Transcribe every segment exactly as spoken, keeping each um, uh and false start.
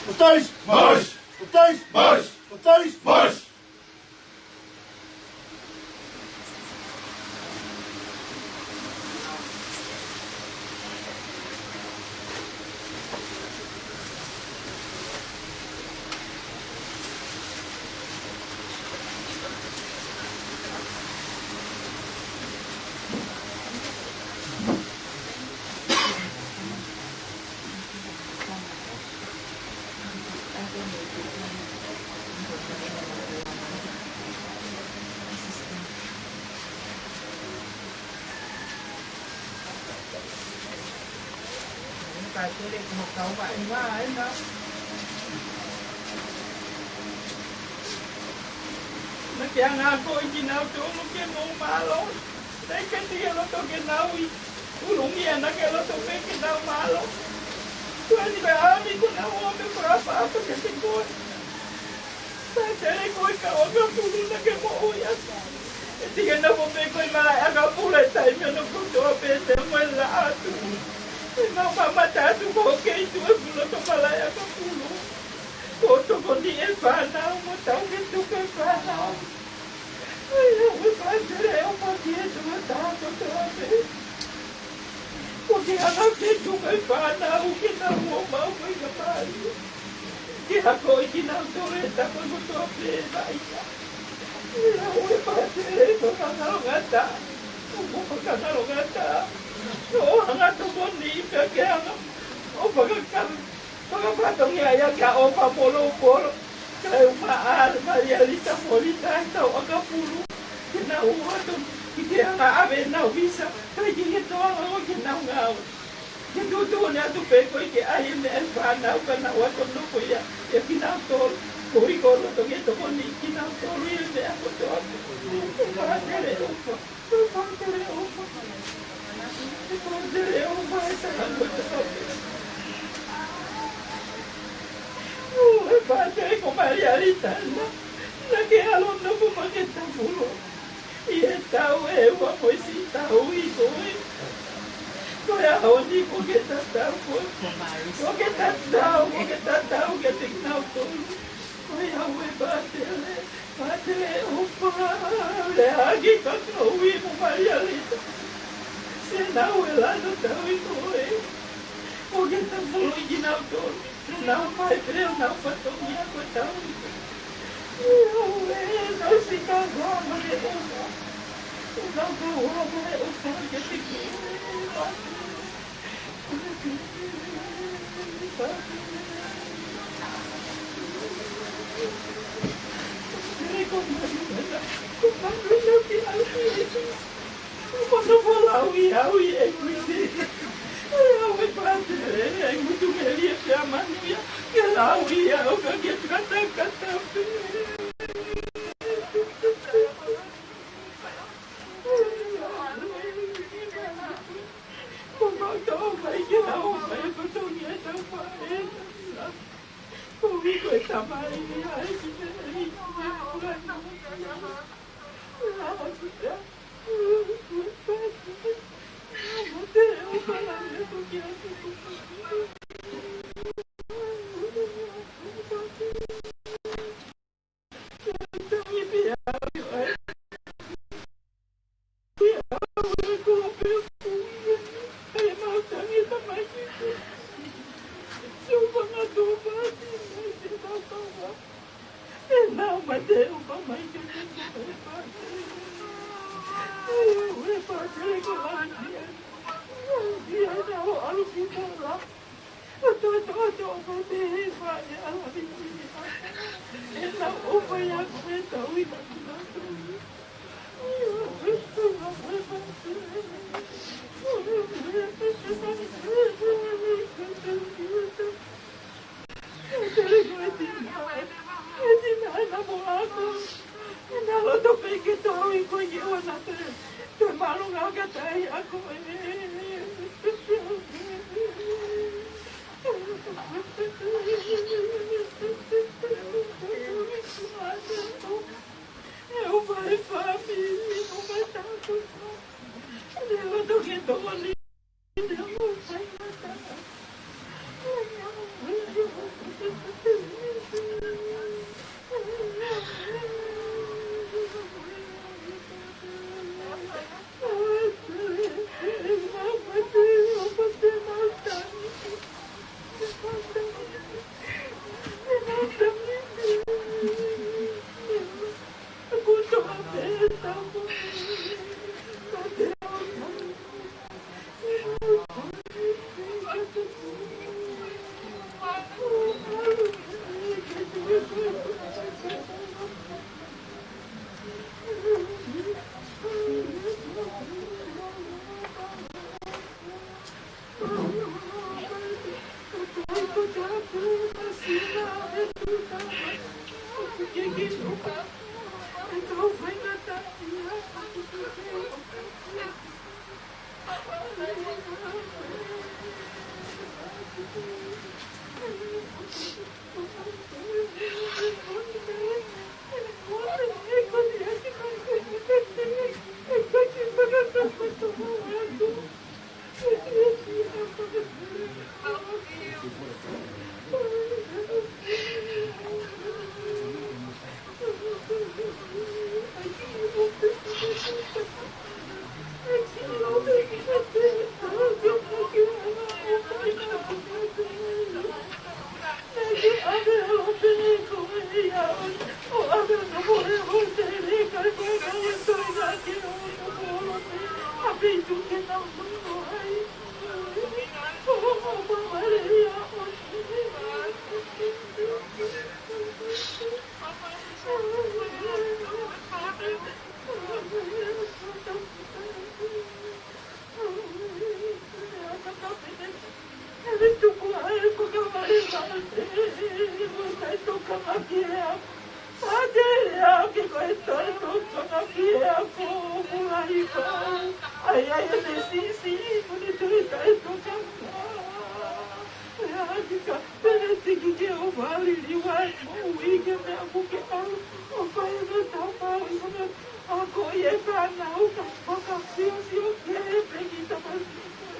Otais! Mos! Otais! Mos! Otais! Mos! Naʻá ke hanga ʻo akoʻi kinautolu ke mou mālō. Naʻe ʻikai ke loto ke nau ʻi ʻolunga, naʻá ke loto pē ke nau mālō. Ko eni ko e ʻaho ni kuo nau ō mai ʻo fakaʻapaʻapa kiate koe. Pātele, ko e kau ʻakapulu naʻá ke moʻui atu. ʻE ʻikai ke nau ō pē ko e malaʻe ʻakapulu he taimi ʻoku nau kotoa pē, te mo e laʻā atu. ʻE mau mamata atu ko e kei tuʻu e fuʻu loto malaʻe ʻakapulu. Ko e tokoni e fānau, mo tau ke tuku e fānau. ʻOiauē pātele, ʻofa ki he tokotaha kotoa pē. Ko e hanga ke tuku e fānau ke nau ō mai ko e ka pali. Ke akoʻi kinautolu he tapu kotoa pē ʻa e vaʻinga. ʻOiauē pātele, fakaʻilonga atu. ʻOku fakaʻilonga atu. ʻO hanga tokoni pē ke hanga ʻo fakakau. Fakafatongia ia ke ʻofa mo lou polo. Kae ʻumaʻā ʻa Malia Lita mo Lita ʻi he kau ʻakapulu. Ke nau ō atu ki he anga ʻave ʻenau visa. Kae ʻikai ke toe ʻalu ki heʻenau ngāue. Ke tuʻutuʻuni atu pē koe ke ʻai e meʻa e fānau ka nau ō atu ʻo nofo ia. ʻIa kinautolu. Koeʻuhi ko e loto ke tokoni kinautolu ʻi he meʻa kotoa. Pātele ʻofa. Pātele ʻofa. Pātele ʻofa, e tangata. ʻOi, pātele, ko Malia Lita na. Naʻá ke ʻalu ʻo nofo mai ki he tafulu. ʻI he taʻu ʻe ua mo e siʻi tauhi ko ē. Ko e ʻaho ni kuo ke tatau ko ē. Kuo ke tatau, kuo ke tatau kiate kinautolu. ʻOiauē pātele. Pātele ʻofa, lea ki he kau ui mo Malia Lita. Siʻi nau e lanu tauhi ko ē. Kuo ke tafuluʻi kinautolu. Nau fai pē ʻenau fatongia ko e tauhi. ʻOiauē, nau sika ʻofa mo e ʻofa. Nau kau ʻofa mo e ʻofa kiate koe. Ko mau tau mai ke lau mai ko tau ngia tau faʻē. Ko ui ko e tamai ni ai ki te ni. Peitu ke nau nono ai. ʻO, ʻo, ʻo, ʻo, ʻo, Ai, ai, ʻene sisi, mo ne toe taʻetokanga. Pea ʻai ke ka, pea ne tiki ke ʻo vali liwa mo ui ke meʻa mo ke ʻalu. ʻO fai ʻene tama, ʻo ʻi hona, ʻa ko e fānau ka fakasio sio ke pe ki tamasiʻi ko ē.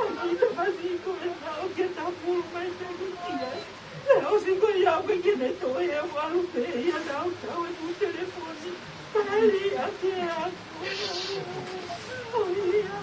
ʻA ki tamasiʻi ko ē naʻa ke tapulu mai talu ia. Pea ʻosi ko ia ʻoku ʻikai ke ne toe ʻalu pē ia naʻa ku tau e ku telefoni. Pea lī ake ʻa ko. ʻO ia.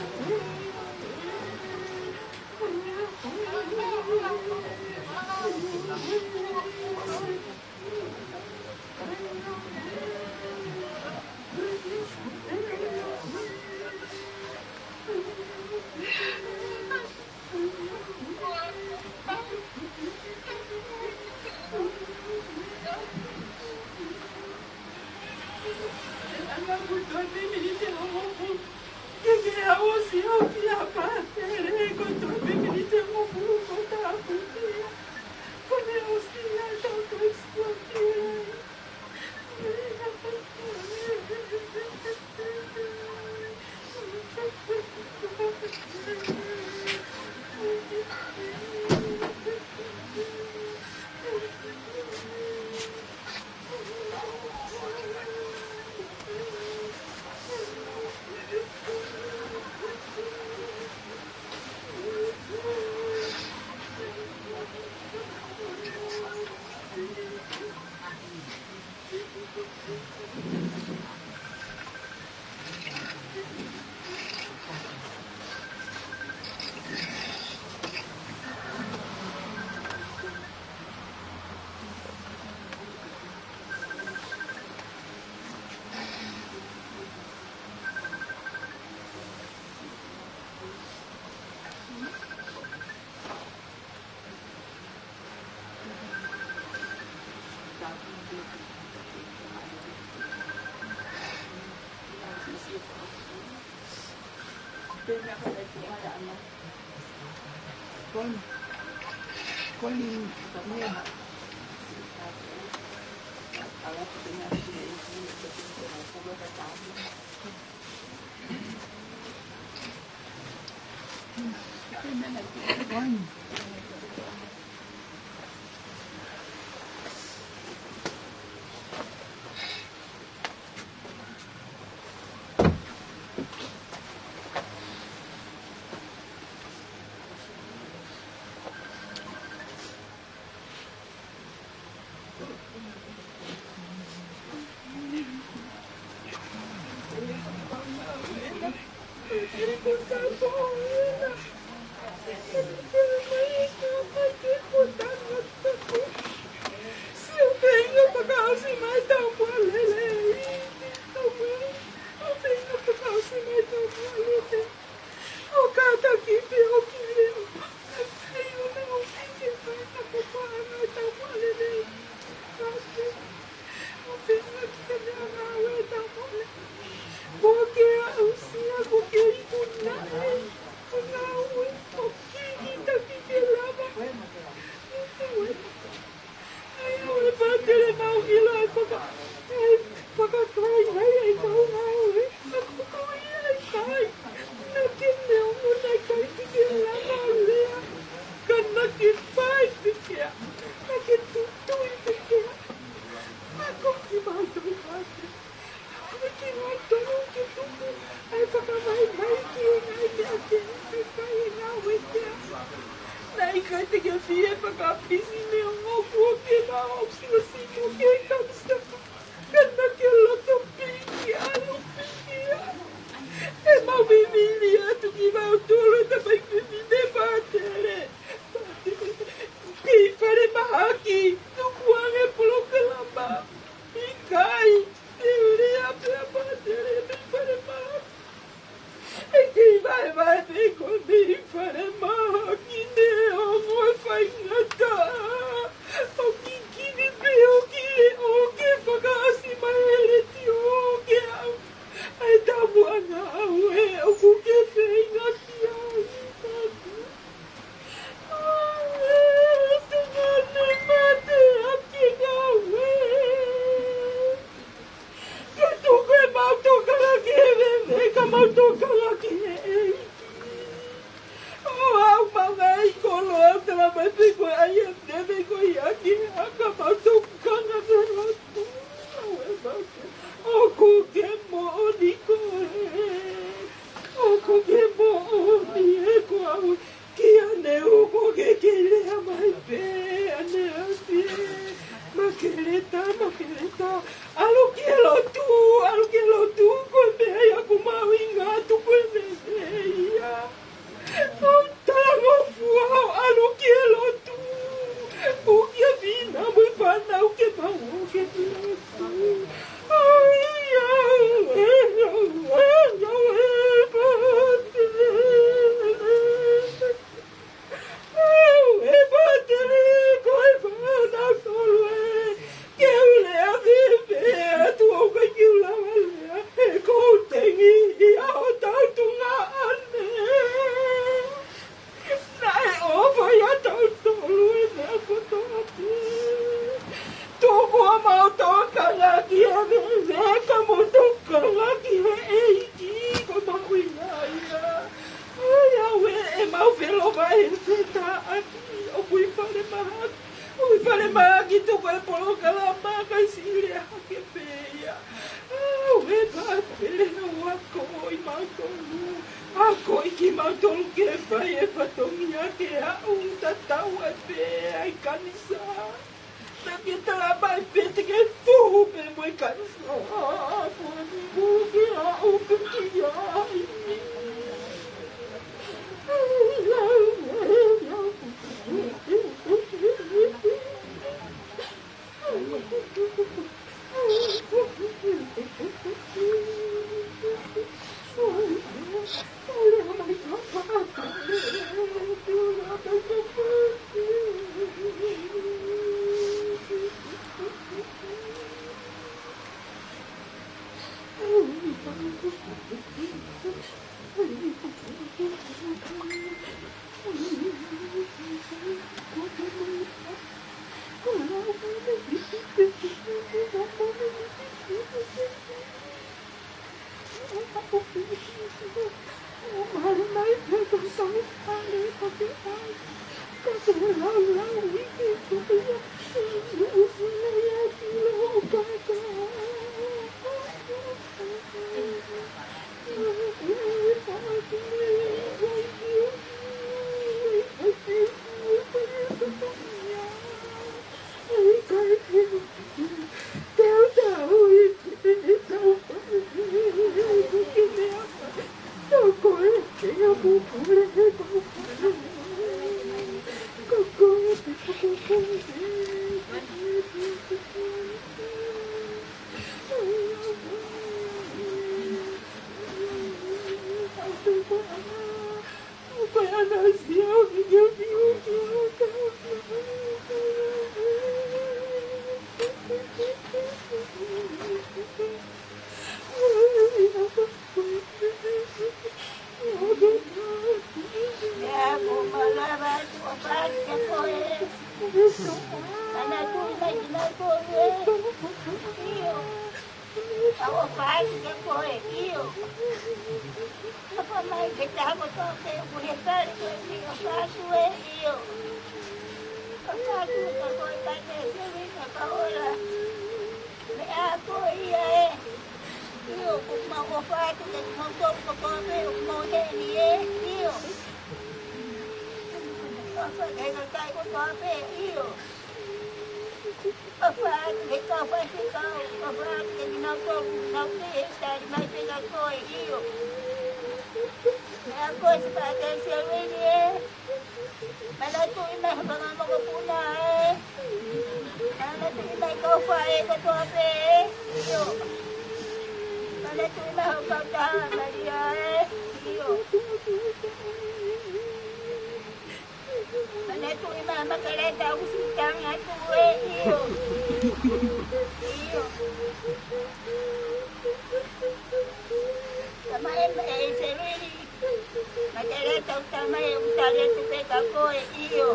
ʻO kātaki pē ʻo kile ʻo fai ʻo meʻa ʻo fike fai na ko fana e tau male lei. Kātaki ʻo feinga ki he meʻangāue e tau male. Ko ke aʻusia, ko ke iku naʻe, ko ngāue, ko kiki taki ke lava. Ngāue. ʻAi, ʻalu e pātele mau ʻilo e faka-, e fakakai ai e kau ngāue. Ka ko ia e kai. Naʻa ke neongo naʻe ʻikai te ke lava lea. Ka naʻa ke fai pē ia. Naʻa ke tutui pē ia. Ka ko kimautolu pātele. Hanga kimautolu ke tuku ʻa e fakavaivai ki he ngaahi meʻa kehe ke fai e ngāue kehe. Naʻe ʻikai te ke fie fakapisi neongo kuo ke maʻu siosimo ke kausaka. Ka naʻa ke loto piki, ʻalu piki ia. ʻE mau vivili atu kimautolu, tamai fefine, pātele. Pātele. Ki fale mahaki, tukuange polokalama. ʻIkai. Te u lea pē pātele mei fale mahaki. ʻAi mai pē koe mei falemahaki, neongo e faingataʻa. ʻOku kikivi pē ʻo kile ʻo ke fakaʻasi mai e letiō ke aʻu. ʻAi tamu ʻa Ngāue ʻoku ke feinga ki ai, Patu. ʻAi, ʻe tangane mate ʻa ki Ngāue. Ke tuku ʻemau tokanga ki he veve, ka mau tokanga ki he ʻEiki. ʻO aʻu maʻu ngaahi kolo, ʻo tala mai pē ko e ʻai e veve ko ia ki he ʻaka, mau tokanga ki he lotu. ʻOku ke moʻoni koe. ʻOku ke moʻoni ē, ko au. Kia ne uko ke ke lea mai pē, ʻAneasi ē. Makeleta, Makeleta. ʻAlu ki he lotu, ʻalu ki he lotu, ko e meʻa ia ʻoku mahuʻinga atu ko e meʻa ia. ʻOu talangofua ʻo ʻalu ki he lotu. ʻOku ke fina mo e fānau ke mau ō ki he lotu. ʻAi, ʻauē, ʻauē, ʻauē, ʻauē, pātele. ʻAuē, pātele, ko e fānau tolu ē. Ke u lea fēfē atu ʻoku ʻikai ke u lava lea. He ʻoku ou tengiʻi ʻa hotau tuongaʻane. Naʻe ʻofa ʻiate kitautolu ʻi he meʻa kotoa pē. Tuku ʻemau tokanga ki he veve ka mou tokanga ki he ʻEiki, ko e mahuʻinga ia. ʻAi, ʻauē, ʻemau feʻiloaki he fetāʻaki ʻoku ʻi falemahaki. ʻOku ʻi falemahaki, tuku e polokalama kae siʻi lea hake pē ia. ʻAuē, pātele, ʻoku akoʻi mautolu. Akoʻi kimautolu ke fai e fatongia ke aʻu, tatau ai pē ʻa e kanisa. Naʻa ke tala mai pē te ke tuhu pē mo e kanisa. Ko e mou ke aʻu pē ki ai. ʻOfa mai ke tau ko tō ke ʻoku ne kali ko e ni ʻofa atu ē ʻio. ʻOfa atu ka ko e kai ke siwi ka ka ola. Meʻa ko ia ē. ʻIo, ʻoku mau ʻofa atu ke mau tō ko tō ke ʻoku mau heni ē ʻio. ʻOfa ke ka kai ko tō ke ʻio. ʻOfa atu ke kau faifekau, ʻofa atu ke kinautolu, kinautolu ʻe tali mai pē kia koe ʻio. Meʻa ko e si pātele se uini ē. Manatuʻi mai ha fanga mokopuna ē. Manatuʻi mai kau faʻē kotoa pē ē ʻio. Manatuʻi mai ho kau taha Malia ē ʻio. Tau tamai, ʻoku tali atu pē kia koe, ʻio.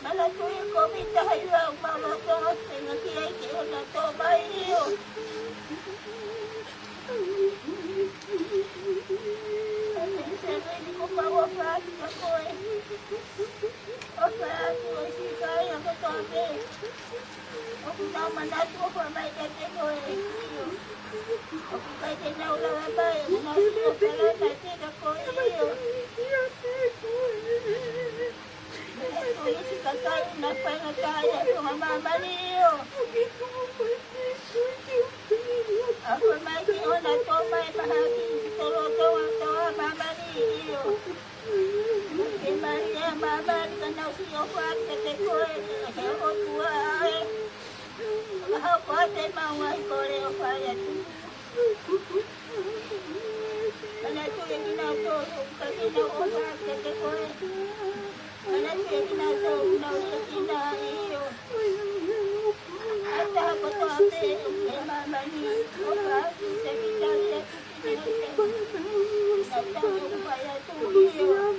Manatuʻi ʻa e Kōviti taha hiva, ʻoku mau loto ʻosi ngāueʻaki ʻa e koloa ʻo e ʻOtua, ʻio. Pea ko e sēveni, ʻoku mau ʻofa atu kia koe. ʻOfa atu ʻa e siʻi kāinga kotoa pē ʻoku nau manatu ʻofa mai kiate koe, ʻio. ʻOku ʻikai ke nau lava mai, ʻoku nau siʻi ʻofa lahi mai kiate koe, ʻio. Ko e siʻi kakai naʻa nau faingataʻaʻia ʻi he fonua ʻo māmani, ʻio. ʻOfa mai ki hono tō mai mahaki ki he lotolotonga ʻo māmani, ʻio. Ke maʻu ʻa māmani ka nau siʻi ʻofa kiate koe, ʻe he ʻOtua ē. Ka hoko atu ʻemau ngaahi kole ʻofa ʻi he ʻOtua. Manatuʻi kinautolu ʻoku ʻikai ke nau ʻofa kiate koe. Manatuʻi kinautolu ʻoku nau liʻaki, ʻio. ʻA e taha kotoa pē ʻi māmani, ʻofa atu, talitali atu kiate koe. Kinautolu ʻoku fai atu, ʻio.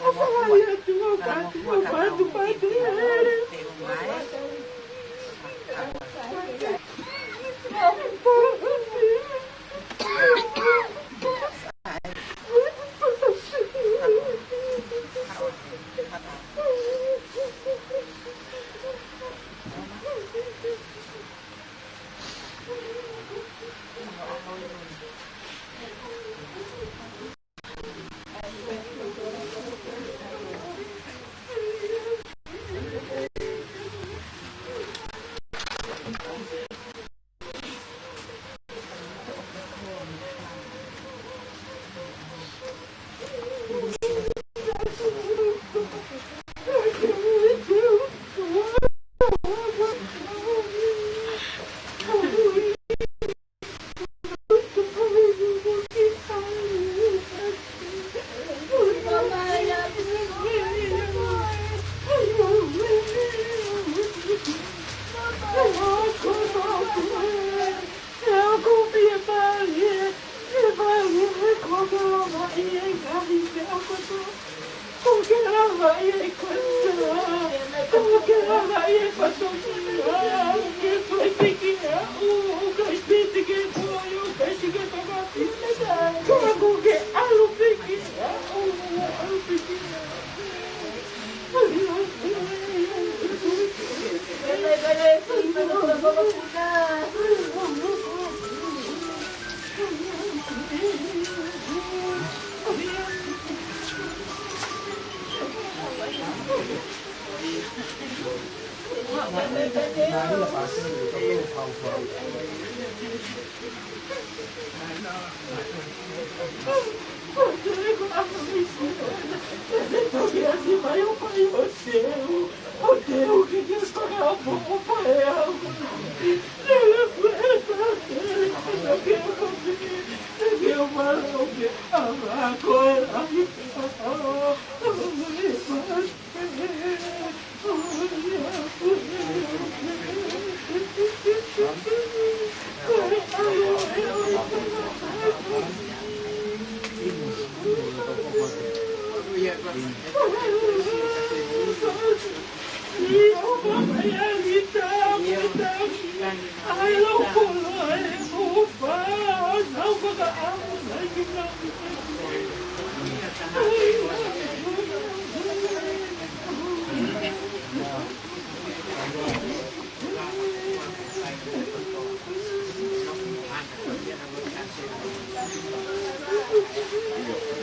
ʻOfa lahi atu, ʻofa atu, ʻofa atu, ʻofa atu.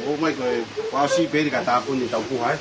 ʻO mai ko e pasi pē ka tāpuni tau puha, ē.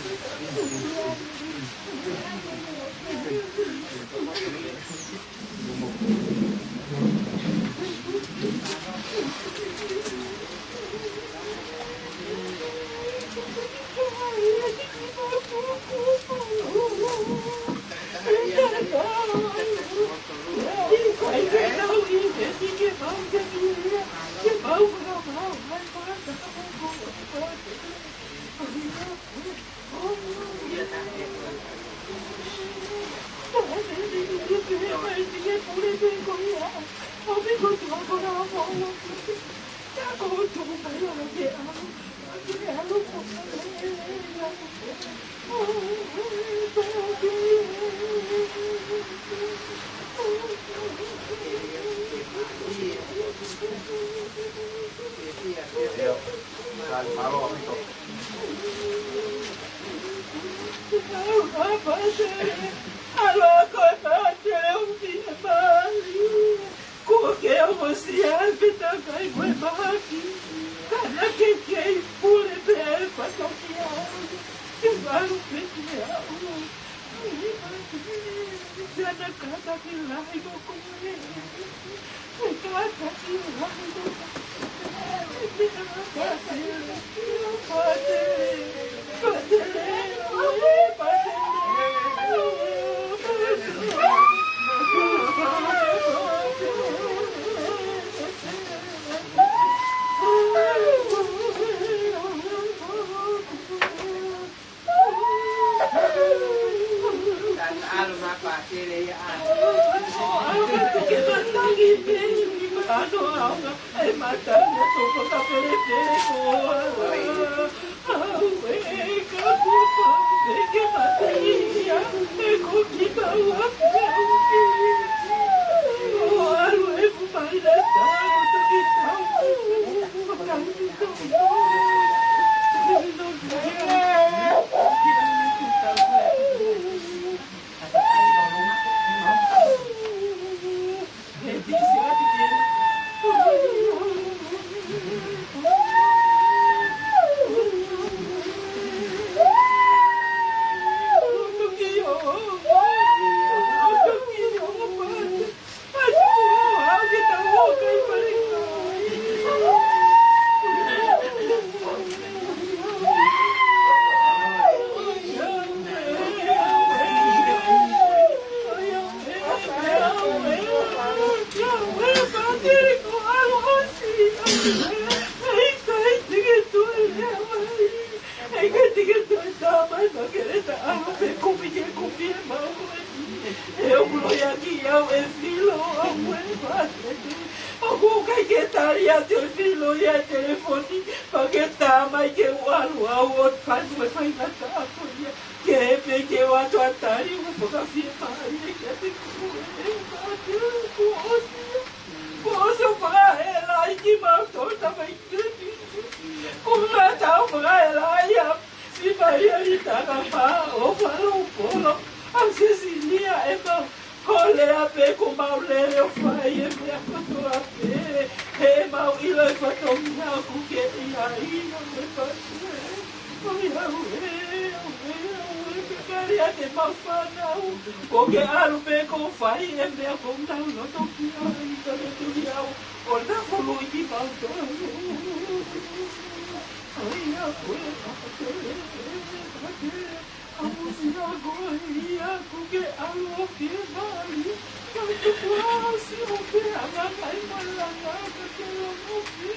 Kuo ke ongosia e peta kai ko e mahaki. Ka naʻa ke kei pule pē e fatokia. Ke malu pē ke au. Sana kata ki lahi mo koe. Kata ki lahi mo koe. Ai, ma ke leta ʻalu pē kumi ke kumi e mau ko eni. ʻE ʻoku loi ʻaki au ʻe Filo, ʻoku ʻikai ke tali atu ʻe Filo ia e telefoni, ma ke tā mai ke u ʻalu au ʻo fanu e faingataʻa ko ia. Ke pē ke u ʻatu ʻa tali, ʻoku fakafiemālie kiate koe, ʻe ma ke kuo ʻosi. Kuo ʻosi ʻo fakaʻelaʻi kimautolu, tamai. Ko e tau fakaʻelaʻi ʻa Simalia ni tana mā ʻo Falo Polo, ʻa Sesilia ʻe mau. Ko e lea pē ko mau lele ʻo fai e meʻa kotoa pē. He mau ʻilo e fatongia ʻoku ke ʻi ai, ʻa e fatu e. ʻOi, au ē, au ē, au ē, pe kali ʻa te mau fānau. Ko ke ʻalu pē ko fai e meʻa ko nau loto ki ai, ka me tuli au ʻo nafulu ʻi kimautolu. ʻOi, au ē, au ē, au ē, au ē, au ē, ia ko ke ʻalu ʻo ke mali. Ka tuku ʻasi ʻo ke anga mai malanga ka ke longo pē.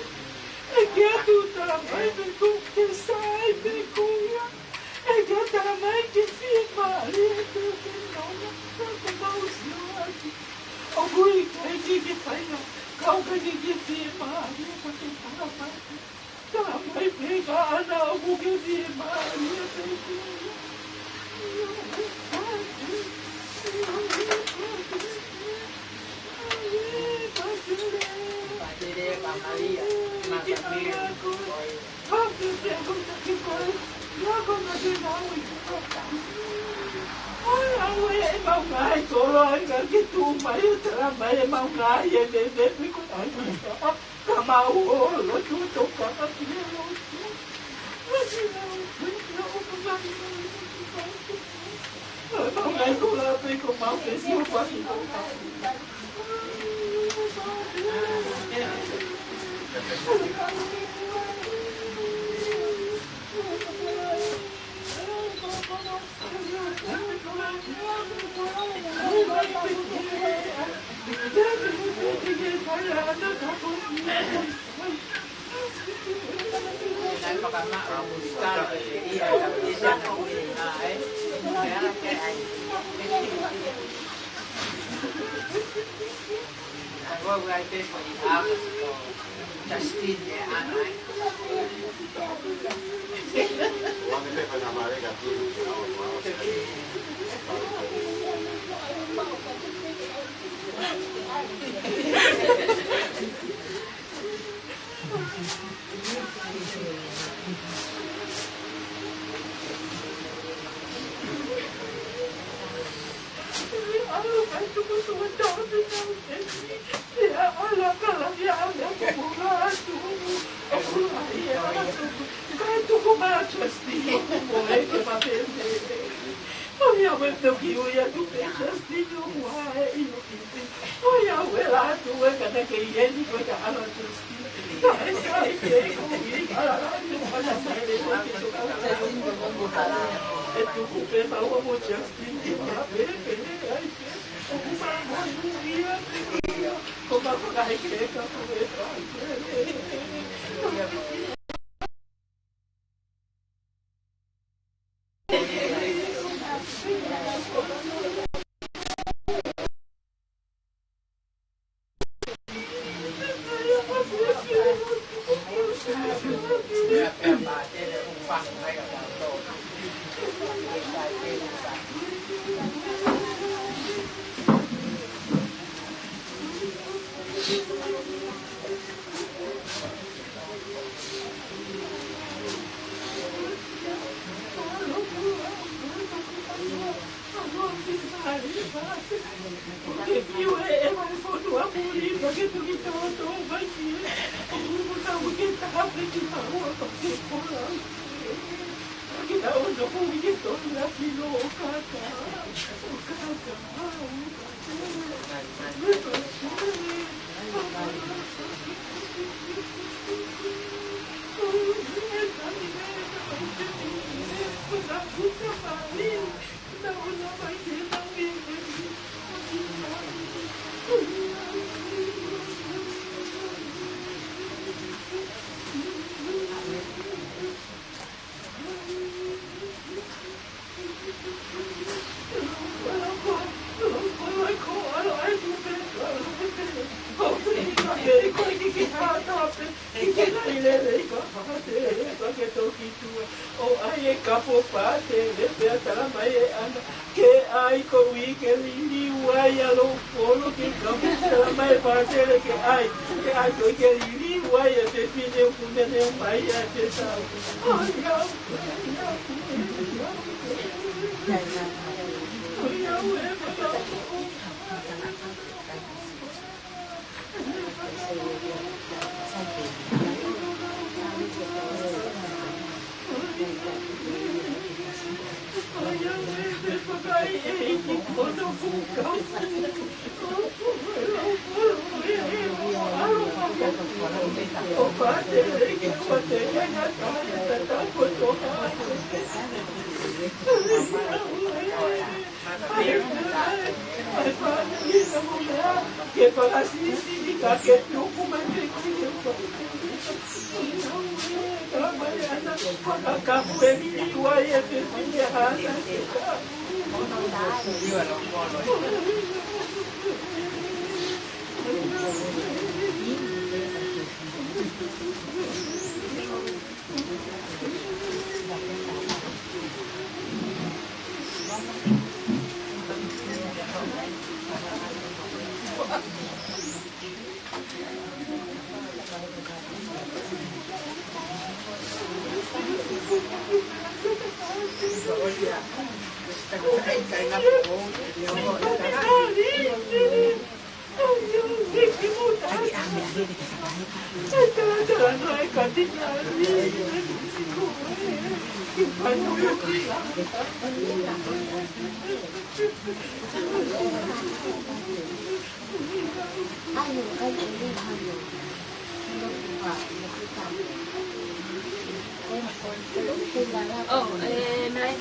ʻE ke ʻatu tala mai pē ko ke sai pē ko ia. ʻE ke tala mai ke fiemālie pē ke nonga, ka ko mau sio atu. ʻOku ʻikai ke ke fai ha, ka ʻoku ʻikai ke ke fiemālie ka ke tala mai. Tala mai pē ka ana ʻoku ke fiemālie pē ke. Patele, Maria, Maria. ʻOi, au ē, ʻemau ngaahi kolo, ʻa ia ke tuʻu mai ʻo tala mai ʻemau ngaahi ʻe meimei pē ko e ʻai mai ka mau ō lotu tokanga ki he lotu. ʻEmau ngaahi kolo pē ko mau pē sio pasi. Justin, ʻe ana ai. Pātele pea talamai ʻe ʻAna ke ʻai ko ui ke liliu ai ʻa Lou Polo ki he kau. Talamai ʻe Pātele ke ʻai, ke ʻai ko ui ke liliu ai ʻa e fefine ʻoku ne lea mai ʻa e fetau. ʻOiauē, ʻoiauē, ʻoiauē, ʻoiauē. Oh, eh, mai.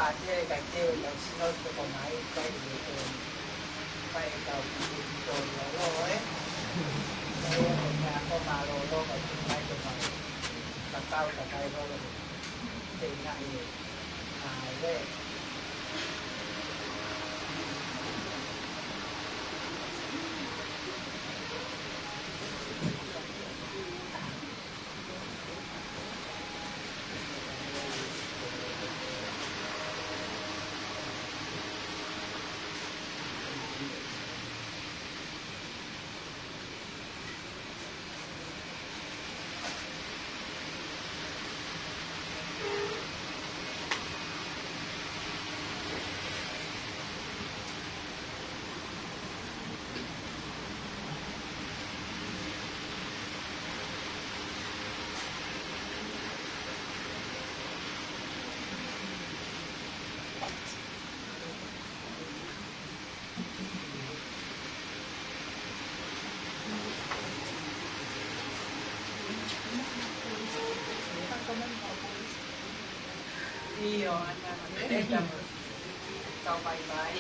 Ate ka ke lau sino to ko mai kai le to. Kai kau ki to lo lo e. Kai ko ka ko ma lo lo kai to mai to mai. Ka kau ka kai lo lo. Te na e. Ai le. ʻIo, ana, ʻe tau mai mai.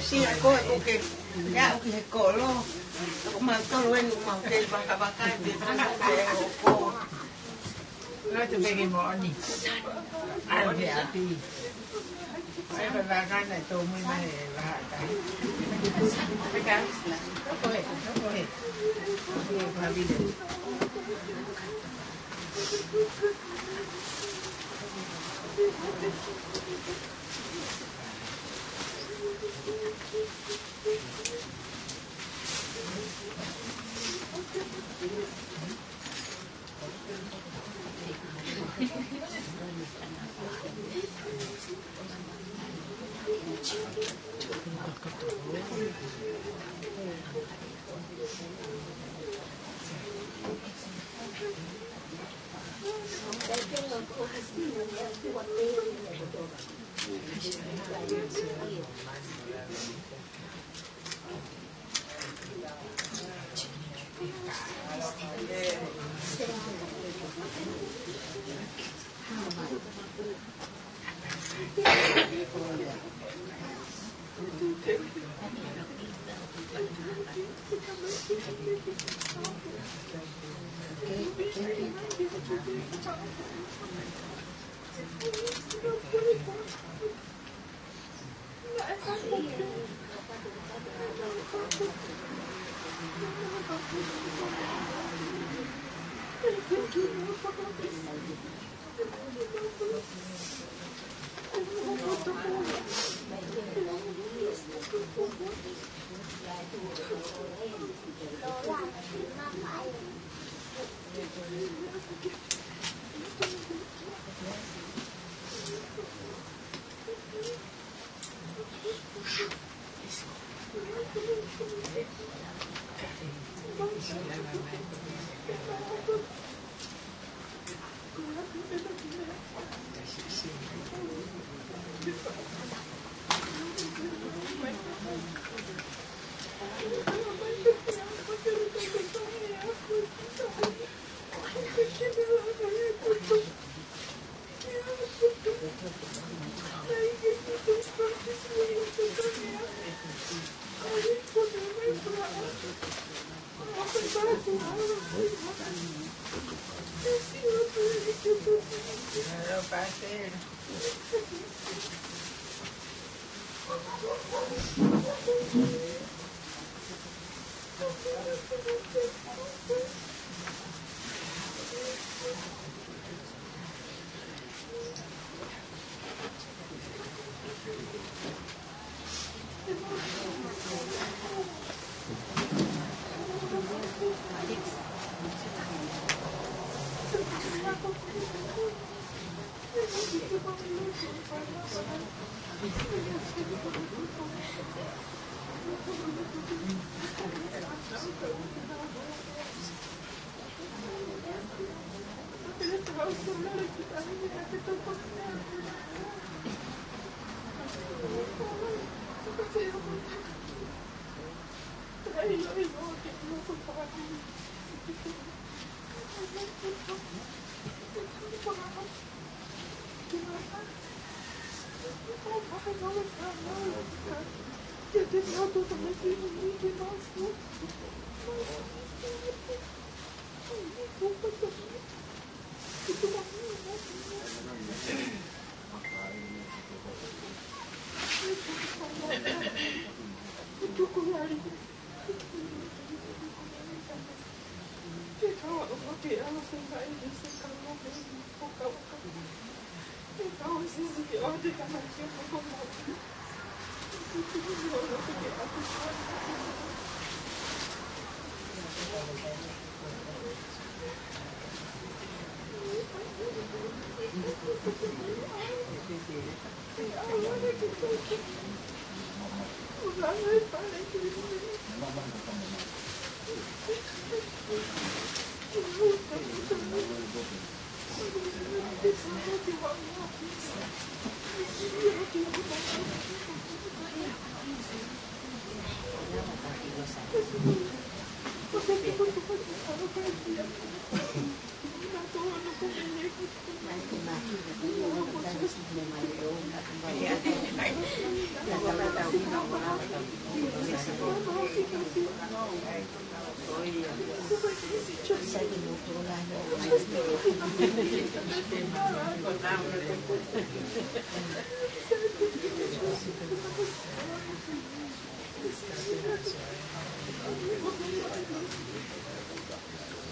Sia ko e kuke. Ia, ʻoku ke he kolo. Ko mautolu eni, mau kei vakavaka, te puna te oko. Lotu peke moʻoni. ʻAlu ki ʻapi. ʻAi, pea vaka na tō mui mai e vaka. Peka, toko e, toko e. Toko e, pavile.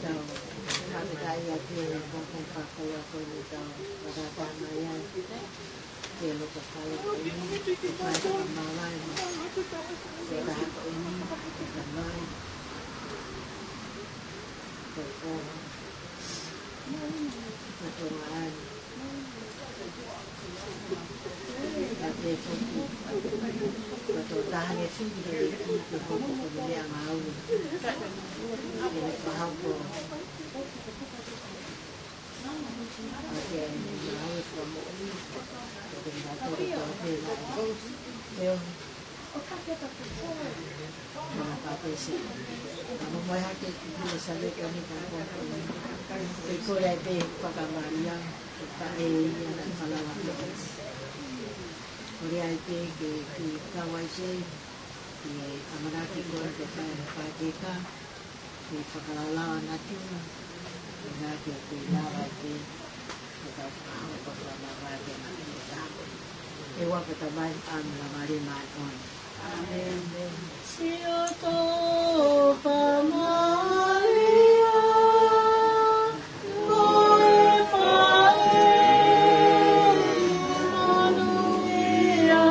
Tau, tau ka ia ke ko ko ka ko ia ko ni tau, ka ka ka mai ai. Ke lo ka fai ko ni, ke fai ka mawai, ke ka ko ni, ke ka mai. Ke ko, ke ko mai. Ka ke foki, ka tō taha ke fiki ke ki ke foki ko ni meʻa ngāue. Ke ne fahako. Ake ai ngāue fakamoʻoni. Ko te ngāue ko te ngāue. Eo. Mana pāpese. Ka mo mai hake ki hula sa le ka ni ka ko. Ke kole ai pē fakamālie. Ka e ia na falawa. Kole ai pē ke, ke kau ai pē. Ke ʻamanaki ko e ke kai na pākeka. Ke fakalaulauʻi ʻa Natina, ʻi he ʻuhinga ke ke lava ke, ke tau fakahoko ʻa e lava ke na ke taha. ʻE ua ko e Tamai, ʻAlo mo e Laumālie Māʻoniʻoni. ʻĀmeni. Siʻoto Fakamālie, ko e faʻē monūʻia.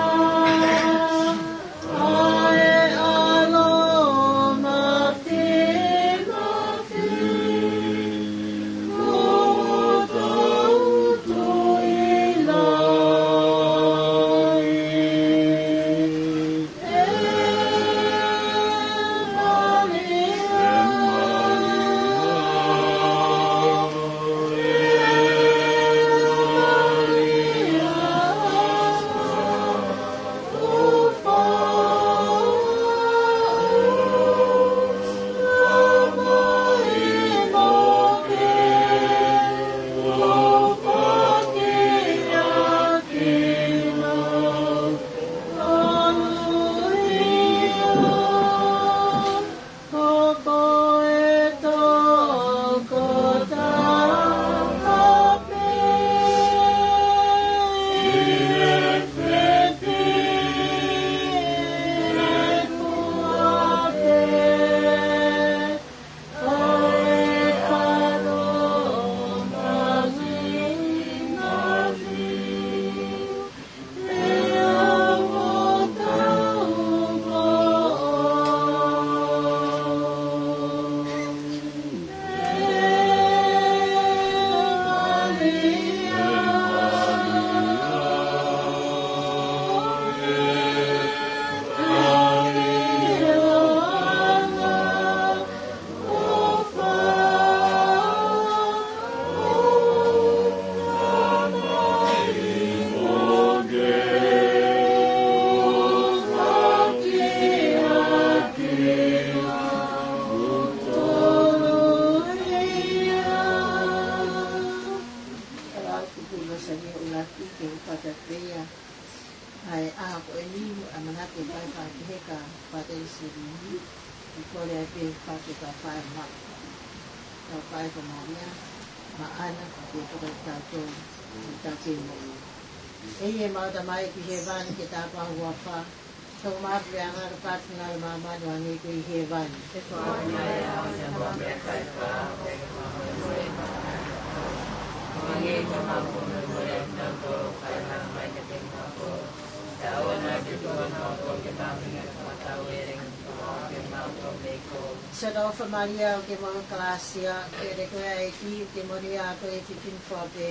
Ia, ʻa e ʻaho ko eni, ʻamanaki ke fai fakaheka ʻa Pātele Selini, ʻi he kole ai pē ke fai ʻa e fai maka. Tau fai ko Malia, maʻana, ke toka ʻi tautolu, ʻi tautolu mo ia. ʻEiki ʻemau Tamai ʻoku ʻi hēvani, ke tāpuaki ho huafa, ke hoko mai ho puleʻanga, ke fai ho finangalo ʻi māmani, hangē ko ia ʻi hēvani. Siʻoto ʻofa Malia, ʻoku ke maʻu ʻa e kalasia, ʻoku ʻiate koe ʻa e ʻEiki, ʻoku ke moʻui ʻa koe ʻi he fefine fua pē,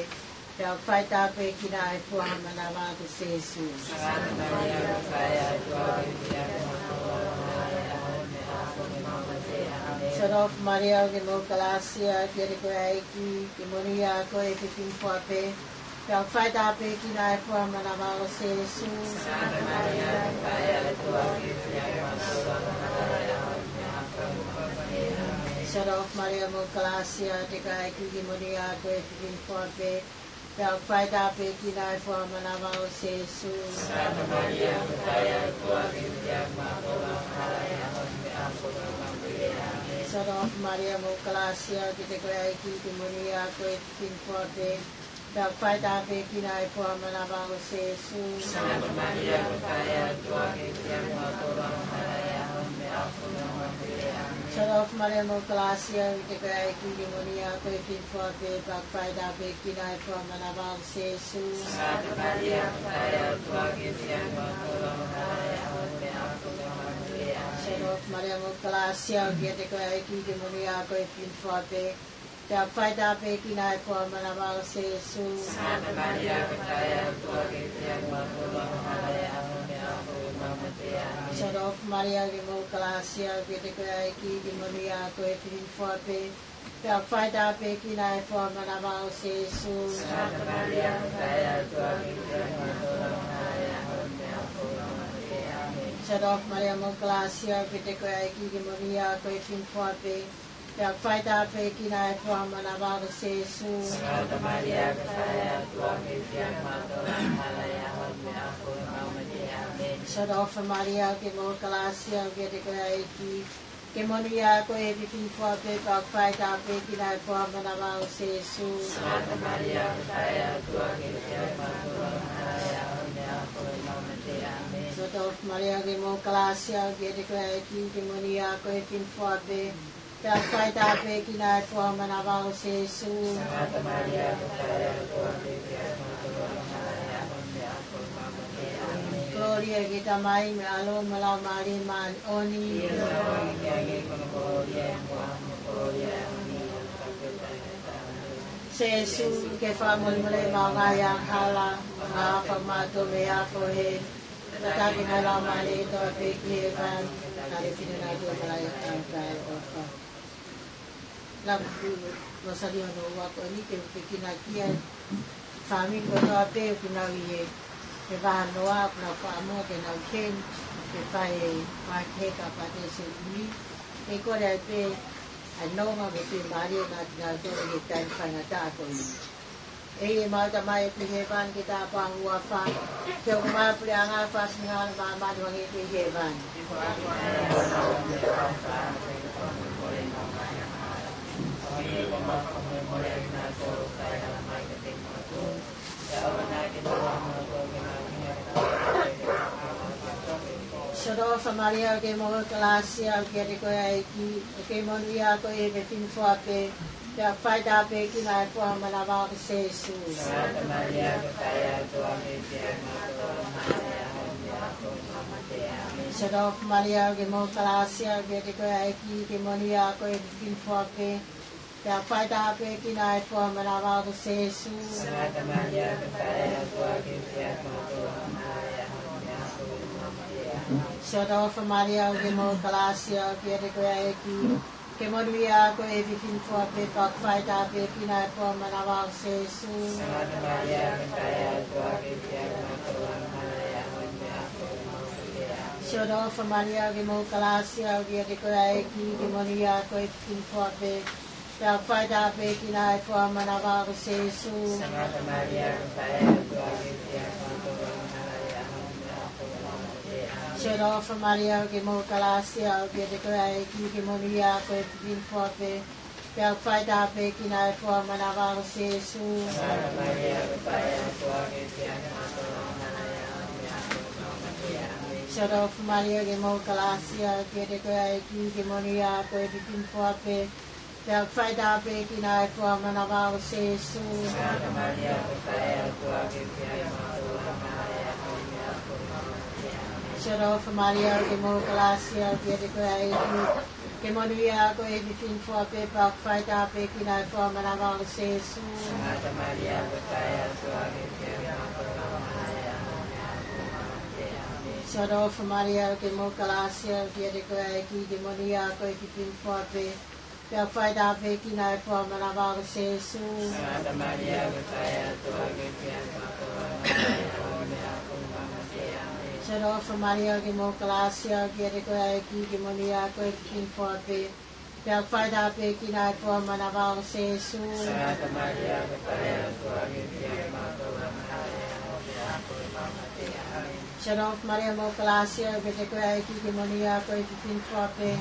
pea ʻoku faitāpuekina ʻa e fuʻu manava ko Sēsū. Siʻoto ʻofa Malia, ʻoku ke maʻu ʻa e kalasia, ʻoku ʻiate koe ʻa e ʻEiki, ʻoku ke moʻui ʻa koe ʻi he fefine fua pē, pea ʻoku faitāpuekina ʻa e fuʻu manava ko Sēsū. Siʻoto ʻofa Malia, ʻoku ke maʻu ʻa e kalasia, ʻoku ʻiate koe ʻa e ʻEiki, ʻoku ke moʻui ʻa koe ʻi he fefine fua pē, pea ʻoku faitāpuekina ʻa e fuʻu manava ko Sēsū. Siʻoto ʻofa Malia, ʻoku ke maʻu ʻa e kalasia, ʻoku ʻiate koe ʻa e ʻEiki, ʻoku ke moʻui ʻa koe ʻi he fefine fua pē, pea ʻoku faitāpuekina ʻa e fuʻu manava ko Sēsū. Siʻoto ʻofa Malia, ʻoku ke maʻu ʻa e kalasia, ʻoku ʻiate koe ʻa e ʻEiki, ʻoku ke moʻui ʻa koe ʻi he fefine fua pē, pea ʻoku faitāpuekina ʻa e fuʻu manava ko Sēsū. Siʻoto ʻofa Malia, ʻoku ke maʻu ʻa e kalasia, ʻoku ʻiate koe ʻa e ʻEiki, ʻoku ke moʻui ʻa koe ʻi he fefine fua pē, pea ʻoku faitāpuekina ʻa e fuʻu manava ko Sēsū. Siʻoto ʻofa Malia, ʻoku ke maʻu ʻa e kalasia, ʻoku ʻiate koe ʻa e ʻEiki, ʻoku ke moʻui ʻa koe ʻi he fefine fua pē, pea ʻoku faitāpuekina ʻa e fuʻu manava ko Sēsū. Siʻoto ʻofa Malia, ʻoku ke maʻu ʻa e kalasia, ʻoku ʻiate koe ʻa e ʻEiki, ʻoku ke moʻui ʻa koe ʻi he fefine fua pē, pea ʻoku faitāpuekina ʻa e fuʻu manava ko Sēsū. Siʻoto ʻofa Malia, ʻoku ke maʻu ʻa e kalasia, ʻoku ʻiate koe ʻa e ʻEiki, ʻoku ke moʻui ʻa koe ʻi he fefine fua pē, pea ʻoku faitāpuekina ʻa e fuʻu manava ko Sēsū. Siʻoto ʻofa Malia, ʻoku ke maʻu ʻa e kalasia, ʻoku ʻiate koe ʻa e ʻEiki, ʻoku ke moʻui ʻa koe ʻi he fefine fua pē, pea ʻoku faitāpuekina ʻa e fuʻu manava ko Sēsū. Kolōlia ki he Tamai mo e ʻAlo mo e Laumālie Māʻoniʻoni. Sēsū, ke fakamolemole ʻemau ngaahi angahala, ngaahi fakamātoato mei he ʻaho ni, tataki mai ʻa e laumālie kotoa pē ki hēvani, kae fili mai ʻa e malaʻia ʻo e ʻaloʻofa. Lava ʻeku lōsalio hono ua ko eni ke u fekinakia ʻa e fāmili kotoa pē ʻoku nau ʻi he, he vahanoa, ʻoku nau faʻa moʻua ke nau kei, ke fai e fakaheka ʻa Pātele Selini. ʻOku ou kole ai pē ʻa e nonga mo e fiemālie ʻa kinautolu ʻi he taimi faingataʻa ko eni. ʻEiki ʻemau Tamai ʻoku ʻi hēvani, ke tāpuaki ho huafa, ke hoko mai ho puleʻanga, fai ho finangalo ʻi māmani hangē ko ia ʻi hēvani. Siʻoto ʻofa Malia, ʻoku ke maʻu ʻa e kalasia, ʻoku ʻiate koe ʻa e ʻEiki, ʻoku ke moʻui ʻa koe ʻi he fefine fua pē, pea ʻoku faitāpuekina ʻa e fuʻu manava ko Sēsū. Siʻoto ʻofa Malia, ʻoku ke maʻu ʻa e kalasia, ʻoku ʻiate koe ʻa e ʻEiki, ʻoku ke moʻui ʻa koe ʻi he fefine fua pē, pea ʻoku faitāpuekina ʻa e fuʻu manava ko Sēsū. Siʻoto ʻofa Malia, ʻoku ke maʻu ʻa e kalasia, ʻoku ʻiate koe ʻa e ʻEiki, ʻoku ke moʻui ʻa koe ʻi he fefine fua pē, pea ʻoku faitāpuekina ʻa e fuʻu manava ko Sēsū. Siʻoto ʻofa Malia, ʻoku ke maʻu ʻa e kalasia, ʻoku ʻiate koe ʻa e ʻEiki, ʻoku ke moʻui ʻa koe ʻi he fefine fua pē, pea ʻoku faitāpuekina ʻa e fuʻu manava ko Sēsū. Siʻoto ʻofa Malia, ʻoku ke maʻu ʻa e kalasia, ʻoku ke moʻui ʻa koe ʻi he fefine fua pē, pea ʻoku faitāpuekina ʻa e fuʻu manava ko Sēsū. Siʻoto ʻofa Malia, ʻoku ke maʻu kalāsia, ʻoku ʻiate koe ʻa e ʻEiki, ke monūʻia koe ʻi he fefine fua pē, pea ʻoku faitāpuekina ʻa e foha manava ko Sēsū. Sangata Malia, ko e Tamai ʻa e ʻOtua, ke fai kiate kimautolu ʻa e ngaahi ʻaho ʻo e ʻaho ni pea ko e mate. Siʻoto ʻofa Malia, ʻoku ke maʻu kalāsia, ʻoku ʻiate koe ʻa e ʻEiki, ke monūʻia koe ʻi he fefine fua pē, pea ʻoku faitāpuekina ʻa e foha manava ko Sēsū. Sangata Malia, ko e Tamai ʻa e ʻOtua, ke fai kiate kimautolu ʻa e ngaahi ʻaho ʻo e ʻaho ni pea ko e mate. Siʻoto ʻofa Malia, ʻoku ke maʻu kalāsia, ʻoku ʻiate koe ʻa e ʻEiki, ke monūʻia koe ʻi he fefine fua pē, pea ʻoku faitāpuekina ʻa e foha manava ko Sēsū. Sangata Malia, ko e Tamai ʻa e ʻOtua, ke fai kiate kimautolu ʻa e ngaahi ʻaho ʻo e ʻaho ni pea ko e mate. Siʻoto ʻofa Malia, ʻoku ke maʻu kalāsia, ʻoku ʻiate koe ʻa e ʻEiki, ke monūʻia koe ʻi he fefine fua pē, pea ʻoku faitāpuekina ʻa e foha manava ko Sēsū. Sangata Malia, ko e Tamai ʻa e ʻOtua, ke fai kiate kimautolu ʻa e ngaahi ʻaho ʻo e ʻaho ni pea ko e mate. Siʻoto ʻofa Malia, ʻoku ke maʻu kalāsia, ʻoku ʻiate koe ʻa e ʻEiki, ke monūʻia koe ʻi he fefine fua pē, pea ʻoku faitāpuekina ʻa e foha manava ko Sēsū. Sangata Malia, ko e Tamai ʻa e ʻOtua, ke fai kiate kimautolu ʻa e ngaahi ʻaho ʻo e ʻaho ni pea ko e mate. Siʻoto ʻofa Malia, maʻu kalāsia, ʻoku ʻiate koe ʻa e ʻEiki, ke monūʻia koe ʻi he fefine fua pē,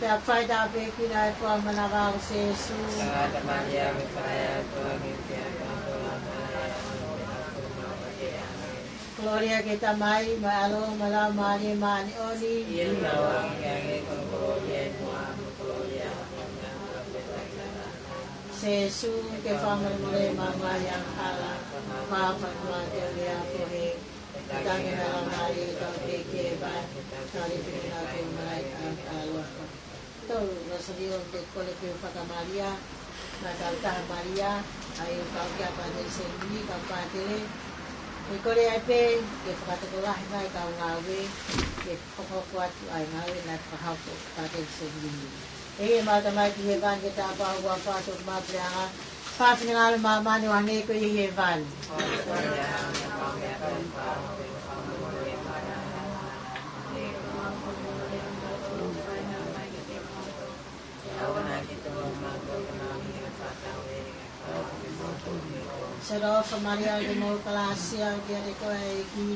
pea ʻoku faitāpuekina ʻa e foha manava ko Sēsū. Sangata Malia, ko e Tamai ʻa e ʻOtua, ke fai kiate kimautolu ʻa e ngaahi ʻaho ʻo e ʻaho ni pea ko e mate. Kolōlia ki he Tamai, mo e ʻAlo, mo e Laumālie Māʻoniʻoni. ʻIo, naʻa ke ʻange ʻa e kolōlia ʻi muʻa, mo e kolōlia ʻi muʻa. Sēsū, ke fakamolemole maʻa e ngaahi angahala, mo e fanga mate ʻo e ʻaho ni, ke tangi mai e Laumālie, ke tau teʻeki ai fai, tau liliu ki he malaʻia ʻo e ʻaloʻofa. Tau, Lōsālio, ke kole pē ʻo fakamalia, mo e kautaha Malia, ʻa ia ʻoku kau ki ai ʻa Pātele Senimini, kau pātele. Ke kole ai pē, ke fakatokolahi mai kau ngāue, ke hokohoko atu ʻa e ngāue naʻe fakahoko ʻe Pātele Senimini. ʻEiki ʻemau Tamai ʻoku ʻi hēvani, ke tāpuhā ho huafa, ke hoko mai ho puleʻanga, fai ho finangalo ʻi māmani ʻo hangē ko ia ʻi hēvani. Siʻoto ʻofa Malia, ʻoku ke maʻu kalāsia, ʻoku ʻiate koe ʻa e ʻEiki,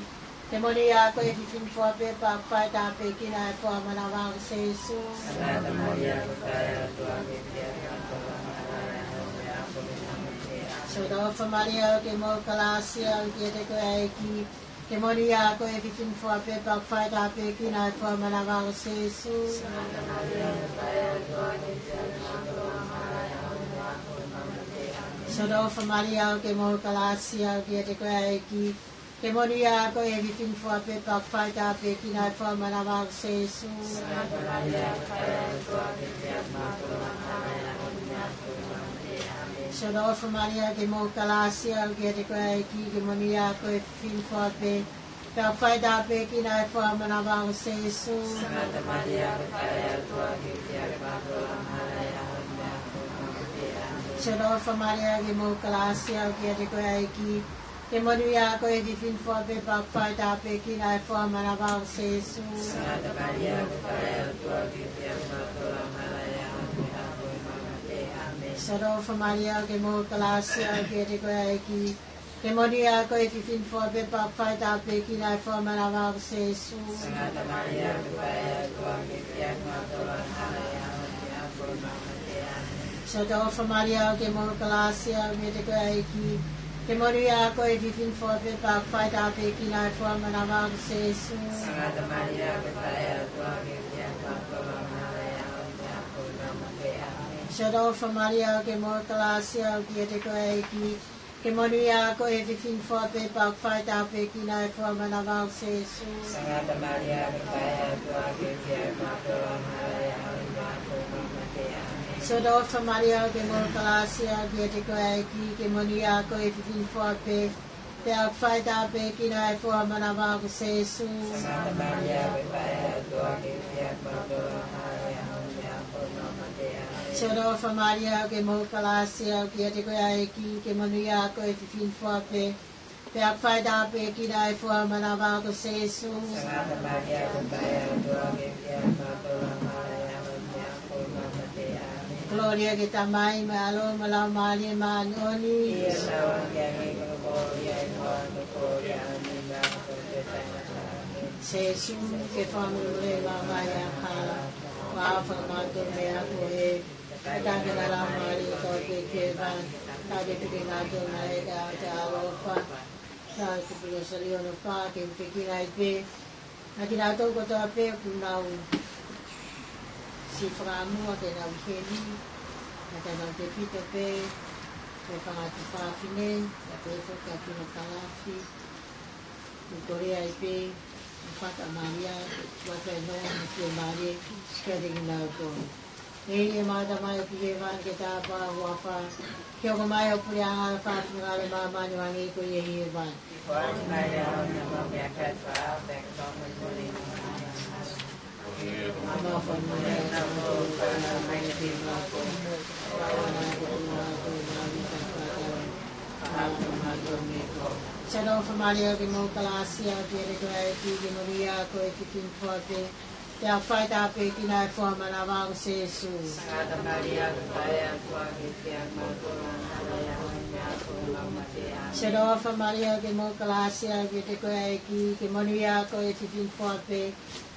ke monūʻia koe ʻi he fefine fua pē, pea ʻoku faitāpuekina ʻa e foha manava ko Sēsū. Sangata Malia, ko e Tamai ʻa e ʻOtua, ke fai kiate kimautolu ʻa e ngaahi ʻaho ʻo e ʻaho ni pea ko e mate. Siʻoto ʻofa Malia, ʻoku ke maʻu kalāsia, ʻoku ʻiate koe ʻa e ʻEiki, ke monūʻia koe ʻi he fefine fua pē, pea ʻoku faitāpuekina ʻa e foha manava ko Sēsū. Sangata Malia, ko e Tamai ʻa e ʻOtua, ke fai kiate kimautolu ʻa e ngaahi ʻaho ʻo e ʻaho ni pea ko e mate. Siʻoto ʻofa Malia, ʻoku ke maʻu kalāsia, ʻoku ʻiate koe ʻa e ʻEiki, ke monūʻia koe ʻi he fefine fua pē, pea ʻoku faitāpuekina ʻa e foha manava ko Sēsū. Sangata Malia, ko e Tamai ʻa e ʻOtua, ke fai kiate kimautolu ʻa e ngaahi ʻaho ʻo e ʻaho ni pea ko e mate. Siʻoto ʻofa Malia, ʻoku ke maʻu kalāsia, ʻoku ʻiate koe ʻa e ʻEiki, ke monūʻia koe ʻi he fefine fua pē, pea ʻoku faitāpuekina ʻa e foha manava ko Sēsū. Sangata Malia, ko e Tamai ʻa e ʻOtua, ke fai kiate kimautolu ʻa e ngaahi ʻaho ʻo e ʻaho ni pea ko e mate. Siʻoto ʻofa Malia, ʻoku ke maʻu kalāsia, ʻoku ʻiate koe ʻa e ʻEiki, ke monūʻia koe ʻi he fefine fua pē, pea ʻoku faitāpuekina ʻa e foha manava ko Sēsū. Sangata Malia, ko e Tamai ʻa e ʻOtua, ke fai kiate kimautolu ʻa e ngaahi ʻaho ʻo e ʻaho ni pea ko e mate. ʻĒmeni. Siʻoto ʻofa Malia, ʻoku ke maʻu kalāsia, ʻoku ʻiate koe ʻa e ʻEiki, ke monūʻia koe ʻi he fefine fua pē, pea ʻoku faitāpuekina ʻa e foha manava ko Sēsū. Sangata Malia, ko e Tamai ʻa e ʻOtua, ke fai kiate kimautolu ʻa e ngaahi ʻaho ʻo e ʻaho ni pea ko e mate. ʻĒmeni. Siʻoto ʻofa Malia, ʻoku ke maʻu kalāsia, ʻoku ʻiate koe ʻa e ʻEiki, ke monūʻia koe ʻi he fefine fua pē, pea ʻoku faitāpuekina ʻa e foha manava ko Sēsū. Sangata Malia, ko e Tamai ʻa e ʻOtua, ke fai kiate kimautolu ʻa e ngaahi ʻaho ʻo e ʻaho ni pea ko e mate. ʻĒmeni. Siʻoto ʻofa Malia, ʻoku ke maʻu kalāsia, ʻoku ʻiate koe ʻa e ʻEiki, ke monūʻia koe ʻi he fefine fua pē, pea ʻoku faitāpuekina ʻa e foha manava ko Sēsū. Sangata Malia, ko e Tamai ʻa e ʻOtua, ke fai kiate kimautolu ʻa e ngaahi ʻaho ʻo e ʻaho ni pea ko e mate. ʻĒmeni. Siʻoto ʻofa Malia, ʻoku ke maʻu kalāsia, ʻoku ʻiate koe ʻa e ʻEiki, ke monūʻia koe ʻi he fefine fua pē, pea ʻoku faitāpuekina ʻa e foha manava ko Sēsū. Sangata Malia, ko e Tamai ʻa e ʻOtua, ke fai kiate kimautolu ʻa e ngaahi ʻaho ʻo e ʻaho ni pea ko e mate. ʻĒmeni. Siʻoto ʻofa Malia, ʻoku ke maʻu kalāsia, ʻoku ʻiate koe ʻa e ʻEiki, ke monūʻia koe ʻi he fefine fua pē, pea ʻoku faitāpuekina ʻa e foha manava ko Sēsū. Sangata Malia, ko e Tamai ʻa e ʻOtua, ke fai kiate kimautolu ʻa e ngaahi ʻaho ʻo e ʻaho ni pea ko e mate. ʻĒmeni. Kolōlia ki he Tamai, mo e ʻAlo, mo e Laumālie Māʻoniʻoni. ʻIo, naʻa ke ʻange ʻa e kolōlia ʻi muʻa, mo e kolōlia ʻi muʻa, pea ko e mate. Sēsū, ke fakamolemole mai ʻa e hala, ʻo fakamaau mai ʻa e ako ē, ʻo taki ʻa e Laumālie kotoa pē ki hēvani, kae tuku kinautolu ʻa e ʻaloʻofa, ʻa e tupu ʻo sali ono fā, ke ʻuhinga ai pē, ʻa kinautolu kotoa pē ʻoku nau siʻi fakaʻamua ke nau ʻi heni, ʻa e tefito pē, ʻa e fanga tuofāfine, ʻa e pē foki ʻa e fine kalafi, ʻoku kole ai pē, ʻa e fakamālie, ʻa e fakamālie, ʻa e fiemālie, kiate kinautolu. ʻEiki ʻemau Tamai ʻoku ʻi hēvani, ke tāpuhā ho huafa, ke hoko mai ho puleʻanga, fakafofonga ʻi māmani ʻo hangē ko ia ʻi hēvani. Siʻoto ʻofa Malia, ʻoku ke maʻu ʻa e kalasia, ʻoku ʻiate koe ʻa e ʻEiki, ke monūʻia koe ʻi he fefine fua pē, pea ʻoku faitāpuekina ʻa e foha ʻo ho manava ko Sēsū. Sangata Malia, ko e ʻAi ʻo e ʻOtua, ke fai kiate kimautolu angahala, ʻi he ʻaho ni mo e ʻaho ʻemau mate. ʻĀmeni. Siʻoto ʻofa Malia, ʻoku ke maʻu ʻa e kalasia, ʻoku ʻiate koe ʻa e ʻEiki, ke monūʻia koe ʻi he fefine fua pē,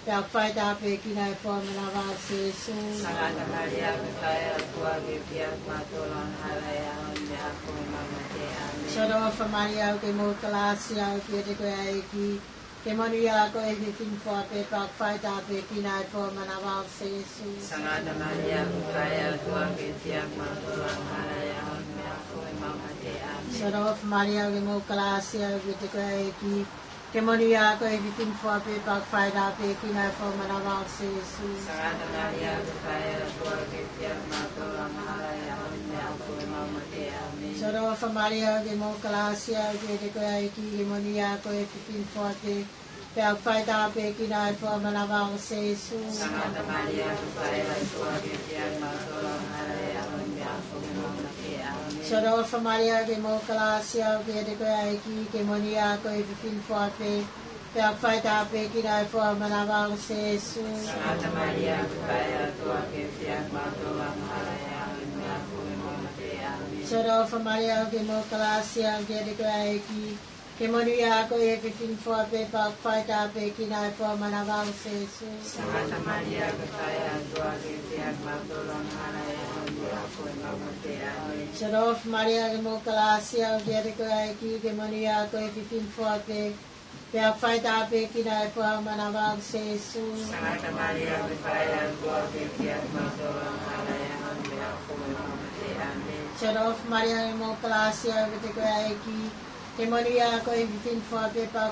pea ʻoku faitāpuekina ʻa e foha ʻo ho manava ko Sēsū. Sangata Malia, ko e ʻAi ʻo e ʻOtua, ke fai kiate kimautolu angahala, ʻi he ʻaho ni mo e ʻaho ʻemau mate. ʻĀmeni. Siʻoto ʻofa Malia, ʻoku ke maʻu ʻa e kalasia, ʻoku ʻiate koe ʻa e ʻEiki, ke monūʻia koe ʻi he fefine fua pē, pea ʻoku faitāpuekina ʻa e foha ʻo ho manava ko Sēsū. Sangata Malia, ko e ʻAi ʻo e ʻOtua, ke fai kiate kimautolu angahala, ʻi he ʻaho ni mo e ʻaho ʻemau mate. ʻĀmeni. Siʻoto ʻofa Malia, ʻoku ke maʻu ʻa e kalasia, ʻoku ʻiate koe ʻa e ʻEiki, ke monūʻia koe ʻi he fefine fua pē, pea ʻoku faitāpuekina ʻa e foha ʻo ho manava ko Sēsū. Sangata Malia, ko e ʻAi ʻo e ʻOtua, ke fai kiate kimautolu angahala, ʻi he ʻaho ni mo e ʻaho ʻemau mate. ʻĀmeni. Siʻoto ʻofa Malia, ʻoku ke maʻu ʻa e kalasia, ʻoku ʻiate koe ʻa e ʻEiki, ke monūʻia koe ʻi he fefine fua pē, pea ʻoku faitāpuekina ʻa e foha ʻo ho manava ko Sēsū. Sangata Malia, ko e ʻAi ʻo e ʻOtua, ke fai kiate kimautolu angahala, ʻi he ʻaho ni mo e ʻaho ʻemau mate. ʻĀmeni. Siʻoto ʻofa Malia, ʻoku ke maʻu ʻa e kalasia, ʻoku ʻiate koe ʻa e ʻEiki, ke monūʻia koe ʻi he fefine fua pē, pea ʻoku faitāpuekina ʻa e foha ʻo ho manava ko Sēsū. Sangata Malia, ko e ʻAi ʻo e ʻOtua, ke fai kiate kimautolu angahala, ʻi he ʻaho ni mo e ʻaho ʻemau mate. ʻĀmeni. Siʻoto ʻofa Malia, ʻoku ke maʻu ʻa e kalasia, ʻoku ʻiate koe ʻa e ʻEiki, ke monūʻia koe ʻi he fefine fua pē, pea ʻoku faitāpuekina ʻa e foha ʻo ho manava ko Sēsū. Sangata Malia, ko e ʻAi ʻo e ʻOtua, ke fai kiate kimautolu angahala, ʻi he ʻaho ni mo e ʻaho ʻemau mate. ʻĀmeni. Siʻoto ʻofa Malia, ʻoku ke maʻu ʻa e kalasia, ʻoku ʻiate koe ʻa e ʻEiki, ke monūʻia koe ʻi he fefine fua pē, pea ʻoku faitāpuekina ʻa e foha ʻo ho manava ko Sēsū. Sangata Malia, ko e ʻAi ʻo e ʻOtua, ke fai kiate kimautolu angahala, ʻi he ʻaho ni mo e ʻaho ʻemau mate. ʻĀmeni. Siʻoto ʻofa Malia, ʻoku ke maʻu ʻa e kalasia, ʻoku ʻiate koe ʻa e ʻEiki, ke monūʻia koe ʻi he fefine fua pē, pea ʻoku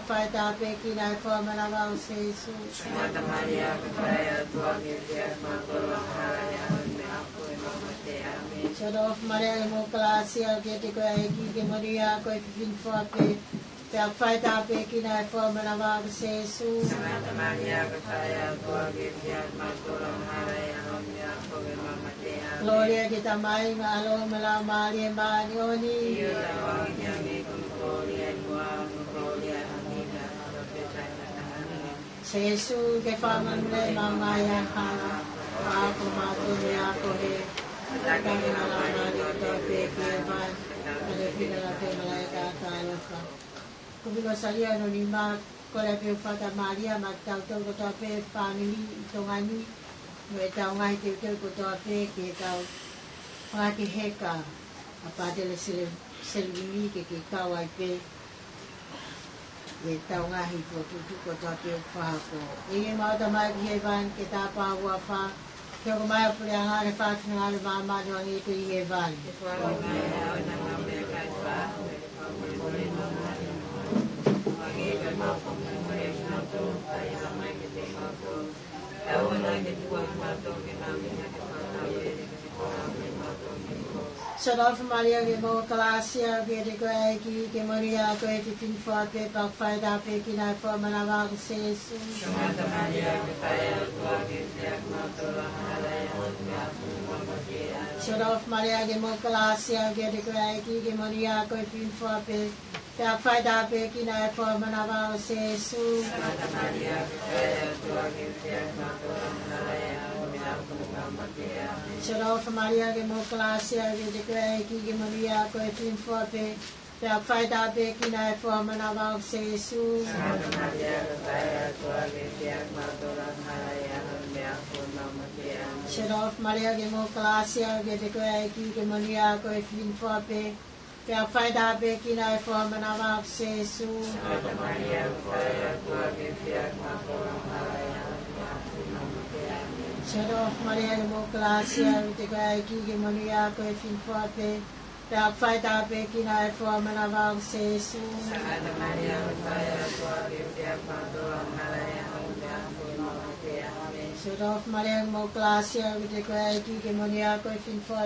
faitāpuekina ʻa e foha ʻo ho manava ko Sēsū. Sangata Malia, ko e ʻAi ʻo e ʻOtua, ke fai kiate kimautolu angahala, ʻi he ʻaho ni mo e ʻaho ʻemau mate. ʻĀmeni. Siʻoto ʻofa Malia, ʻoku ke maʻu ʻa e kalasia, ʻoku ʻiate koe ʻa e ʻEiki, ke monūʻia koe ʻi he fefine fua pē, pea ʻoku faitāpuekina ʻa e foha ʻo ho manava ko Sēsū. Sangata Malia, ko e ʻAi ʻo e ʻOtua, ke fai kiate kimautolu angahala, ʻi he ʻaho ni mo e ʻaho ʻemau mate. ʻĀmeni. Kolōlia ki he Tamai, mo e ʻAlo, mo e Laumālie Māʻoniʻoni. ʻIo, tapu ange ki he ʻEiki, ko hono kolōlia ʻi muʻa, ko hono kolōlia ʻi he ʻaho ni mo e ʻaho ʻemau mate. ʻĀmeni. Sēsū, ke fakamolemole mai ʻa e hala, ʻo fakamaau mai ʻa e ako ē, ʻo taki ʻa e Laumālie kotoa pē ki hēvani, kae tuku kinautolu ʻa e ʻaloʻofa. Kuo pili ʻo sali hono nima, kole pē ho fakamālie maʻa kitautolu kotoa pē fāmili ʻi Tonga ni, mo ʻetau ngaahi teuteu kotoa pē, ke tau fakaheka ʻa Pātele Sele-, Selivini ke ke kau ai pē ʻi heʻetau ngaahi fokotuʻutuʻu kotoa pē ʻoku fakahoko. ʻEiki ʻemau Tamai ʻoku ʻi hēvani, ke tāpuhā ho huafa, ke hoko mai ho puleʻanga, ke fai ho finangalo ʻi māmani ʻo hangē ko ia ʻi hēvani. Siʻoto ʻofa Malia, ʻoku ke maʻu ʻa e kalasia, ʻoku ʻiate koe ʻa e ʻEiki, ke monūʻia koe ʻi he fefine fua pē, pea ʻoku faitāpuekina ʻa e foha ʻo ho manava ko Sēsū. Siʻoto ʻofa Malia, ʻoku ke maʻu ʻa e kalasia, ʻoku ʻiate koe ʻa e ʻEiki, ke monūʻia koe ʻi he fefine fua pē, pea ʻoku faitāpuekina ʻa e foha ʻo ho manava ko Sēsū. Siʻoto ʻofa Malia, ʻoku ke maʻu ʻa e kalasia, ʻoku ʻiate koe ʻa e ʻEiki, ke monūʻia koe ʻi he fefine fua pē, Pea ʻoku faitāpuekina ʻa e foha ʻo ho manava ko Sēsū. Sangata Malia, ko e Faʻē ʻo e ʻOtua, ke fai kiate kimautolu angahala, ʻi he ʻaho ni pea mo e ʻaho ʻo e mate. ʻĀmeni. Siʻoto ʻofa Malia, ke moʻui ʻi he kalasia, ʻoku ʻiate koe ʻa e ʻEiki, ke moʻoni ʻa koe ʻi he fefine fua pē. Pea ʻoku faitāpuekina ʻa e foha ʻo ho manava ko Sēsū. Sangata Malia, ko e Faʻē ʻo e ʻOtua, ke fai kiate kimautolu angahala, ʻi he ʻaho ni pea mo e ʻaho ʻo e mate. ʻĀmeni. Siʻoto ʻofa Malia, ke moʻui ʻi he kalasia, ʻoku ʻiate koe ʻa e ʻEiki, ke moʻoni ʻa koe ʻi he fefine fua pē. Pea ʻoku faitāpuekina ʻa e foha ʻo ho manava ko Sēsū. Sangata Malia, ko e Faʻē ʻo e ʻOtua, ke fai kiate kimautolu angahala, ʻi he ʻaho ni pea mo e ʻaho ʻo e mate. ʻĀmeni. Siʻoto ʻofa Malia, ke moʻui ʻi he kalasia, ʻoku ʻiate koe ʻa e ʻEiki, ke moʻoni ʻa koe ʻi he fefine fua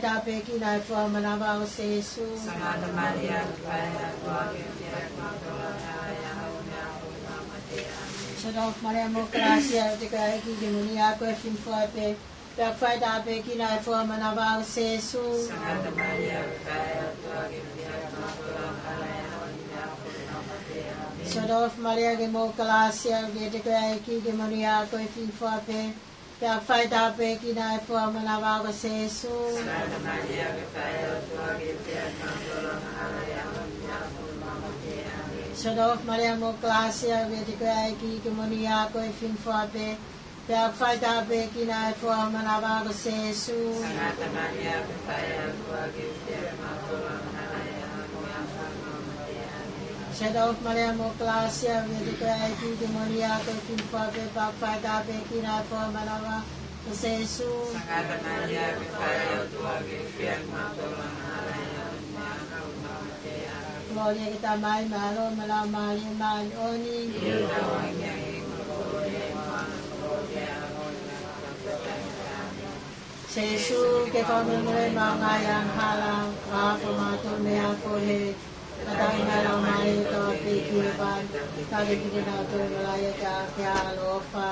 pē. Pea ʻoku faitāpuekina ʻa e foha ʻo ho manava ko Sēsū. Sangata Malia, ko e Faʻē ʻo e ʻOtua, ke fai kiate kimautolu angahala, ʻi he ʻaho ni pea mo e ʻaho ʻo e mate. ʻĀmeni. Siʻoto ʻofa Malia, ke moʻui ʻi he kalasia, ʻoku ʻiate koe ʻa e ʻEiki, ke moʻoni ʻa koe ʻi he fefine fua pē. Pea ʻoku faitāpuekina ʻa e foha ʻo ho manava ko Sēsū. Sangata Malia, ko e Faʻē ʻo e ʻOtua, ke fai kiate kimautolu angahala, ʻi he ʻaho ni pea mo e ʻaho ʻo e mate. ʻĀmeni. Siʻoto ʻofa Malia, ke moʻui ʻi he kalasia, ʻoku ʻiate koe ʻa e ʻEiki, ke moʻoni ʻa koe ʻi he fefine fua pē. Pea ʻoku faitāpuekina ʻa e foha ʻo ho manava ko Sēsū. Sangata Malia, ko e Faʻē ʻo e ʻOtua, ke fai kiate kimautolu angahala, ʻi he ʻaho ni pea mo e ʻaho ʻo e mate. ʻĀmeni. Siʻoto ʻofa Malia, ke moʻui ʻi he kalasia, ʻoku ʻiate koe ʻa e ʻEiki, ke moʻoni ʻa koe ʻi he fefine fua pē. Pea ʻoku faitāpuekina ʻa e foha ʻo ho manava ko Sēsū. Sangata Malia, ko e Faʻē ʻo e ʻOtua, ke fai kiate kimautolu angahala, ʻi he ʻaho ni pea mo e ʻaho ʻo e mate. ʻĀmeni. Siʻoto ʻofa Malia, ke moʻui ʻi he kalasia, ʻoku ʻiate koe ʻa e ʻEiki, ke moʻoni ʻa koe ʻi he fefine fua pē. Pea ʻoku faitāpuekina ʻa e foha ʻo ho manava ko Sēsū. Sangata Malia, ko e Faʻē ʻo e ʻOtua, ke fai kiate kimautolu angahala, ʻi he ʻaho ni pea mo e ʻaho ʻo e mate. ʻĀmeni. Kolōlia ki he Tamai, mo e ʻAlo, mo e Laumālie Māʻoniʻoni. Sēsū, ke fakamolemole mai ʻa e ngaahi angahala, fakahaofi kimautolu mei he ʻaho ko ē, ʻo tataki mai ʻa e Laumālie ʻo e ʻOtua ki he ʻEiki, pea ke ʻave kinautolu ki he malaʻe, ʻo ʻikai ke ʻaloʻofa.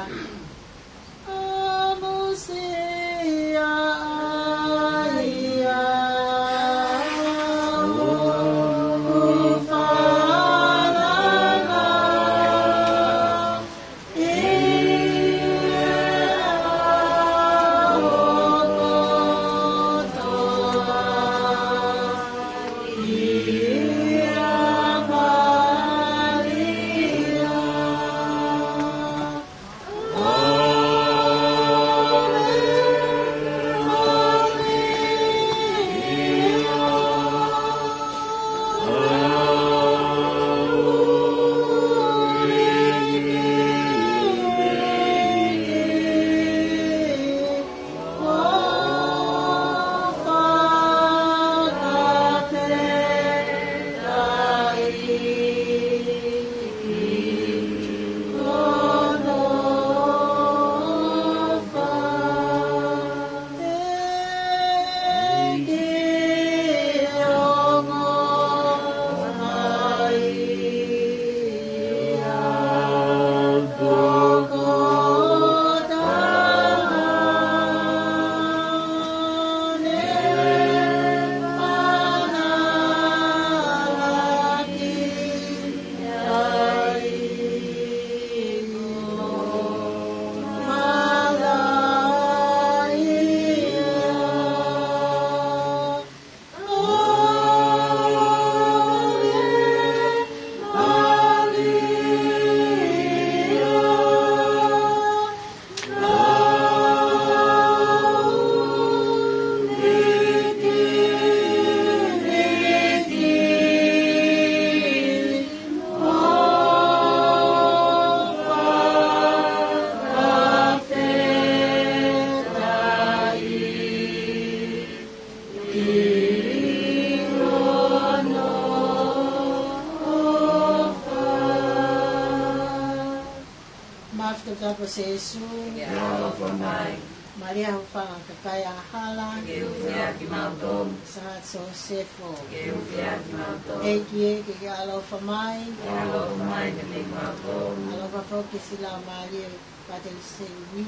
Māfimafi ko Sēsū. Ke ʻaloʻofa mai. Malia, hūfanga ʻo e kakai angahala. Ke ʻufiʻufi kimautolu. Sangata Sosefo. Ke ʻufiʻufi kimautolu. ʻEiki, ke ke ʻaloʻofa mai. Ke ʻaloʻofa mai kiate kimautolu. ʻAloʻofa foki siʻi laumālie ʻo e Katolika Sēniti,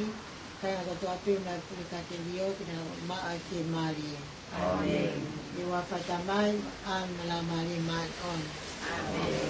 kāinga kotoa pē ʻoku nau puli ka ke lio, ke nau maʻu ʻa e fiemālie. ʻĀmeni. ʻI he huafa ʻo e Tamai, ʻAlo mo e Laumālie Māʻoniʻoni. ʻĀmeni.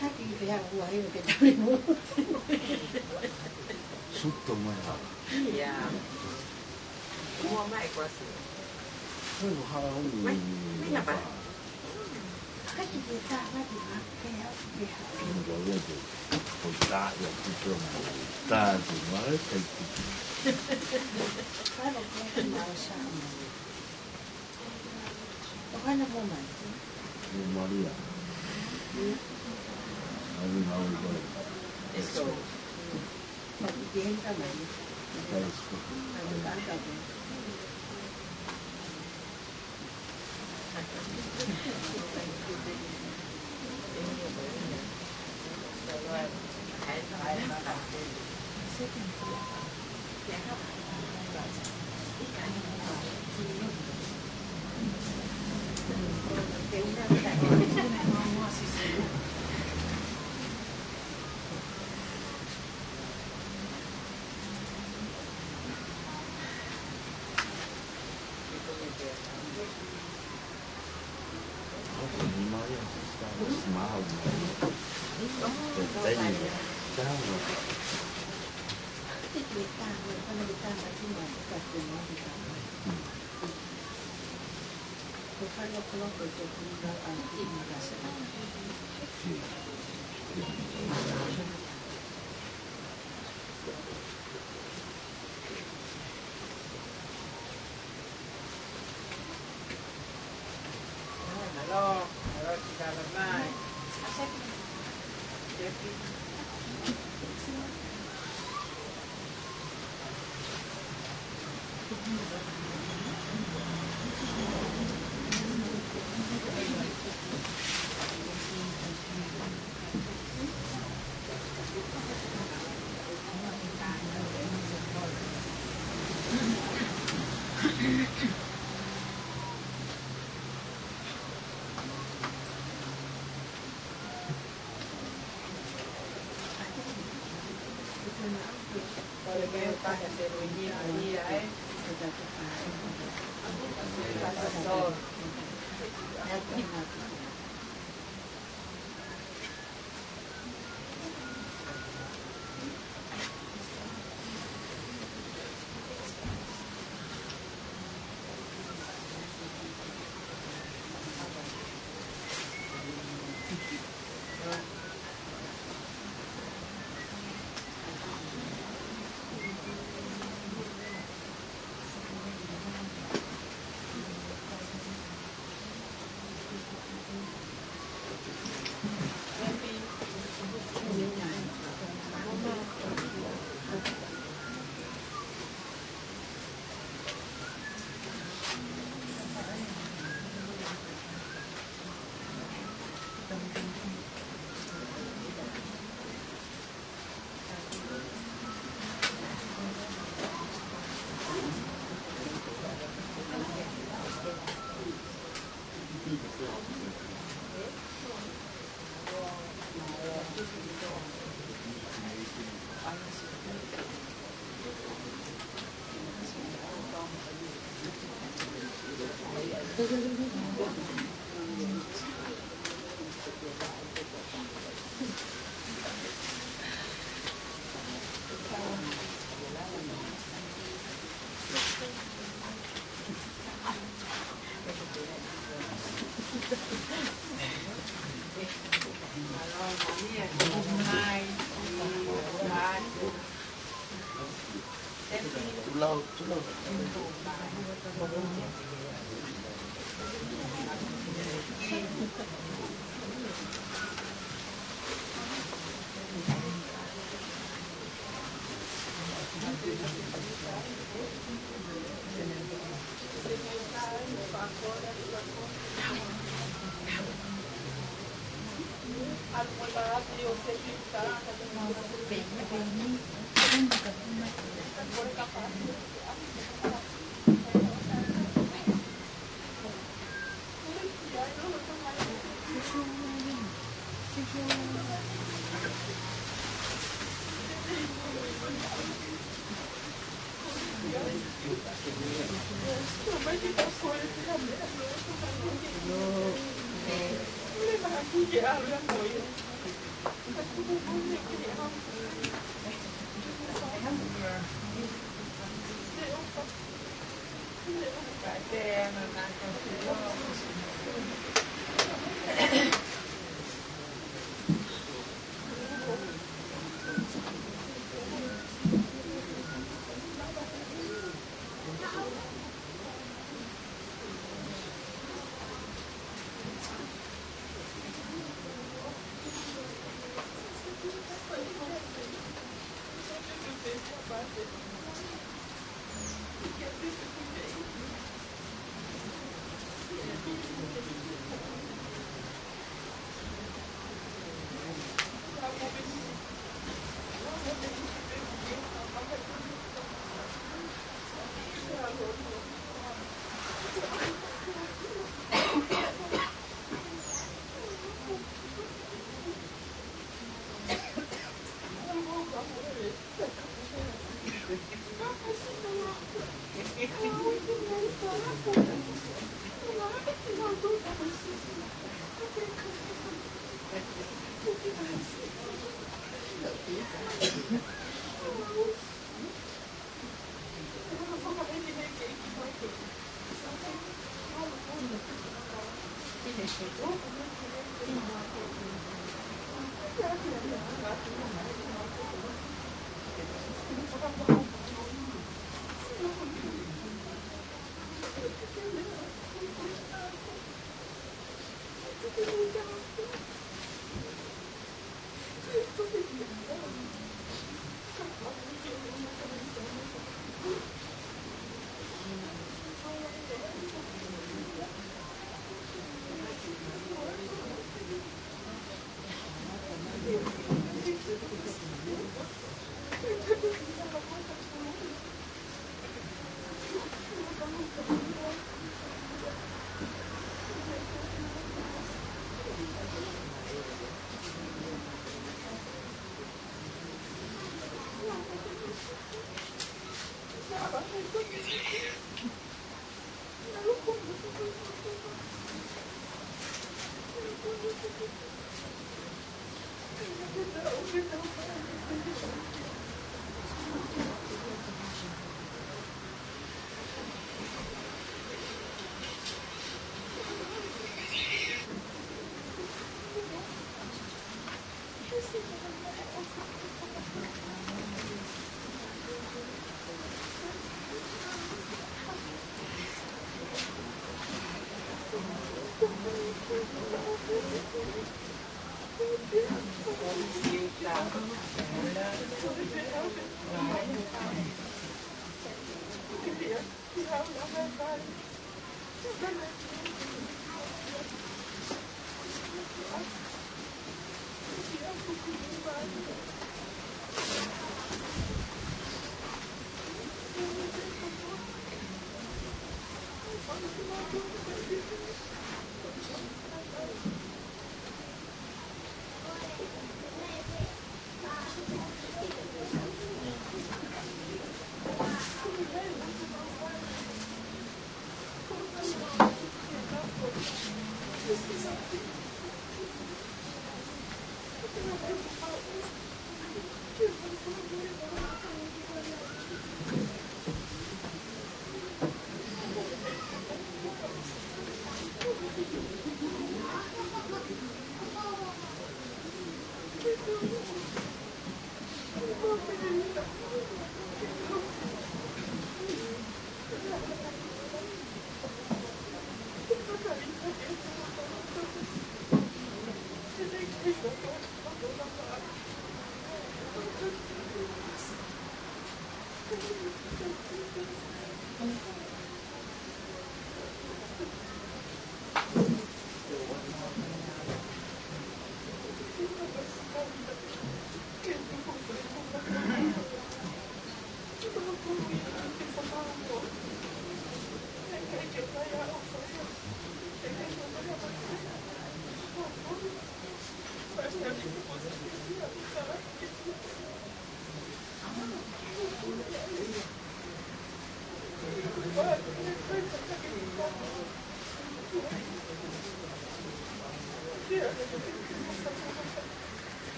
Haki i pea ua e ke tau mo. Suto mai ha. Ia. Mua mai ko asi. Ko e hala o ni. Mai, mai na pa. Haki ke tā, haki ma, ke au, ke ha. Ko e hala o ni. Ko e tā, ia, kuto mo. Tā, tu, ma, e, kai, tu. Ka no ko e ma, sa, ma. ʻO hana mo mai. Mo Maria. Ai, ngā ui koe. Let's go. Let's go.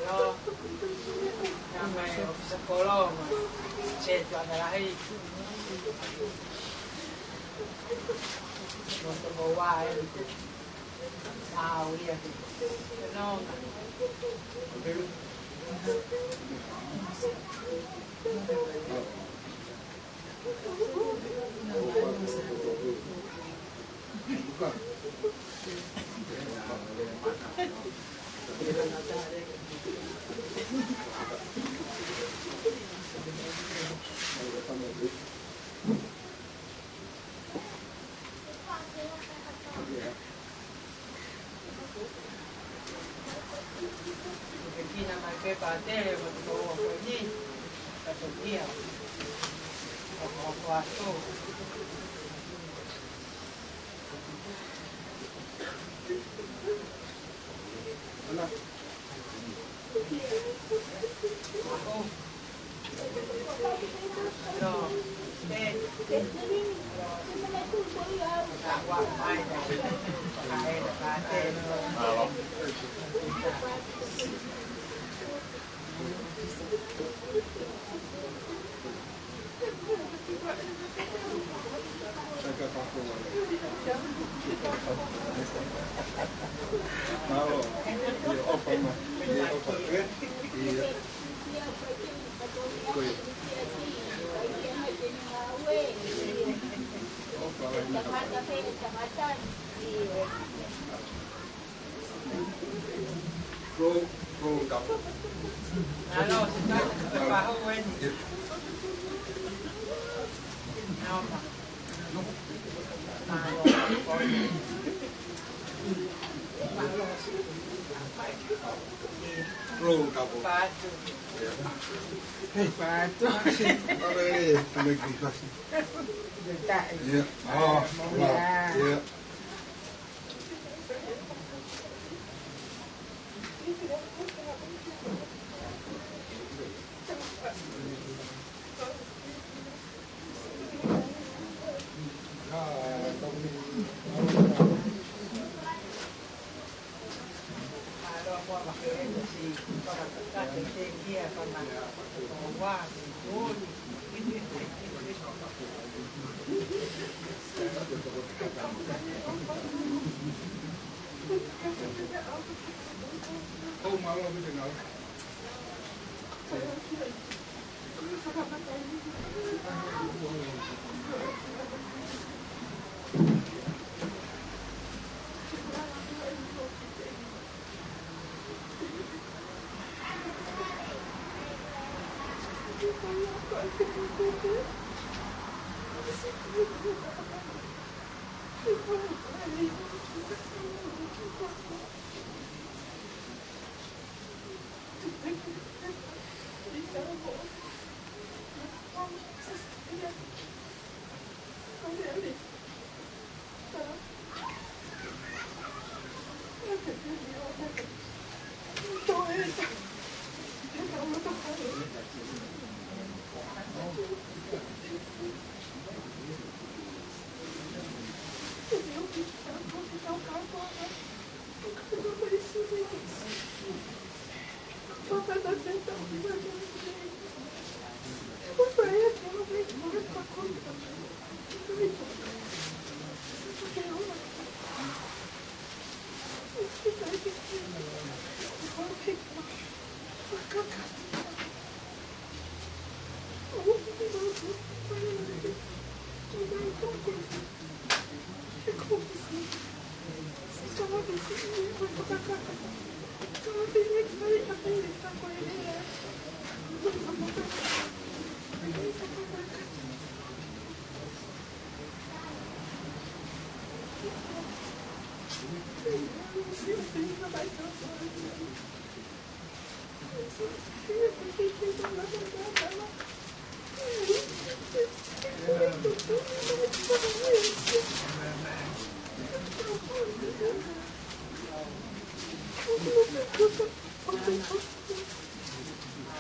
Mālō. Naʻa mai ʻo Sakolo, mo Setu Angalahi. Mo Tomoua, ē. Mālō ia. Nō. Ke pina mai pē pātele mo te koua ko eni, ka toki ia, ka ko atu. Pro, pro, kapo. Alo, se taku ke pahu eni. Naopa. Pro, kapo. Fatu. Fatu. Alo, ē, tamai ki fasi. Ia. Oh, ia.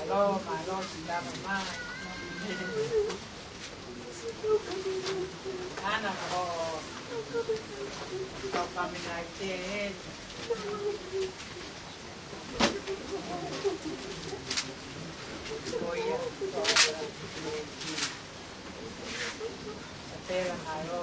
Mālō, mālō, sila mai. Ana, mālō. Tau kamina i te. Ko ia, ko ia. Pela, mālō.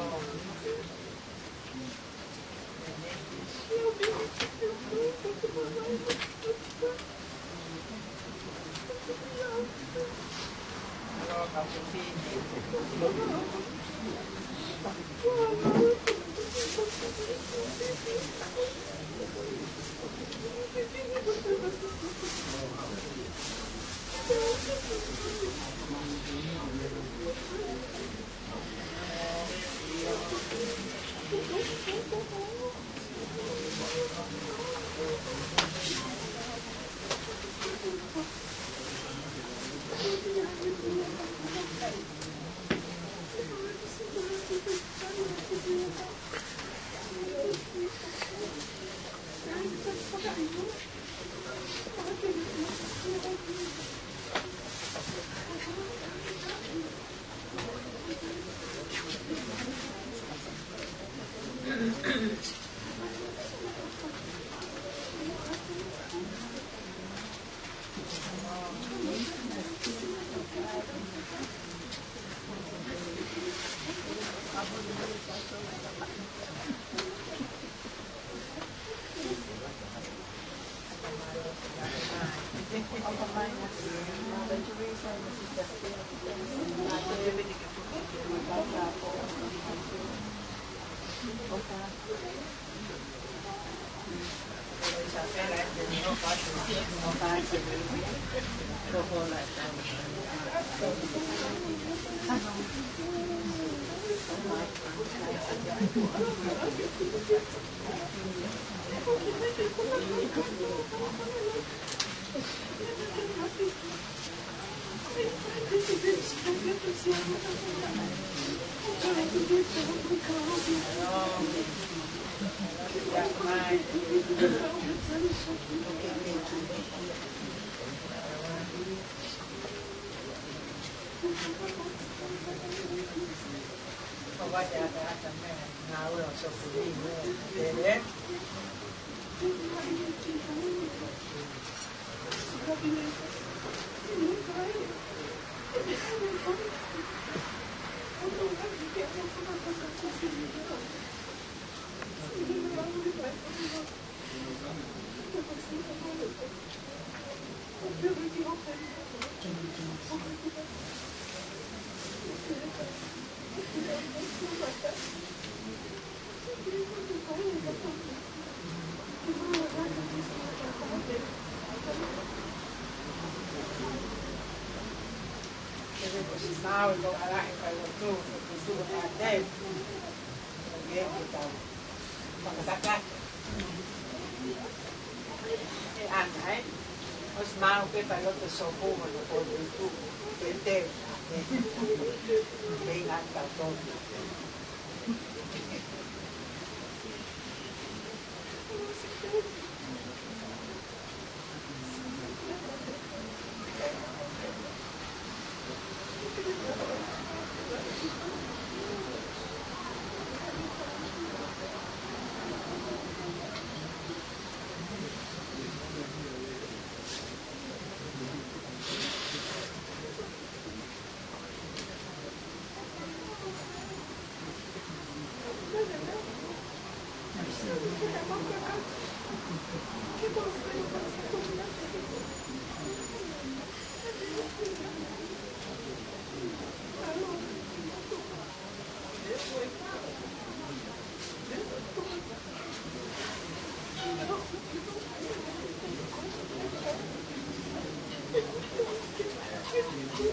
Mālō.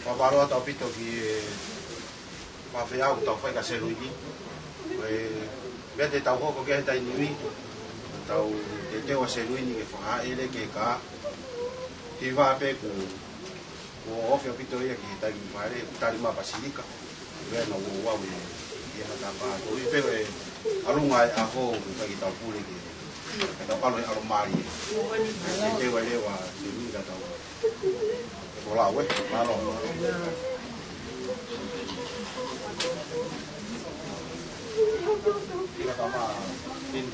Fakamālō atu ʻaupito ki he faifekau ʻoku tau fai kia Seluini. Ko e meʻa te tau hoko ki ai he taimi ni, tau teuteu ʻa Seluini ke fakaʻele ke ka hiva pē kuo, kuo ofi ʻaupito ia ki he taimi fale, tali mai Pasilika. Pea na ua ua ue, ia ka tapa, ko i pe e alunga e aho, ka ki tau pule ke, ka tau palo e alo mali. Te te ua lewa, te ni ka tau. Ko la ue, mālō. Ia ka ma, in.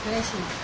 Bless you.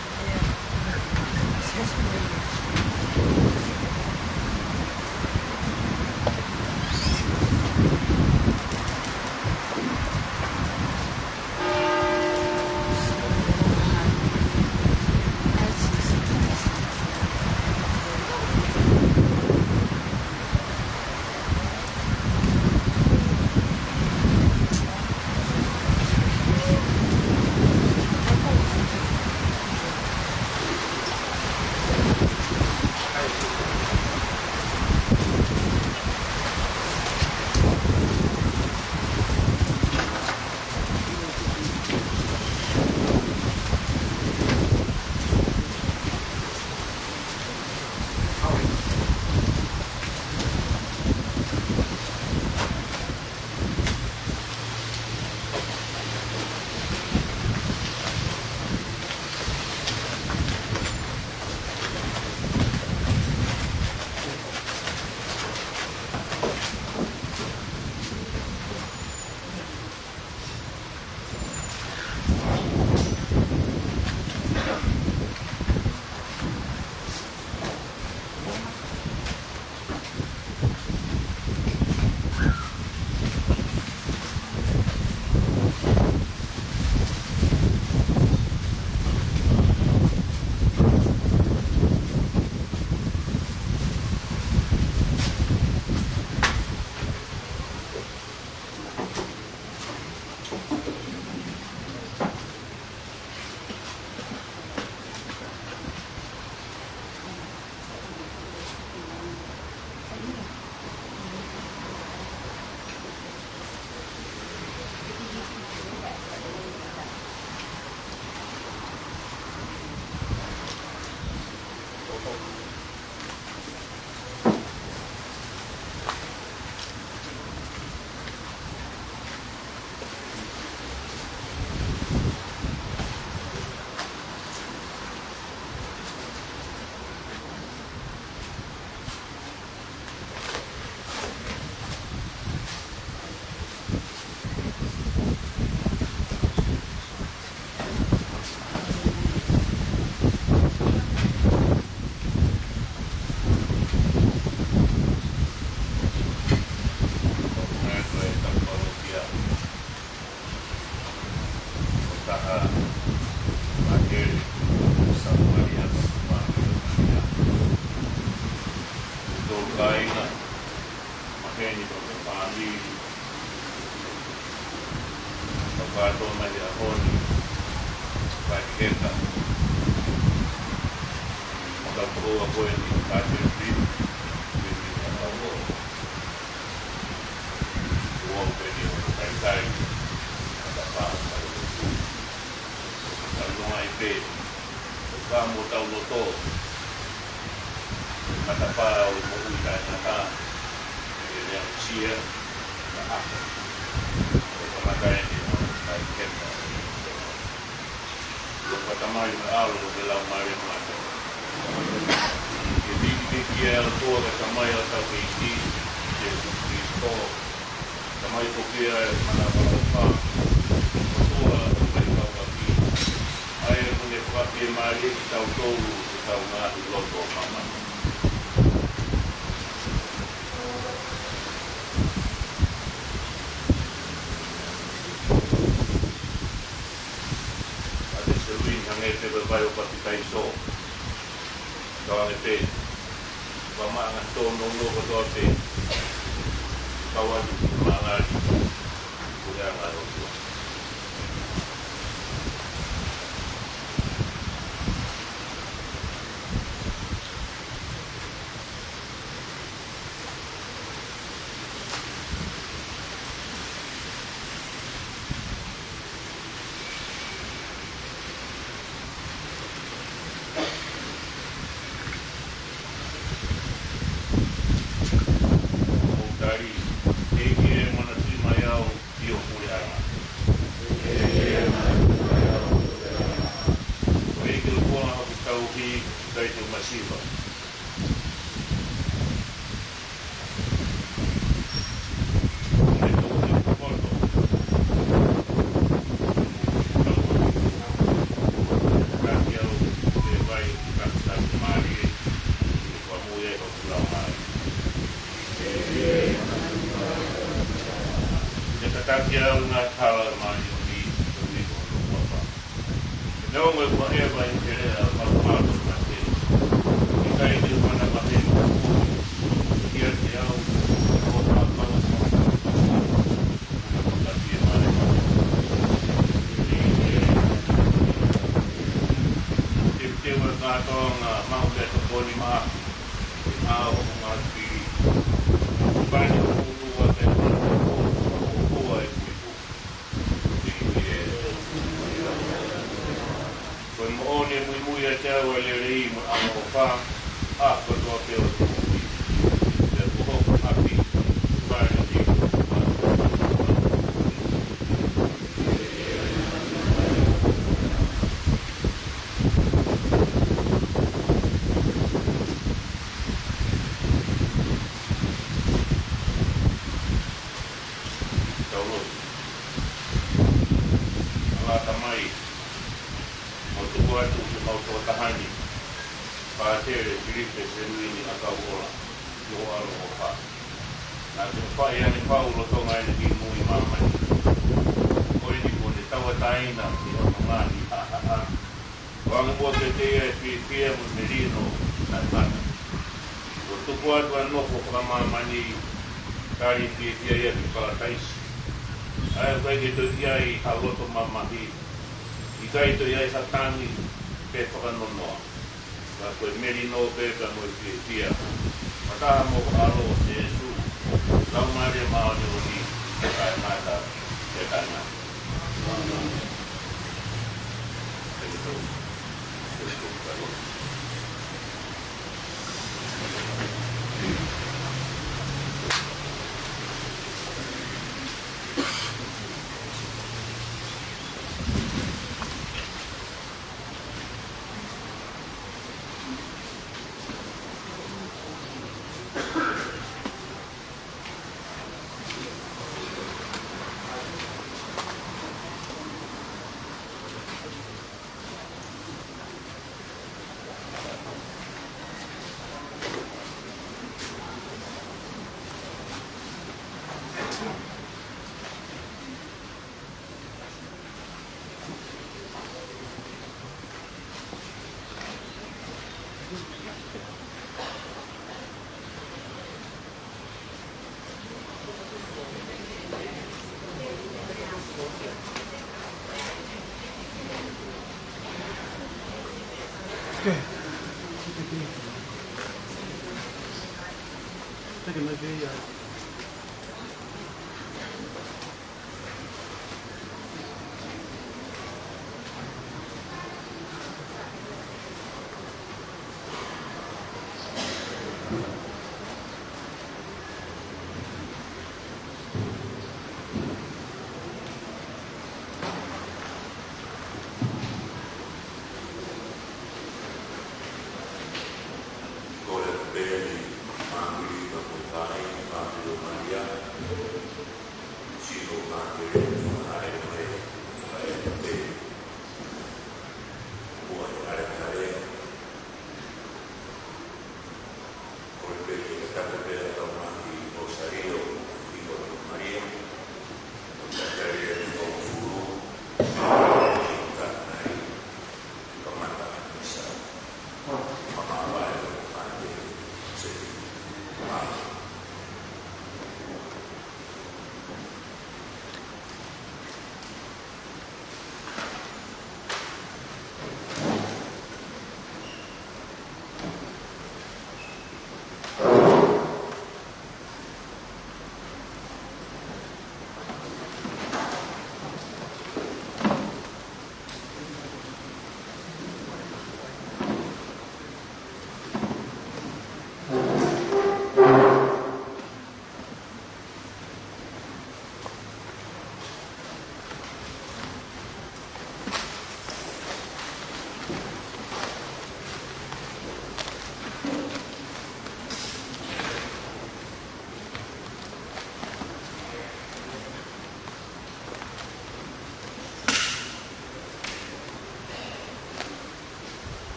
Kāinga, maheni mo e fāmili, ʻoku kātoa mai he ʻaho ni, Faifekau, mo e kau tokoua ko eni, Kāteni Pini, Pini mo e kau tokoua. Ua peni o kaikai, matapā, kai o tu. Tau noa i pē, ka mo tau loto, matapā ʻo e moʻui taʻengata, ʻe lea ʻusia, na ako. ʻO kamata eni ʻo kai keta. ʻOku ʻatamai mo e ʻAlo mo e Laumālie Māʻoniʻoni. Ke vivili pē ki ai ʻa e ʻOtua ko e Tamai ʻo hotau ʻEiki, Sīsū Kalaisi. Tamai ko ia ʻoku manavahē, ʻOtua ʻo e fakaʻaufuli. ʻA ia ʻoku ne fakafiemālieʻi kitautolu ʻi heʻetau ngaahi loto ʻo māmani. ʻA e seluini hangē pē ko e vai ʻo e papitaiso. Tau ange pē, ʻoku maʻa ngaahi tōnounou kotoa pē. Kau atu ki māmani, puleʻanga ʻo e ʻOtua. ʻOku tali, ʻEiki ē, manatuʻi mai au ʻi ho puleʻanga. ʻEiki ē, manatuʻi mai au ʻi ho puleʻanga. ʻEiki ē, ʻoku ʻoange hoku tauhi, ʻikai te u masiva. Ke tataki au ʻi he ngaahi hala ʻo e māʻoniʻoni, ʻo e ʻOtua. Neongo ʻeku ʻeva ʻi he lea, malumalu ʻo e mate. ʻIkai te u manavahē mo ha kovi. ʻIate au, ʻo fakamaʻu mo ha kovi. Teuteu e kātoanga maʻu pea tokoni maʻaku. ʻI he ʻao ʻo hoku ngaahi fili. Pani ʻo ʻUluaki ʻa e mana ʻo ʻUluaki ʻa e kuiku. Ko e moʻoni ʻe muimui ʻiate au ʻa e lelei mo e ʻaloʻofa, ʻa e kotoa pē ʻo e moʻui. Pea ko hoku ʻapi, fale ni, Tau lotu. ʻAlā Tamai, ʻoku tuku atu ki homau tokotaha ni, Pātele Filipe Seluini ʻAkauʻola, ʻi ho ʻaloʻofa. Naʻa ke ʻofaʻi ange fau lolotonga ʻene kimuʻi ʻi māmani. Ko eni kuo ne tauʻatāina ʻi hono ngaahi haʻahaʻa. ʻOange muʻa kiate ia ʻa e fiefia mo e melino naʻe ngata. ʻO tuku atu ʻa e nofo fakamāmani, tali fiefia ia ki Palataisi. ʻA ia ʻoku ʻikai ke toe ʻi ai ha loto mamahi, ʻikai toe ʻi ai ha tangi pe fakanonoa. Ka ko e melino pē pea mo e fiefia. Fakataha mo ho ʻAlo ko Sīsū, Laumālie Māʻoniʻoni, taʻengata pea taʻengata. Ko e peli māmili ka ko e kai, māmili o Maria, sino māmili o Fahare Mai, Fahare Mai, Fua i Alekale, ko e peli ka tapu pea ka mahi o Sario, i ko Maria, o Takaria, o Furu, o Kanai,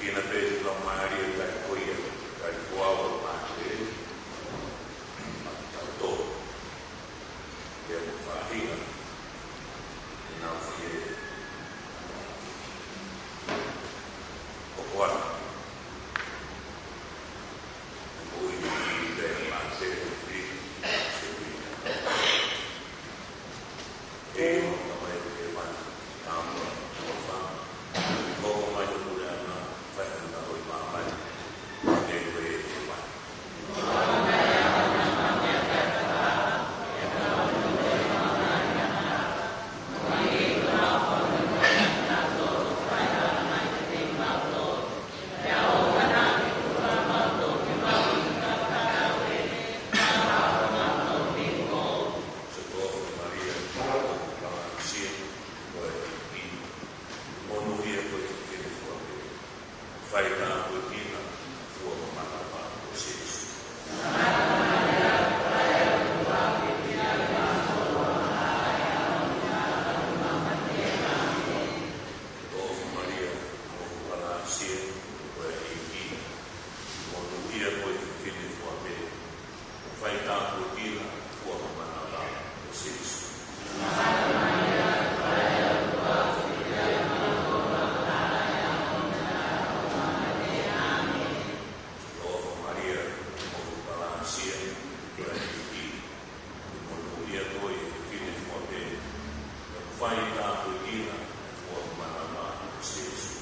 Ina pē ʻi he laumālie ʻa e ʻOtua, ʻa e ʻOtua ʻo e mātuʻa, ʻa e ʻOtua ʻo e faʻahinga, ʻi he ʻuhinga ʻoku ʻi ai ʻa e moʻui ni pē mātuʻa. Monūʻia koe ʻi he fefine fua pē. Fai tāpuekina ʻa e fua ʻo ho manava ko Sīsū. ʻOfa Maria, moʻui ʻoku ʻasi ʻa e ʻEiki. Monūʻia koe ʻi he fefine fua pē. Fai tāpuekina ʻa e fua ʻo ho manava ko Sīsū. ʻOfa Maria, moʻui ʻoku ʻasi ʻa e ʻEiki. Monūʻia koe ʻi he fefine fua pē. Fai tāpuekina ʻa e fua ʻo ho manava ko Sīsū.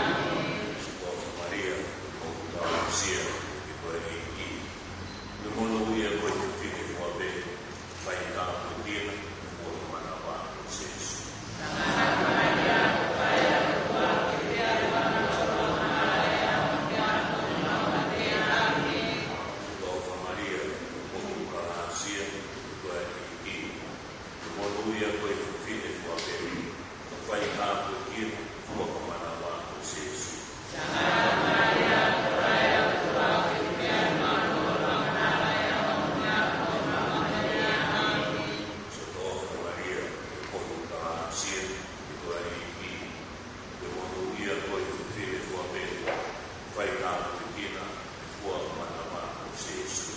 ʻOfa Maria, moʻui ʻoku ʻasi ʻa e ʻEiki. Monūʻia koe ʻi he fefine fua pē. Fai tāpuekina ʻa e fua ʻo ho manava ko Sīsū. ʻOfa Maria, moʻui ʻoku ʻasi ʻa e ʻEiki. Monūʻia koe ʻi he fefine fua pē. Fai tāpuekina ʻa e fua ʻo ho manava ko Sīsū. ʻOfa Maria, moʻui ʻoku ʻasi ʻa e ʻEiki. Monūʻia koe ʻi he fefine fua pē. Fai tāpuekina ʻa e fua ʻo ho manava ko Sīsū.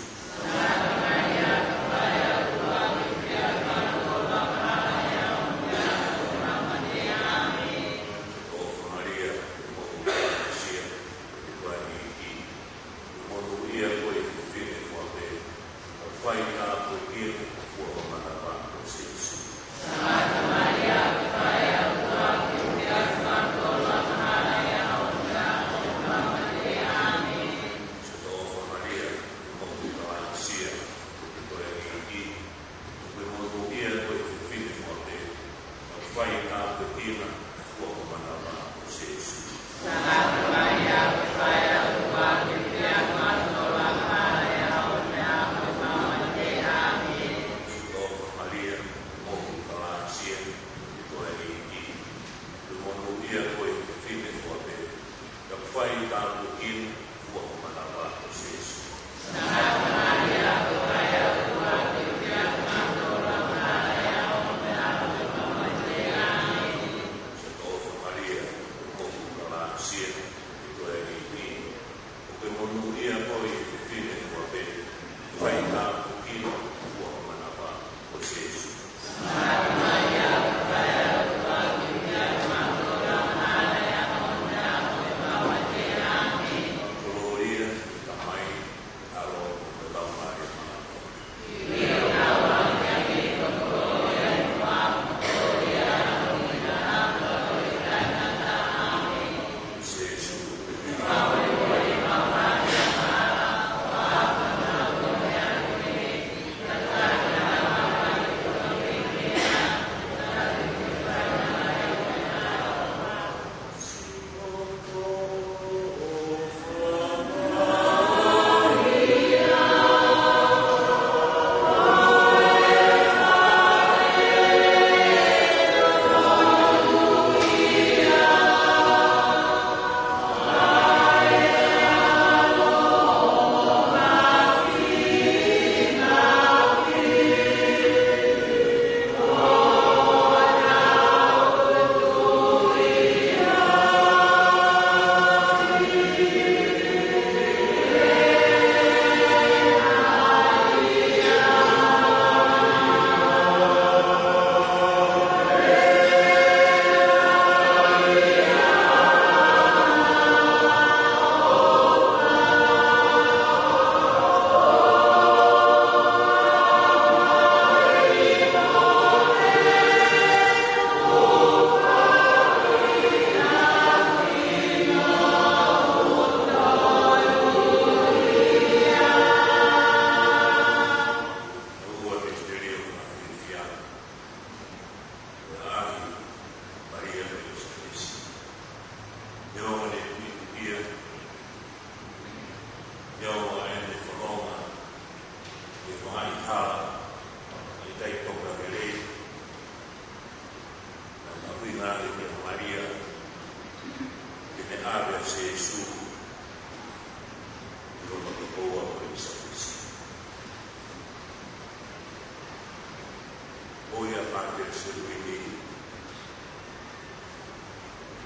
Pātele Seluini,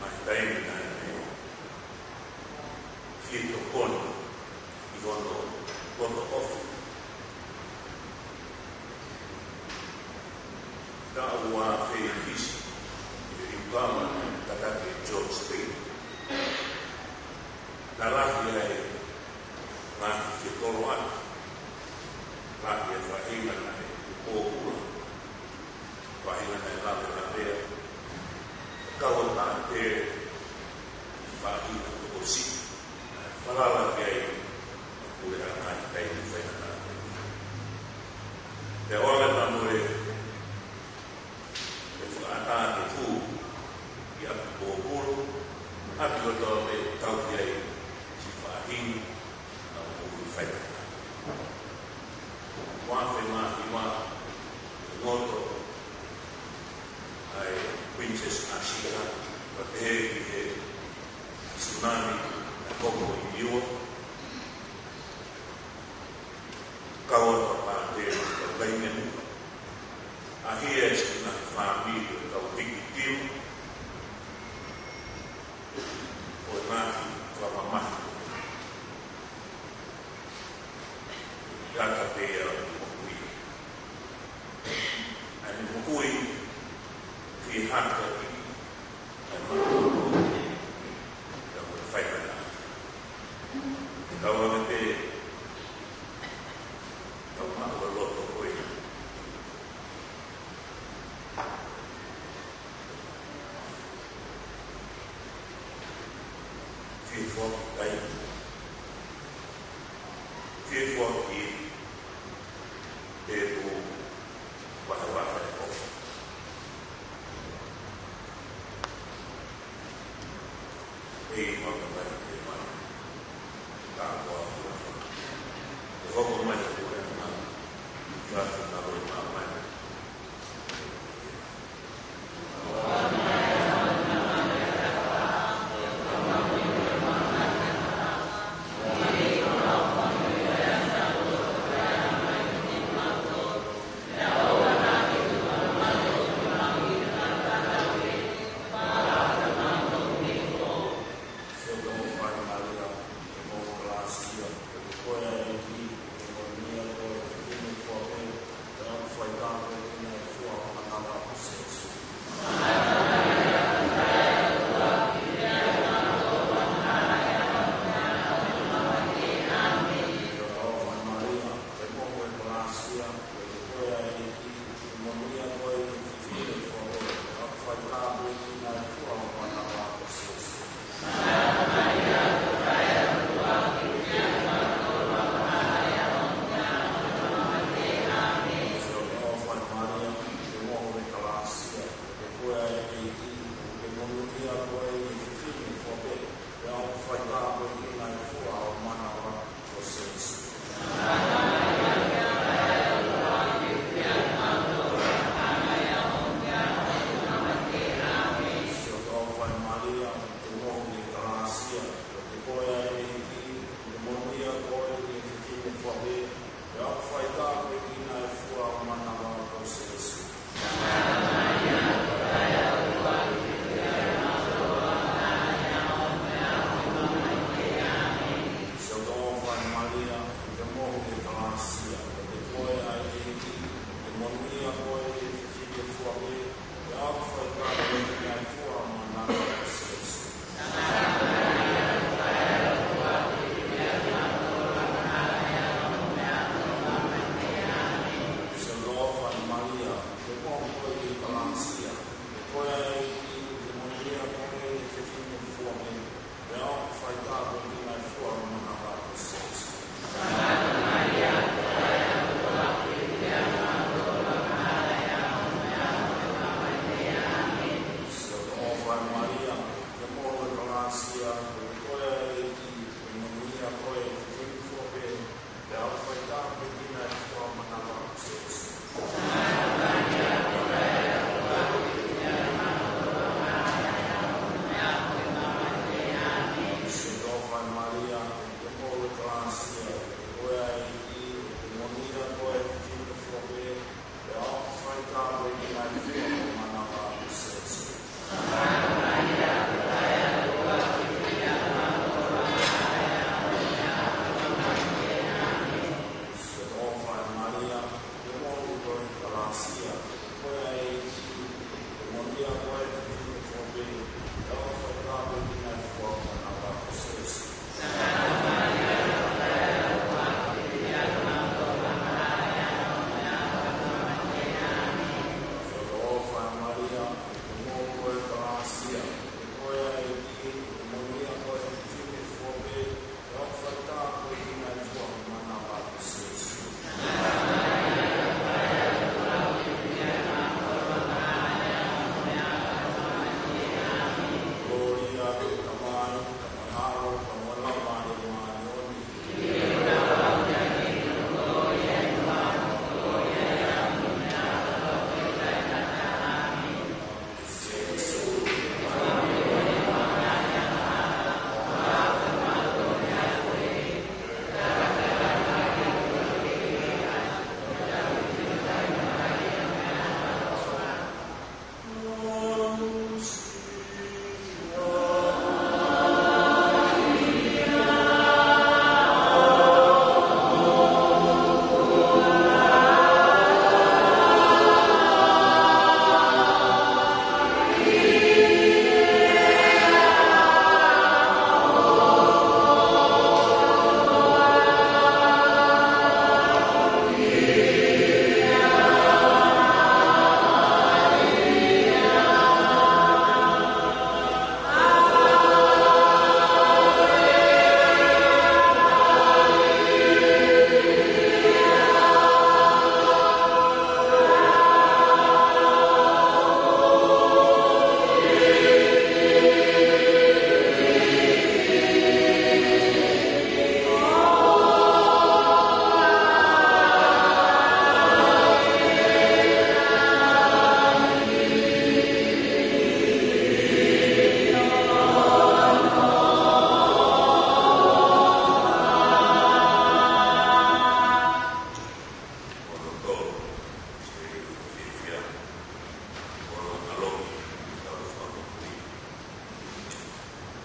ʻi he taimi naʻe fie tokoni ʻi hono loto ʻofa. Taʻu ua afe fisi, ʻi he liukama naʻe tataki ʻe George Speight. Naʻe lahi ai e ngaahi fetoloaki, lahi e faʻahinga naʻe pōpula, faʻahinga naʻe lavelavea, kau ʻa Pātele ki he faʻahinga tokosiʻi naʻe falala ki ai ʻa e puleʻanga ʻi he taimi faingataʻa ko ē. Pea ʻoange ʻa e mole ʻe fakaʻatā ke hū ʻi ʻapi pōpula, ʻapi kotoa pē ʻoku tauhi ai siʻi faʻahinga ʻa e moʻui faingataʻa. Ua afe mā hiva, ʻi he ngoto ʻa e Princess Ashika, pea pehē ki he tsunami naʻe hoko ʻi Niua, kau atu ʻa Pātele ki he kau laine muʻa. ʻAʻahia e siʻi ngaahi fāmili ʻo e kau victim ʻo e ngaahi fakamamahi. Tata pē ia ʻo e moʻui. ʻA e moʻui fie hake ʻi ʻa e maʻu, ka ko e faingataʻa. Kau ange pē, kau maʻu ʻa e loto ko ē. Fie foaki kai. Fie foaki tēpū, vahevahe ʻofa. Asia, ko e ʻEiki, ko e moʻoni ʻa koe, ko e fefine fuʻu pē, ʻa e ʻofa tapu ki he ʻOtua mo e Laumālie Māʻoniʻoni. Ko e ʻofa ʻa Malia, ko e moʻoni ko e Asia, ko e ʻEiki, ko e moʻoni ʻa koe, ko e fefine fuʻu pē,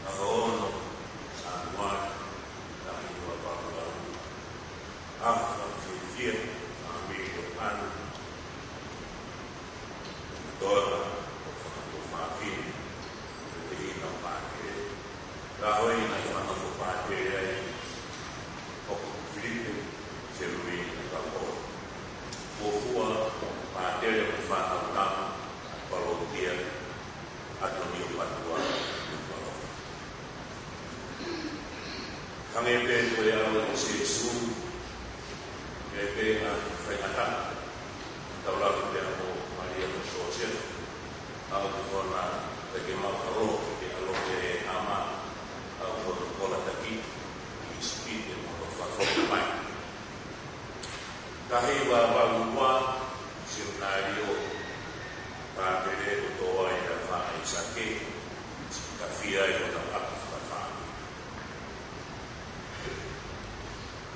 ʻAho ono Sānuali, taha hiva valu valu. ʻAho fiefia, fāmili ʻo Panu. Toa, ʻo fanga ko fāfine, ʻo te hina pātele. Ka hoi na fanga ko pātele ai, ʻo ko Filipe, Seluini na ka ko. Ko fua, pātele ko fanga tama, Palotia, ʻAtonio Patua, Nukuʻalofa. Hangē pē ko e ʻAlo ʻo Sīsū, ʻe pē ngaahi faingataʻa, tau lava pē mo Malia mo Siosefa, ʻa ē ko ʻena, pea ke mau ʻalo, ke ʻalo ke ama, ʻa ē ko ʻena kola taki, ʻi sipite mo ʻena fakafoki mai. Taha hiva valu ua, seminalio, pātele ʻo Toa ʻi he fā ʻAisake, ka fia ʻi ʻena ʻapi fakafāmili.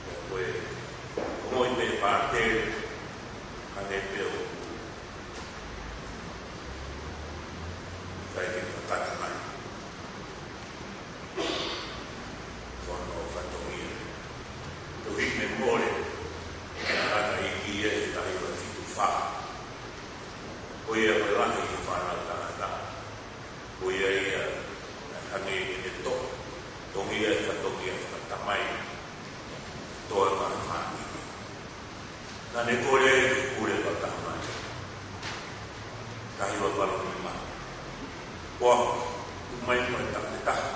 Pea ko e, ko e moʻoni pē pātele, hangē pē ʻoku ʻikai ke fakakata mai. Ko hono fatongia. Tohi ne mole, ʻe ʻAtamaiki ia ʻi he taha hiva fitu fā. Ko ia ko e lahi ʻi he fānau tangata. Ko ia ia, naʻe hangē ʻene toʻo, tongi ia e fatongia fakatamai, Toa ʻi he fāmili. Naʻa ne kole ai ke pule fakataha mai. Taha hiva valu nima. Ko au, tuku mai mo e taha ʻe taha.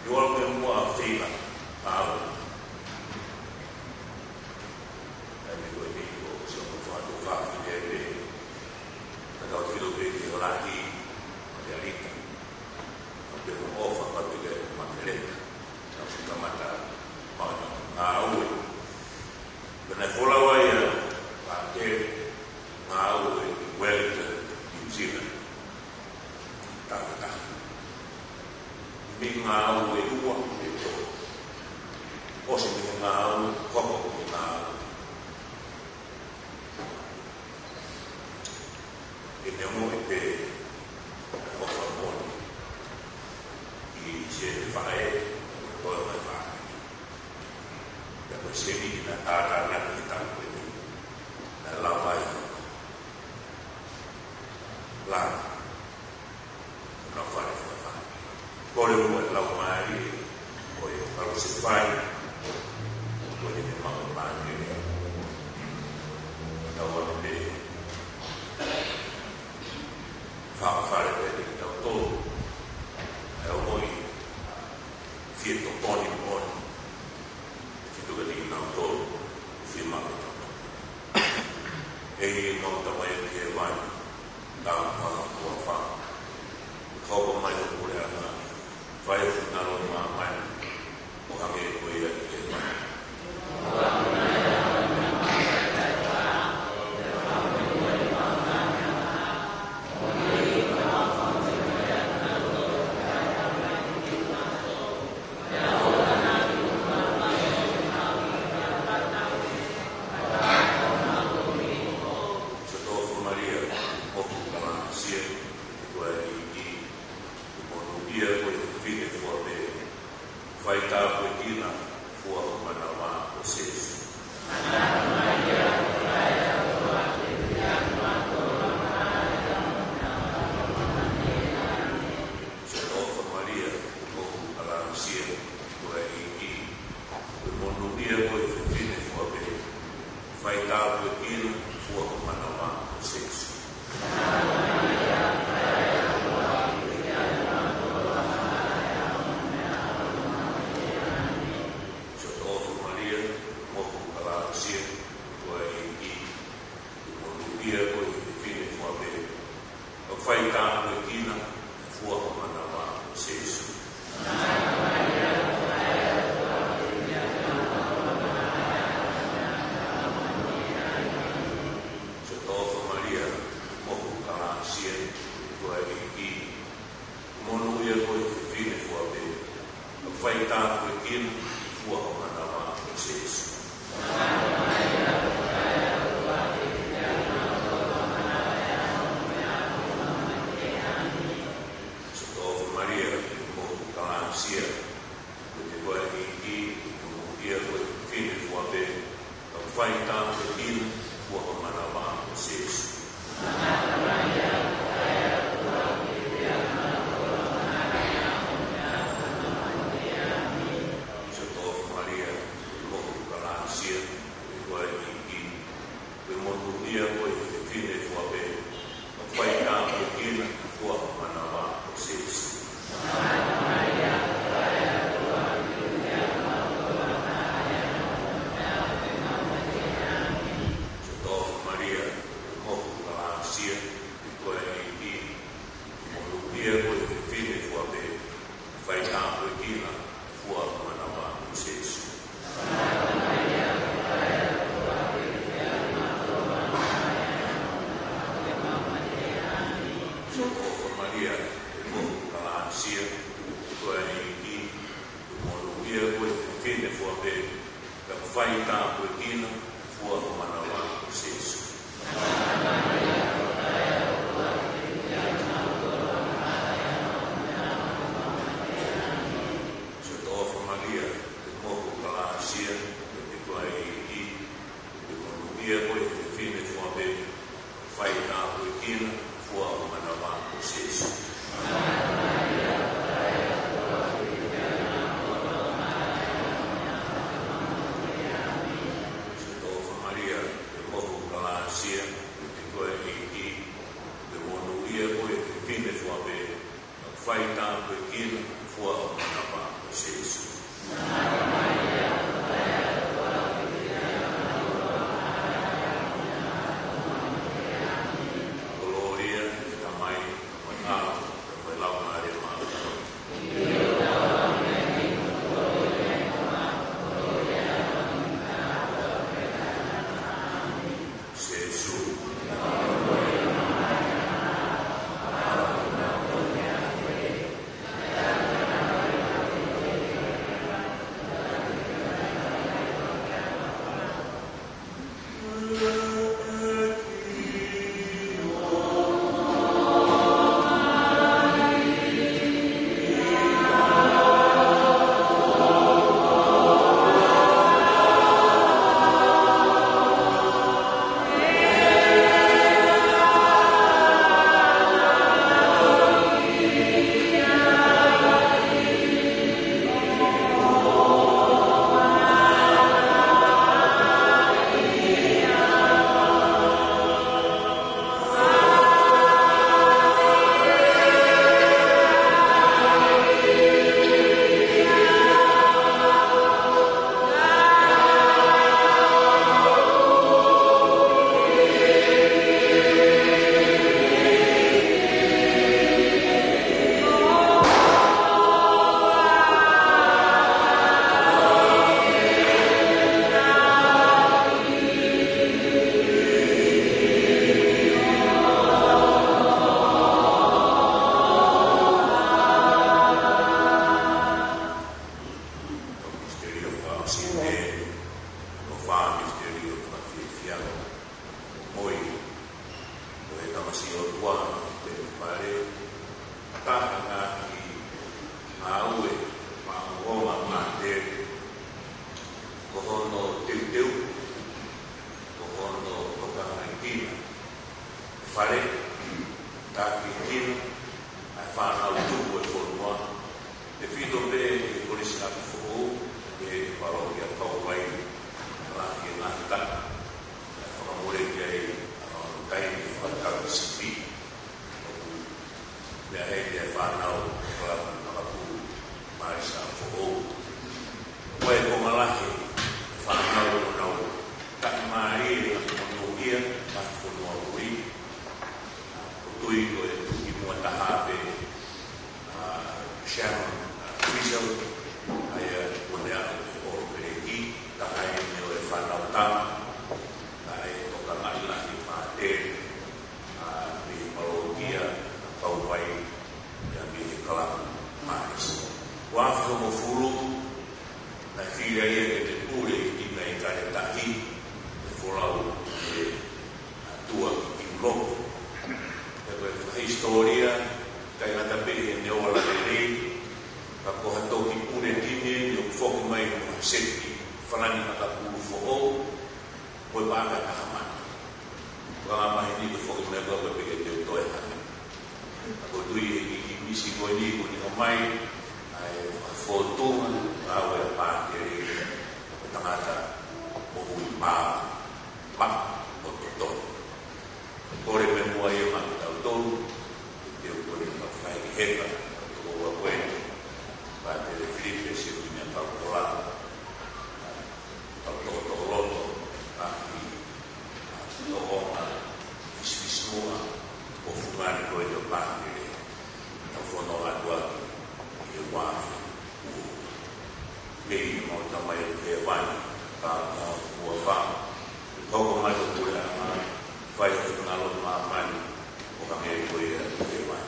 ʻI ʻolunga mo e feiva, ʻalu. Taimi ko eni ko Siosefa Tuʻa Fafine pē. Ka tau filo pē ki he ʻOlahi, Makaleta. Pea mo ʻOfa pea pehē mo Makaleta. Naʻa ku kamata maʻu ʻeku ngāue. Pea naʻe folau ai ʻa Pātele, ngāue ʻi Wellington, New Zealand. Taha taha. Mei he ngāue ʻe ua, ʻe tolu. ʻOsi mei he ngāue, hoko ki he ngāue. ʻI he moʻui pē, ʻofa moʻoni. ʻI he faʻē, ko e faʻē. Pea ko e sēniti naʻe tātānaki he taʻu ko eni. Naʻe lava ai, Lā, ʻo nau fale fakafā. Kole muʻa e laumālie ʻo e kau Sēfai, ko e ne mau pāne ni. Tau ane pē. Fakafale pē kitautolu. ʻA e ʻomai fie tokoni moʻoni. Fie tokoni kitautolu. Fie maʻu kitautolu. ʻE ʻemau Tamai ʻi hēvani. Tau fakaʻofoʻofa. Hoko mai ho puleʻanga. Fai ho finangalo ʻi māmani, ʻo hangē ko ia ʻi hēvani. Siʻoto ʻofa Malia, mohu kalāsia, ʻoku ʻi he ʻEiki, ʻoku monūʻia koe ʻi he fefine fua pē. Fai tāpuekina fua ho manava ko Sīsū. Siʻoto ʻofa Malia, mohu kalāsia, ʻoku ʻi he ʻEiki, ʻoku monūʻia koe ʻi he fefine fua pē. Fai tāpuekina fua ho manava ko Sīsū. Siʻoto ʻofa Malia, mohu kalāsia, ʻoku ʻi he ʻEiki, ʻoku monūʻia koe ʻi he fefine fua pē. ʻOku fai tāpuekina fua ho manava ko Sīsū. Siʻoto ʻofa Malia, mohu kalāsia, ʻoku ʻi he ʻEiki, ʻoku monūʻia koe ʻi he fefine fua pē. ʻOku fai tāpuekina fua ho manava ko Sīsū. Siʻoto ʻofa Malia, mohu kalāsia, ʻoku ʻi he ʻEiki, ʻoku monūʻia koe ʻi he fefine fua pē. ʻOku fai tāpuekina fua ho manava ko Sīsū. Siʻoto ʻofa Malia, mohu kalāsia, ʻoku ʻi he ʻEiki, ʻoku monūʻia koe ʻi he fefine fua pē. ʻOku fai tāpuekina fua ho manava ko Sīsū. Siʻoto ʻofa Malia, mohu kalāsia, ʻoku ʻi he ʻEiki, ʻoku monūʻia koe ʻi he fefine fua pē. Fai tāpuekina fua ho manava ko Sīsū. Siʻoto ʻofa Malia, mohu kalāsia, ʻoku ʻi he ʻEiki, ʻoku monūʻia koe ʻi he fefine fua pē. Pea ʻoku fai tāpuekina fua ho manava ko Sīsū. Siʻoto ʻofa Malia, mohu kalāsia, ʻoku ʻi he ʻEiki, ʻoku monūʻia koe ʻi he fefine fua pē. Fai tāpuekina fua ho manava ko Sīsū. Siʻoto ʻofa Malia, mohu kalāsia, ʻoku ʻi he ʻEiki, ʻoku monūʻia koe ʻi he fefine fua pē. Fai tāpuekina fua ho manava ko Sīsū. Kolōlia Siʻotua, temipale, taha naʻa ki maue, maongoongo mātele, ko hono teuteu, ko hono tokangaekina e fale, taki kina ʻa e fānau tupu e fonua, tefito pē ki he Kolisi Ngāue Foʻou, ki he palokia Kauvai, lahi e ngata, ʻa e fakamole ki ai ʻa hono taimi fakatau sipi, ʻoku meʻa heni e fānau, kalama makapulu, Marisa Foʻou. Ko e konga lahi e fānau ʻoku nau taʻimālie ʻa e monūʻia, ʻa e fonua ui. Ko tui ko e tuʻi muʻa taha pē, ʻa Shannon, ʻa Frizzell, ʻa ia kuo ne aʻu ki he ʻOlopeleki, taha eni ʻo e fānau tama, ʻa e tokangaʻi lahi mātele, ʻa mei he palokia, ʻa Kauvai, ʻa mei he kalama Marisa. Ua afe hongofulu, naʻe fili ai ia ke ne pule ʻi he Kingmaker Tahi, ʻe folau ʻe he ʻAtua ki Kiuloko. He ko e fakahisitōlia, ʻikai ngata pē heʻene ola lelei, ka ko ha toki pule timi eni ʻoku foki mai mo ha seti falani makapulu foʻou, mo e paʻanga ʻe taha mano. Ko e anga maheni ko e foki mai ko ē pē ke teu toe hake. Ko e tui ʻe he kiʻi misi ko eni kuo ne ʻomai ʻa e fakafōtunga, ʻa e ʻave ʻa e pātele, ko e tangata moʻui mā, mā, mo totonu. Kole pē muʻa ia maʻa kitautolu, ke teu ko eni ka fai ki heka, ka toko ua ko eni, Pātele Filipe Siuʻinia Kaukola, kau toko toko loto, ʻa ki, ʻa ki toko ʻa, fisifisi muʻa, ʻo fungani ko e tau pātele, tau fono atu atu, ʻi he ua afe ua. Mei he mau tamai ʻi hēvani, ka mau ua fa. Hoko mai ko Puleʻanga, fai e ngalo māmani, ʻo hangē ko ia ʻi hēvani.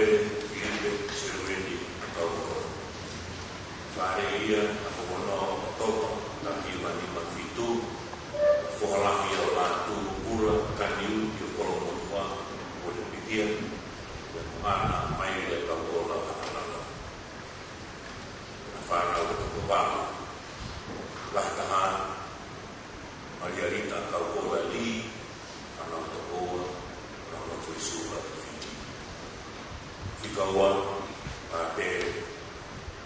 Filipe Seluini ʻa Kaukola. Fāʻeleʻi ia ʻi he ʻaho ono ʻo ʻOkatopa, taha hiva nima fitu, foha lahi ʻo Lātū Kula Kaniu ʻi ʻOkolomotuʻa, Pulepekia, ʻi he moana mai ʻa Kaukola ʻa Kalala. Ko ʻena fānau ʻe toko valu. Lahi taha, Malialita Kaukola Lī, fānau ʻe toko ua, fānau ʻe toko ua ʻi Fiti. Fika ua, Pātele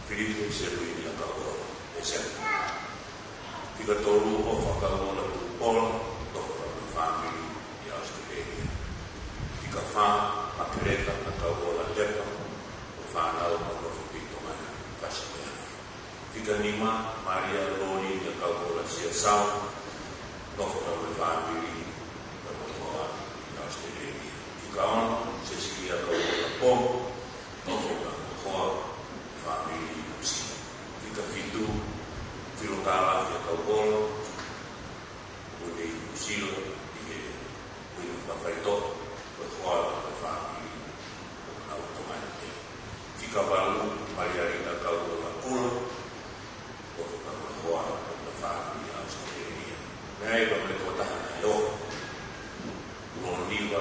Filipe Seluini ʻa Kaukola, ʻEseni. Fika tolu, ʻOfa Kaukola Tupola, tokotaha ʻo e fāmili ʻi ʻAositelēlia. Fika fā, Makeleka Kaukola Lepa, ko e fānau ʻa Nofo Pito Mana, Fasi Meafi. Fika nima, Malia Loli ʻa Kaukola Siasau, nofo mo e fāmili ʻi Motuʻa ʻi ʻAositelēlia. Fika ono, Sesilia Kaukola Pō, nofo mo e hoa, fāmili ʻi Nuʻusila. Fika fitu, Filokala ʻa Kaukola, ʻoku ne ʻi Nuʻusila, ʻi he ʻuhinga fakafaitoʻo, ko e hoa ʻo e fāmili, ʻoku nau tokanga ki ai. Fika valu, Malialita Kaukola Kula, ʻoku nau hoa ʻo e fāmili ʻi ʻAositelēlia. Meʻa ia ka mei he tokotaha naʻe ʻofa, Lōniva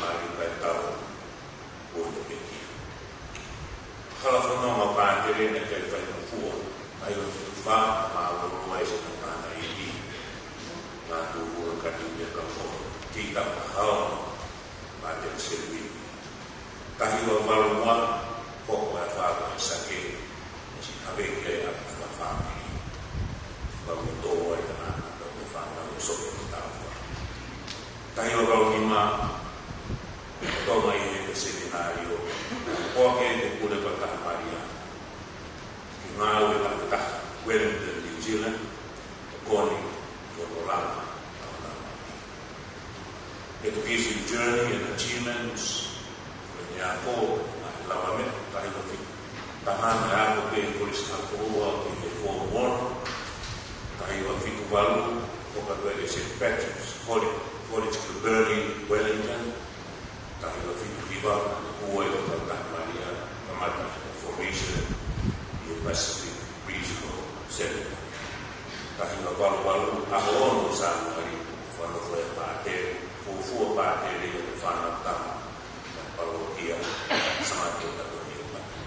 Maliu Kaitau, Pulepekia. Hala fononga ʻa Pātele naʻe ʻikai faingofua, ʻa ia ʻoku fā, mālōlō ai ʻa e tangata ʻi he, Lātū Kula Kaniu ʻa Kaukola, kei tapa hao, Pātele Seluini. Taha hiva valu ua, hoko e afā ko Sake, ʻo siʻi haveki ai ʻa e fakafāmili. Fakatō ai ʻa e tangata, ʻo fānau ʻo Sope mo Taufa. Taha hiva valu nima, Tonga ʻi he seminalio, ʻo ke ke pule pa taha Malia. Ke ngāue takitaha, Wellington, New Zealand, ʻo koni, ʻo langa, ʻo langa. Education journey and achievements, ko ʻene ako, ngaahi lavameʻa, taha hiva fitu. Taha naʻe ako pē ʻi he Kolisi ʻApifoʻou ʻo aʻu ki he Form One, taha hiva fitu valu, hoko atu ai ki Saint Patrick's College, College Kilbirnie, Wellington, taha hiva fitu hiva, naʻe hū ai ko Tauʻatāina Malia, kamata ʻene formation ʻi he Pacific Regional Seminary. Taha hiva valu valu, ʻaho ono Sānuali, fanongo ʻa Pātele, fuofua Pātele ʻi he fānau tama, ʻa e palokia, Sangatu Tatonio Pati.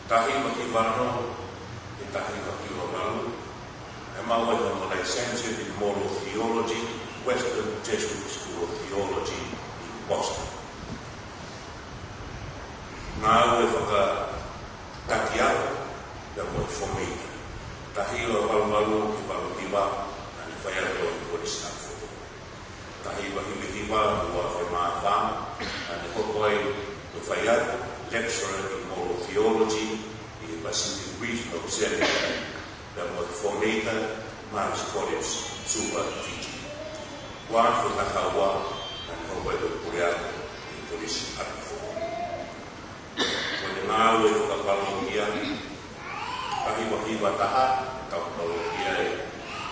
Taha hiva hiva ono, ʻi he taha hiva hiva valu, naʻe maʻu ai hono Licentiate in Moral Theology, Western Jesuit School of Theology in Boston. Ngāue fakatakiako, pea mo e formator. Taha hiva valu valu ki he valu hiva, naʻa ne faiako ʻi he Kolisi ʻApifoʻou. Taha hiva hiva hiva, ua afe mā fā, naʻa ne hoko ai ko e faiako, lecturer in moral theology, ʻi he Pacific Regional Seminary, pea mo e formator, Marist College, Suva, Fiji. Ua afe taha ua, naʻa ne hoko ai ko e puleako ʻi he Kolisi ʻApifoʻou. Ko ʻene ngāue fakapalokia, taha hiva hiva taha, tau palokia ʻi he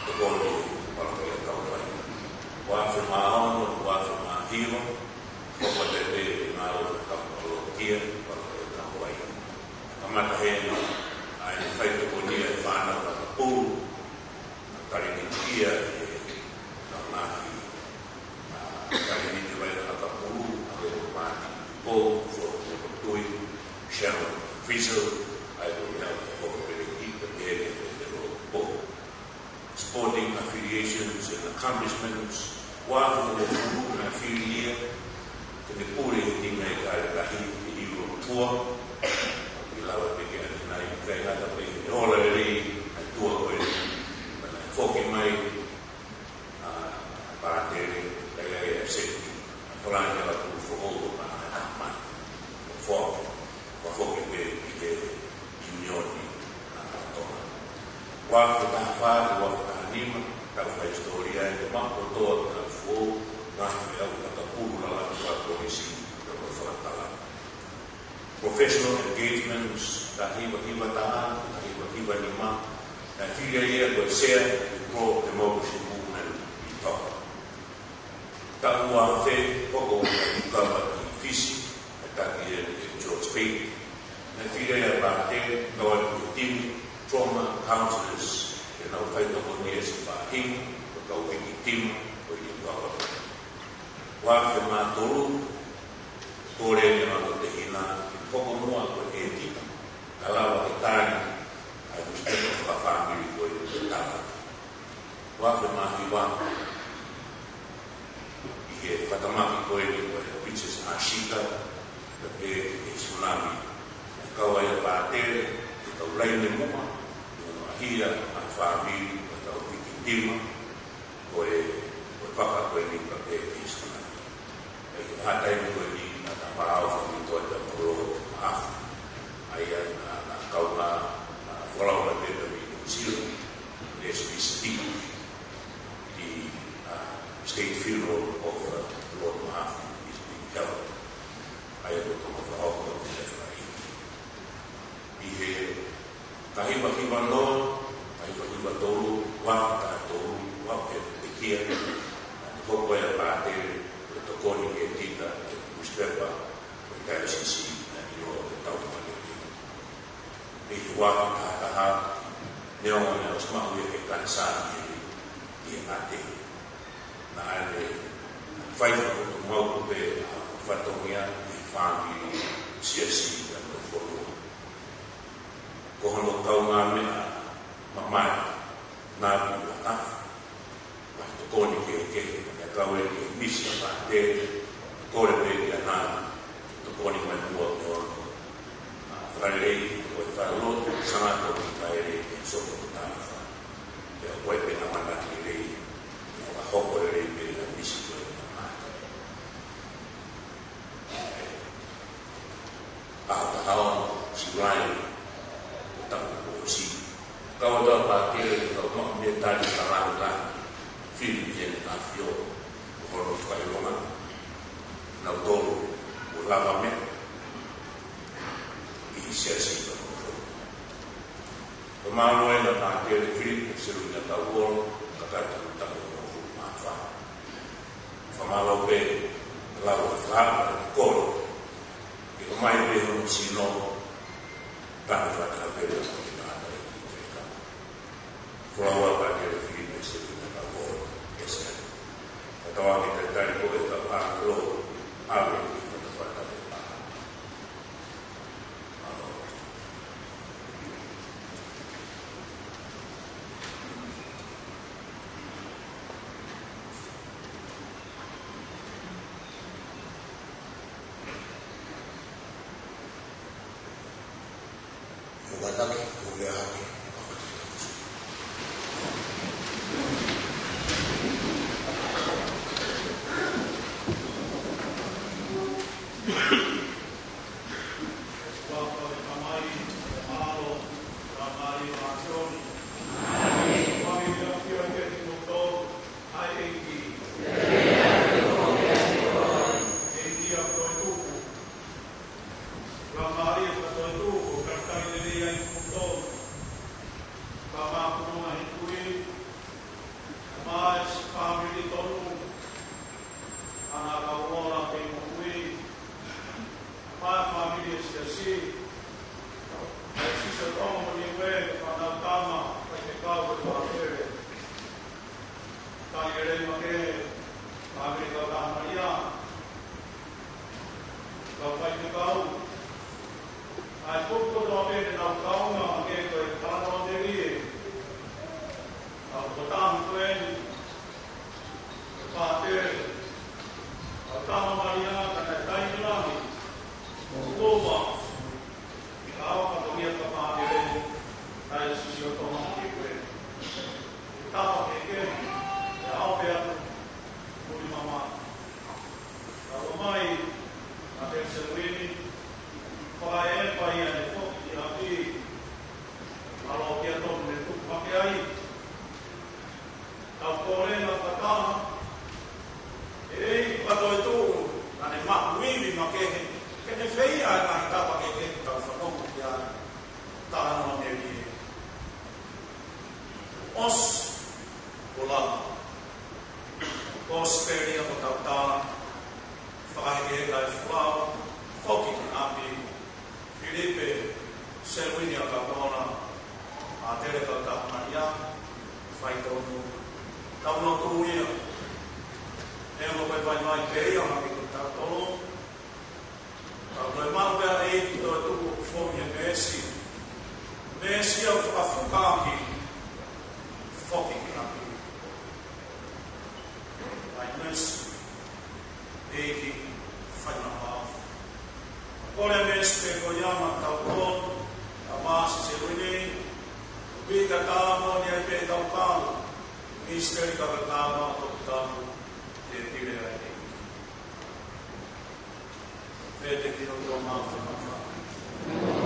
tokoni palokia Kauvai. Ua afe mā ono, ua afe mā hiva, hoko atu pē ʻene ngāue fakapalokia, palokia Kauvai. Kamata heni ʻa ʻene faitokonia e fānau ʻakapulu, Taleniti ia ʻe Launaki, ʻa, Taleniti Vai ʻakapulu, ʻa Leo Mati, ko Fuaku Tui, Sharon Frizzle, ʻa ia ko ia ko Peleki, ko Peleki, ko Sporting affiliations and accomplishments, ua afe hongofulu naʻe fili ia ke ne pule he timi ʻa e Kale Tahi ʻi he Europe Tour. ʻI lava pē ke ʻalu ki ai, ʻikai ngata pē he ola lelei ʻa e tour ko eni, ka naʻe foki mai ʻa Pātele, ka ʻi ai ʻa e seki, ʻa e Palani ʻAkapulu foʻou, ʻa Ahmad, ʻo foki, ʻo foki pē ʻi he ʻIunioni ʻa Tonga. Ua afe taha fā ki he ua afe taha nima, tau fai hisitōlia ʻi he maʻu kotoa ʻa e foʻou, ngaahi feʻauhi ʻakapulu, lalanga fakapolisi, pea mo e fakataha. Professional engagements, taha hiva hiva taha, taha hiva hiva nima, naʻe fili ai ia ko e Chair ʻo e Pro Democracy Movement ʻi Tonga. Taʻu ua afe, hoko ko e Kava ʻi Fisi, ʻa e taki ʻe Faith, naʻe fili ʻa e pātele, kau ai ko e timi trauma counselors, ke nau fai tokoni ʻa e siʻi faʻahinga, ko e kau victim, ko e timi kau. Ua afe mā tolu, kole ʻe he ʻOtua ki he ʻEiki ke hoko muʻa ko e ʻētita, kae lava ke tali ʻa e newspaper fakafāmili ko e tala. Ua afe mā hiva, ʻi he fakatamaki ko eni ko e Princess Ashika, pea pehē ki he tsunami, naʻe kau ai ʻa pātele, ʻi he kau laine muʻa, ʻi hono ʻaʻahi ʻa e fāmili, ʻa e kau victim, ko e, ko e faka ko eni pea pehē ki he tsunami. ʻI he taimi ko eni naʻa ta pāʻofa mai ko e ta molo mahafu. ʻA ia naʻa, naʻa kau na, naʻa folau mai pē mei Nuʻu Sila, S P C, the, uh, state funeral of, uh, Lord Mahafu is being held. ʻA ia ko e tama fakaʻofa ko e fai. ʻI he taha hiva hiva noa, taha hiva hiva tolu, ua afe taha tolu, ua afe pekia, naʻe hoko ai ʻa pātele, ko e tokoni ki he ʻētita, ki he newspaper, ko e Diocese, naʻe ʻiloa ko e Taumalelei. ʻI he ua afe taha taha, neongo naʻe ʻosi maʻu ia ʻe he kanisā ʻi he, ʻi he ʻatē. Naʻe fai fakaʻutumauku pē ʻa e fatongia ʻi he fāmili, siasi, pea mo e fonua. Ko hono kaungāmeʻa mamae, naʻe ʻi ai ʻa e tokoni kehekehe, naʻe kau eni ki he misi ʻa pātele, kole pē kia nautolu ke tokoni mai muʻa ki hono, ʻa, fakalelei, ko e fakalotu, sangato ki kaele, ke sopo ki talofa. Pea ko e pē ʻamanaki lelei, ke fakahoko lelei pē ʻa e misi ko ē ʻa pātele. ʻAho taha ono Siulai, ko e taʻu kuo ʻosi. Kau atu ʻa pātele ki he kau maʻu mītali fakalangilangi, Filipi Hene ʻAfio, ko hono fakaʻilonga, nautolu, kuo lava mei he siasi ka ko hono. Ko e mālō ʻena pātele Filipi Seluina Tauolo, kakato taʻu ono hongofulu mā fā. Fakamālō pē, lau ʻa e fakaʻamu ʻa e kolo. Ke ʻomai pē hono sino, tanu fakataha pē ʻa e kolo ki he tangata ʻi he fekau. Folau ʻa pātele Filipi Seluina Tauolo, S L. Ka tau ake talitali ko e kau ʻāngelo, ʻave ki he fatafata ʻo e pā. Mou kātaki, mou lea hake. ʻAna kau ola kei moʻui, ʻa e fāmili ʻo e siasi, ʻa e Siasi ʻo Tonga mo Niue, fānau tama, faifekau ʻo e pātele. Tali lelei makehe, fāmili kau Tahamalia, kau faifekau, ʻa e kupu kotoa pē naʻa nau kaunga makehe ko e talanoa melie, ʻa e kupu taha ko eni, ko e pātele, ʻa e Tahamalia, ka naʻe taimi langi, ʻo lova, ʻi he ʻao fatongia ka pātele, ʻa e Siasi ʻo Tonga mo Niue. Tapa kehekehe, ʻe ʻao pē atu, muli mama. Ka ʻomai, ʻa Peniseluini, fakaʻepa ia ʻene foki ki ʻapi, ʻa Lokia Tonu ne tupu hake ai. Tau kole na fakataha, ʻEiki fakatoetuʻu, naʻa ne mahuʻinga makehe, ke ne fai ʻa e ngaahi tapa kehekehe tau fanongo ki ai. Talanoa melie. ʻOsi, kuo lava. Kosipeli ia ko e tau tala, fakahekeheka e folau, foki ki ʻapi. Seluini ʻAkauola, Pātele Kautaha Malia, faitotonu. Tau lotu ia. ʻE ʻoku ʻikai vaivai pē ia maʻa kitautolu. Ka ko e maʻu pē ʻa e ʻEiki ʻa e tuku ʻoku foʻi he meesi. Meesi ʻoku fakafuka ʻaki, foki ʻaki. ʻAi meesi, ʻEiki, fai mai. Kole meesi pē ko ia maʻa kitautolu, ʻa Maʻasi Seluini, pita ka moʻoni ai pē ʻetau kau, Misiteli Kakano, Tohi Tapu, ʻe pile ai. Pete ki roto ma fa ma fa.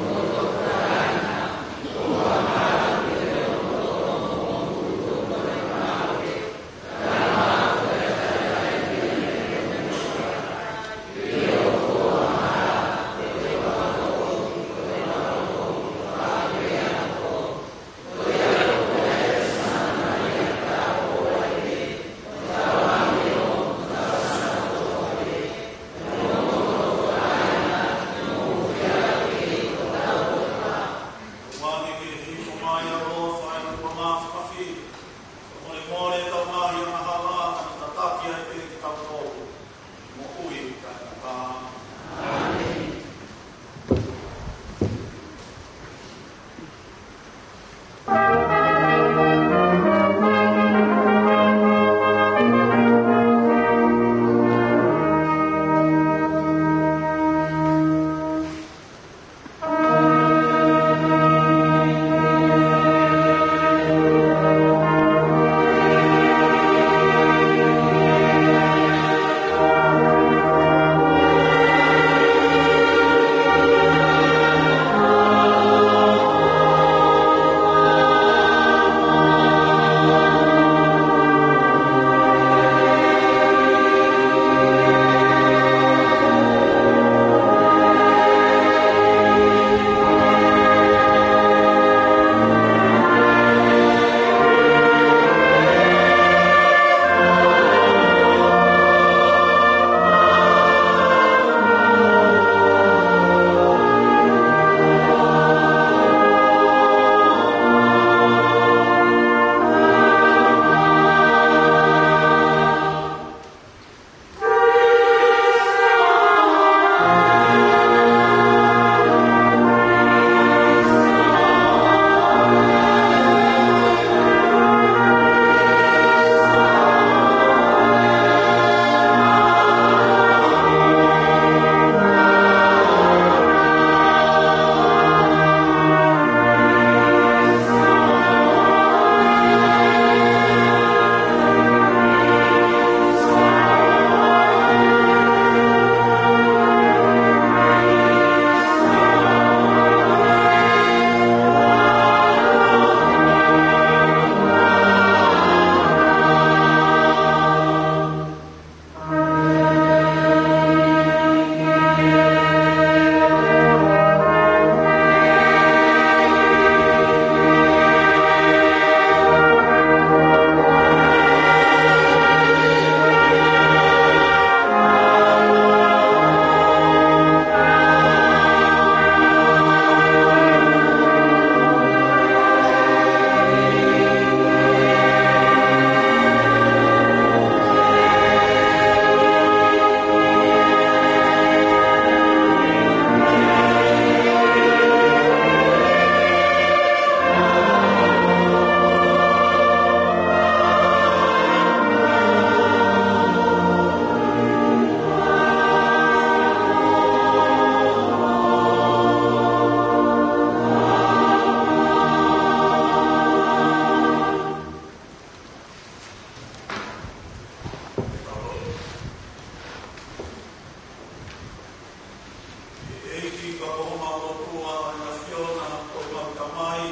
ʻEiki, ka ko homau ʻOtua ʻa e ʻAfiona, ko homau Tamai,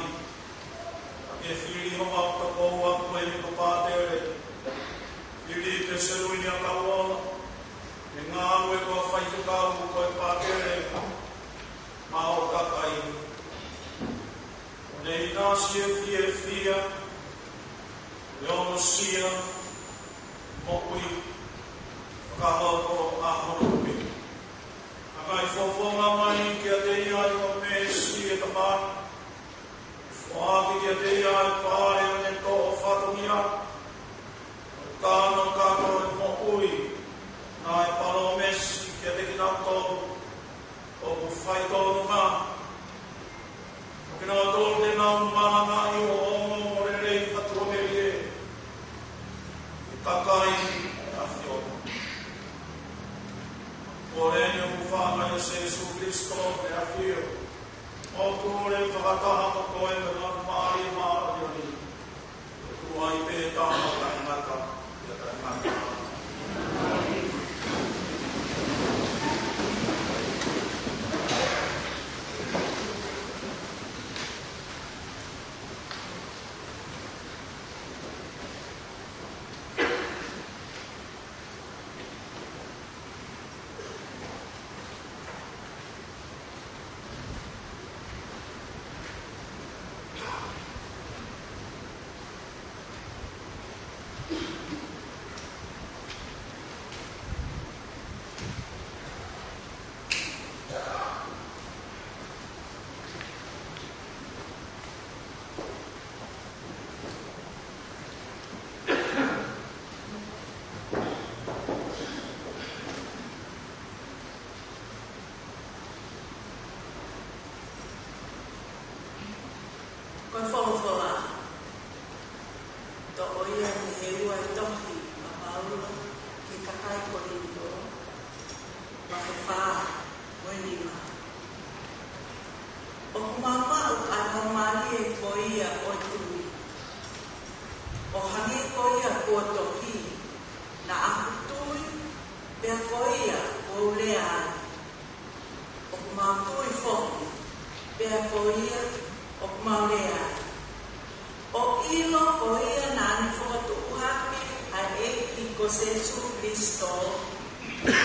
ka ke fili homau tokoua ko eni ko Pātele Filipe Seluini ʻAkauola, he ngāue ko e faifekau ko e pātele maʻa ho kakai. ʻO ne ʻinasi e fiefia, ʻo onosia, moʻui, fakahoko ʻa hono ʻuhinga. Ka ʻi he fofonga mai kiate ia ʻi ho meesi, ʻe Tamai, ʻOaki kiate ia ʻa e fale ʻo ʻene toʻo fatongia, ʻo tano ka ko e moʻui naʻe palōmesi kiate kinautolu ʻoku faitotonu, ʻa kinautolu te nau malangaʻi ʻo ongoongo lelei fatuamelie ʻi he kakai ʻa e ʻAfiona. Ko e ʻEne ʻofa ʻa Sīsū Kalaisi ʻa e ʻAfio, ʻoku ne fakataha mo koe mo e Laumālie Māʻoniʻoni, ʻo tuai pē taha ʻo taʻengata ʻo taʻengata. Ko e folofola, toʻo ia mei he ua e tohi ʻa Paula ki he kakai Kolinitō, vahe fā, mo e nima. ʻOku mau maʻu ʻa e laumālie ko ia ʻo e tui, ʻo hangē ko ia kuo tohi, naʻa ku tui, pea ko ia kuo u lea ai. ʻOku mau tui foki, pea ko ia ʻoku mau lea ai, ʻo ʻilo ko ia naʻa ne fokotuʻu hake ʻa e ʻEiki ko Sīsū Kalaisi,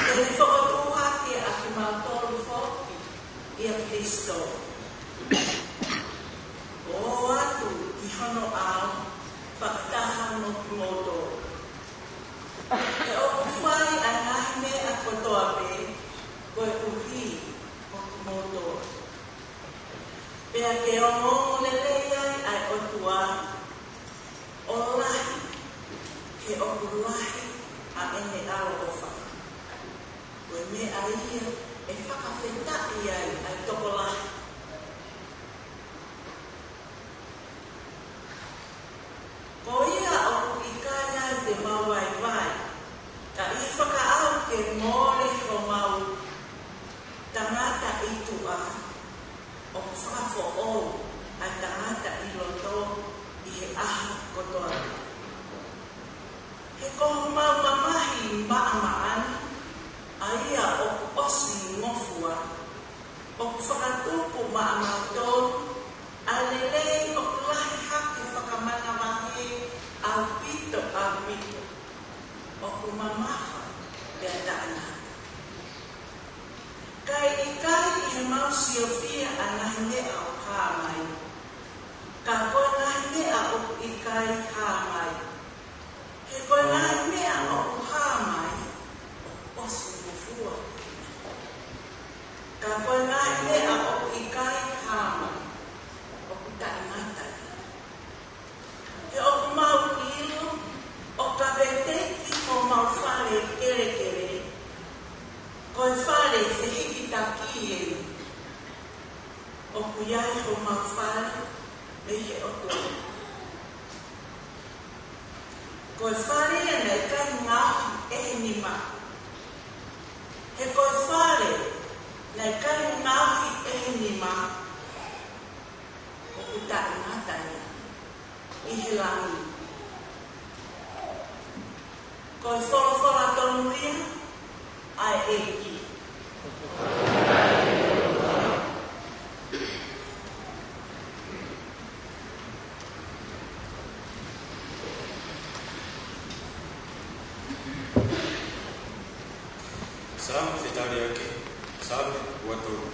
te ne fokotuʻu hake ʻa kimautolu foki ʻia Kalaisi, ʻo ʻoatu ki hono ʻao fakataha mo kimoutolu. He ʻoku fai ʻa e ngaahi meʻa kotoa pē koeʻuhi ko kimoutolu, pea ke ongoongo lelei ai ʻa e ʻOtua, ʻo lahi, he ʻoku lahi ʻa ʻene ʻaloʻofa. Ko e meʻa ia ʻe fakafetaʻi ai ʻa e tokolahi. Ko ia ʻoku ʻikai ai te mau vaivai, ka ʻi he fakaʻau ke mole homau tangata ʻi tuʻa, ʻoku fakafoʻou ʻa e tangata ʻi loto ʻi he ʻaho kotoa. He ko homau mamahi maʻamaʻa ni, ʻa ia ʻoku ʻosi ngofua, ʻoku fakatupu maʻamautolu ʻa e lelei ʻoku lahi hake fakamanavahē ʻaupito, ʻaupito, ʻoku mamafa pea taʻengata. Ka ʻe ʻikai ʻi heʻemau siofia ʻa e ngaahi meʻa ʻoku hā mai, ka ko e ngaahi meʻa ʻoku ʻikai hā mai. He ko e ngaahi meʻa ʻoku hā mai, ʻoku ʻosi ngofua. Ka ko e ngaahi meʻa ʻoku ʻikai hā mai, ʻoku taʻengata ia. He ʻoku mau ʻilo, ʻo ka veteki homau fale kelekele, ko e fale fehikitaki eni. ʻOku ʻi ai homau fale mei he ʻOtua. Ko e fale ia naʻe ʻikai ngaohi ʻe he nima. He ko e fale naʻe ʻikai ngaohi ʻe he nima, ʻoku taʻengata ia ʻi he langi. Ko e folofola tonu ia ʻa e ʻEiki. Saame fetaliaki, Saame ua tolu.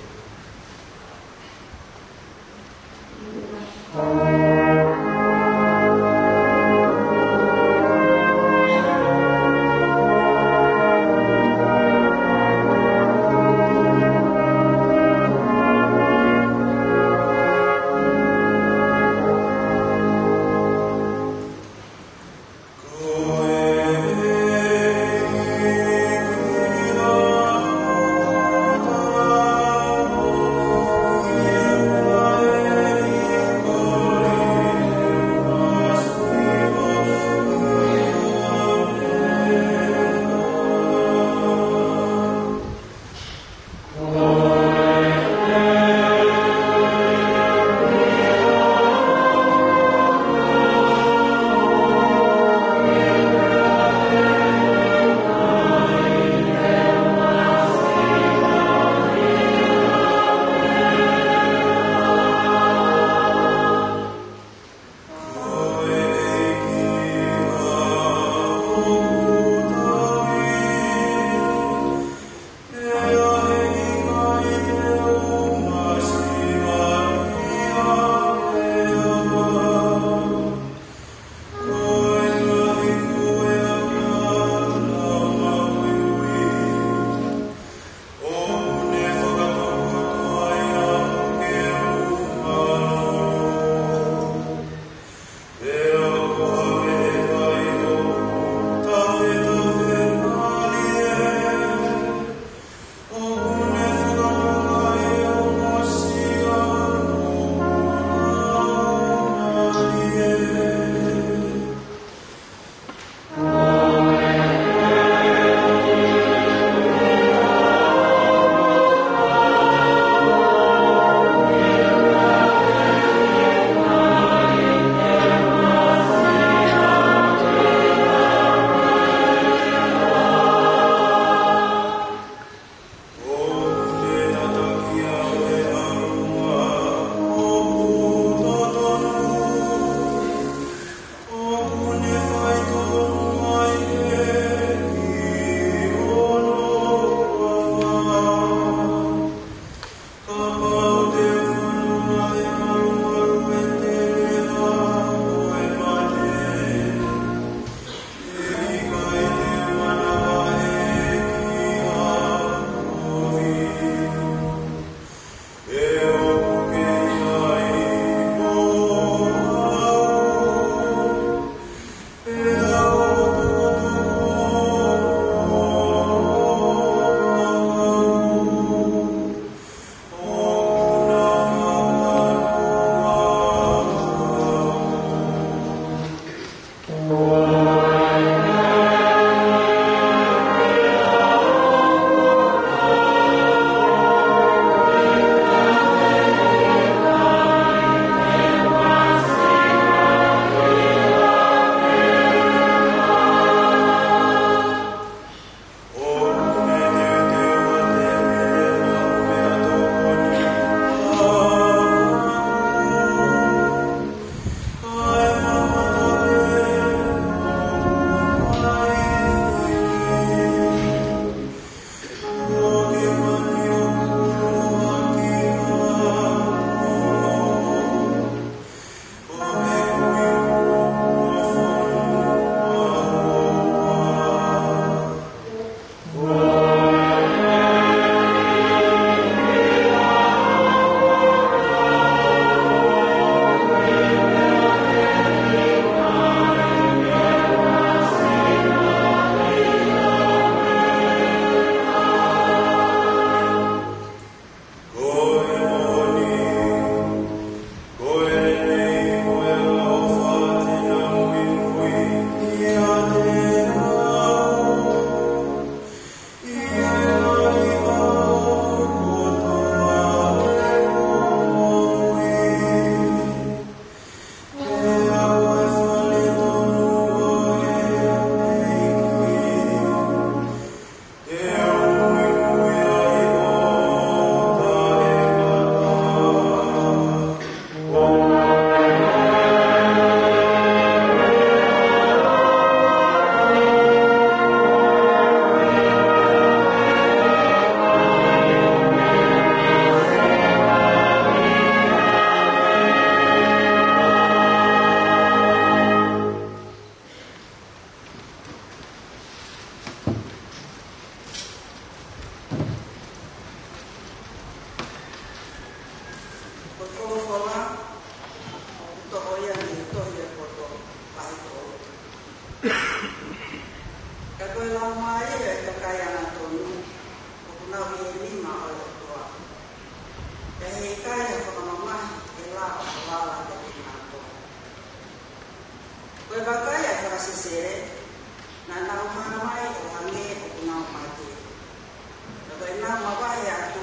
Nau mavahe atu,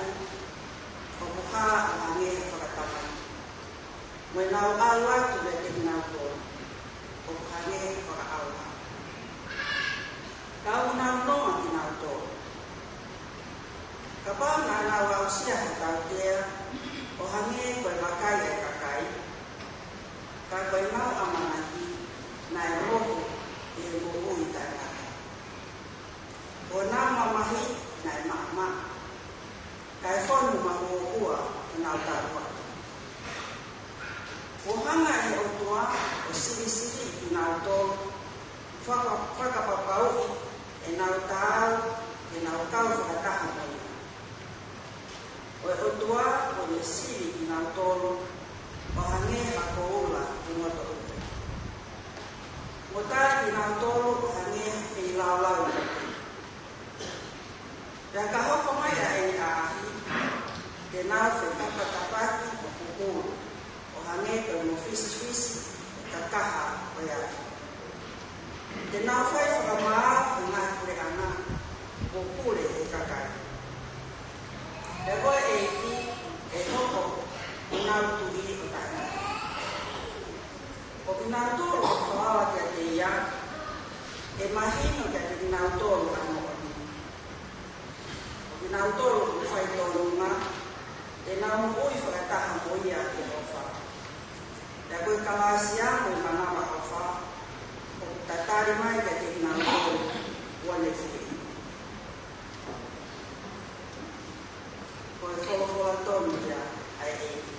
ʻoku hā ʻo hangē ha fakatamaki. Mo ʻenau ʻalu atu kiate kinautolu, ʻoku hangē ha fakaʻauha. Ka ʻoku nau noa kinautolu. Kapau naʻa nau aʻusia ha tautea, ʻo hangē ko e vakai ʻa e kakai, ka ko ʻenau ʻamanaki naʻe mohu ʻi he moʻui taʻengata. Ko ʻenau mamahi naʻe maʻamaʻa, kae fonu mahuohua ʻenau taʻu atu. Kuo hanga ʻe he ʻOtua ʻo silisili kinautolu, faka-, fakapapauʻi ʻenau taau ke nau kau fakataha mo ia. Ko e ʻOtua kuo ne sili kinautolu ʻo hangē ha koula ʻi he ngotoʻuta, mo tali kinautolu ʻo hangē ha feilaulau. Pea ka hoko mai ʻa ʻene ʻaʻahi, te nau fetapatapaki ʻo pupulu, ʻo hangē ko e mofisifisi ʻo e kakaha ʻo e afi. Te nau fai fakamaau ʻi he ngaahi puleʻanga, ʻo pule ʻe he kakai. Pea ko e ʻEiki ʻe hoko ko honau Tuʻi ʻo taʻengata. Ko kinautolu ʻoku falala kiate ia, ʻe mahino kiate kinautolu ʻa e moʻoni. Ko kinautolu ʻoku faitotonu, te nau moʻui fakataha mo ia ʻi he ʻofa. Pea ko e kalasi ia mo e manavaʻofa, ʻoku tatali mai kiate kinautolu kuo ne fili. Ko e folofola tonu ia ʻa e ʻEiki.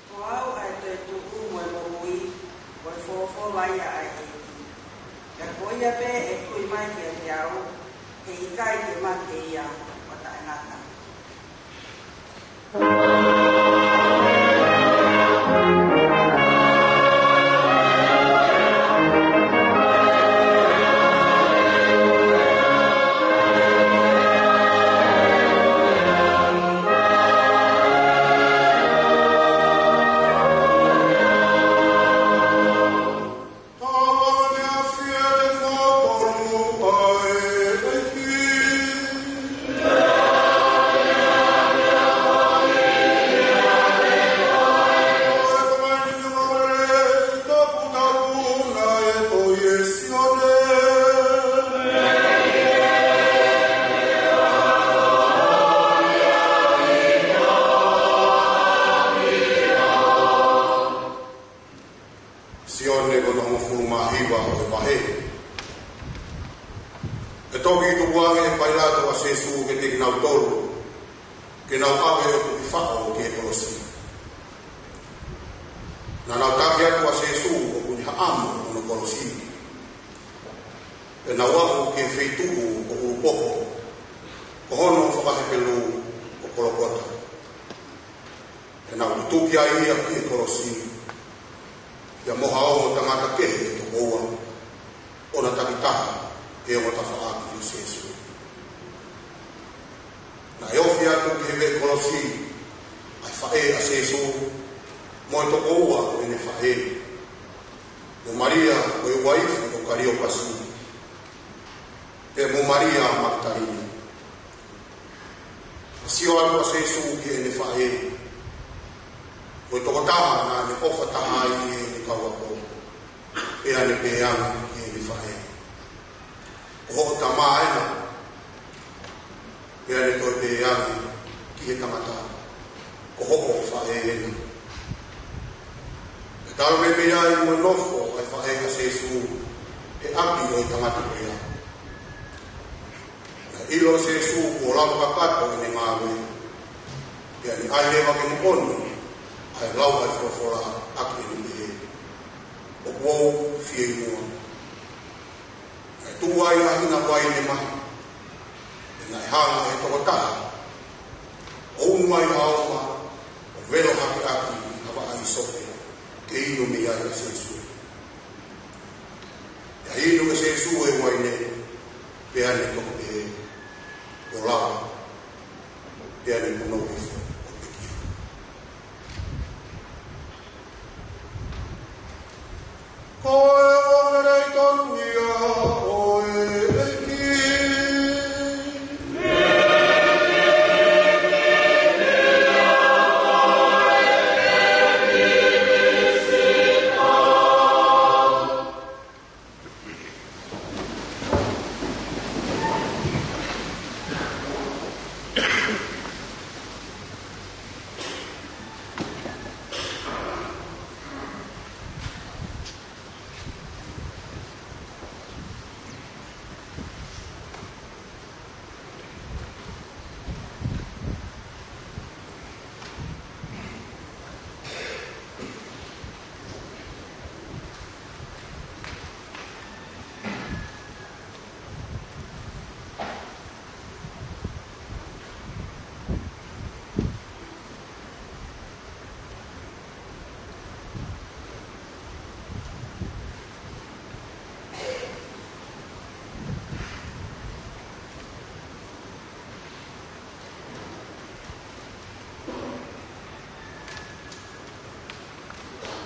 Ko au ʻa e toetuʻu mo e moʻui, ko e folofola ia ʻa e ʻEiki. Pea ko ia pē ʻe tui mai kiate au, heʻikai ke mate ia ʻo taʻengata. Sione ko hono hongofulu mā hiva ʻo e vahe. ʻE toki tukuange ʻe Pailato ʻa Sēsū kiate kinautolu, ke nau ʻave ʻo tuki faʻo ki he kolosi. Naʻa nau taki atu ʻa Sēsū ʻoku ne haʻamo hono kolosi. Pea nau aʻu ki he feituʻu ʻo ʻUlupoho, ko hono faka-Hepelū ko Kolokota. Pea nau tutuki ai ia ki he kolosi, ia mo ha ongo tangata kehe ʻe toko ua, ʻo na takitaha he ongo tafaʻaki ʻo Sēsū. Naʻe ofi atu ki he veʻe kolosi ʻa e faʻē ʻa Sēsū, mo e toko ua ʻo ʻene faʻē, mo Malia ko e uaifi ʻo Kaliopasi, pea mo Malia Makitalina. Naʻe sio atu ʻa Sēsū ki heʻene faʻē, ko e tokotaha naʻa ne ʻofa taha ai ki heʻene kau ako, pea ne pehē ange ki heʻene faʻē, Ko hoʻo tamā ena. Pea ne toe pehē ange ki he tangata, Ko hoʻo faʻē ena. Pea talu mei ai mo e nofo ʻa e faʻē ʻa Sēsū he ʻapi ʻo e tangata ko ia. Naʻe ʻilo ʻe Sēsū kuo lava kakato ʻene ngāue, pea ne ʻai leva ke moʻoni ʻa e lau ʻa e folofola ʻaki ʻene pehē, ʻOku ou fieinua. Naʻe tuʻu ai ʻa e hina uaine mahi, Naʻe hanga ʻe he tokotaha ʻo unu ai ʻa Alma ʻo velo hake ʻaki ha vaʻa ʻisope ke inu mei ai ʻa Sēsū. Pea inu ʻe Sēsū e uaine, pea ne toki pehē, Ko e lava. Pea ne punou hifo ʻo pekia. Ko e ʻofa lelei tonu ia ʻo e ʻEiki.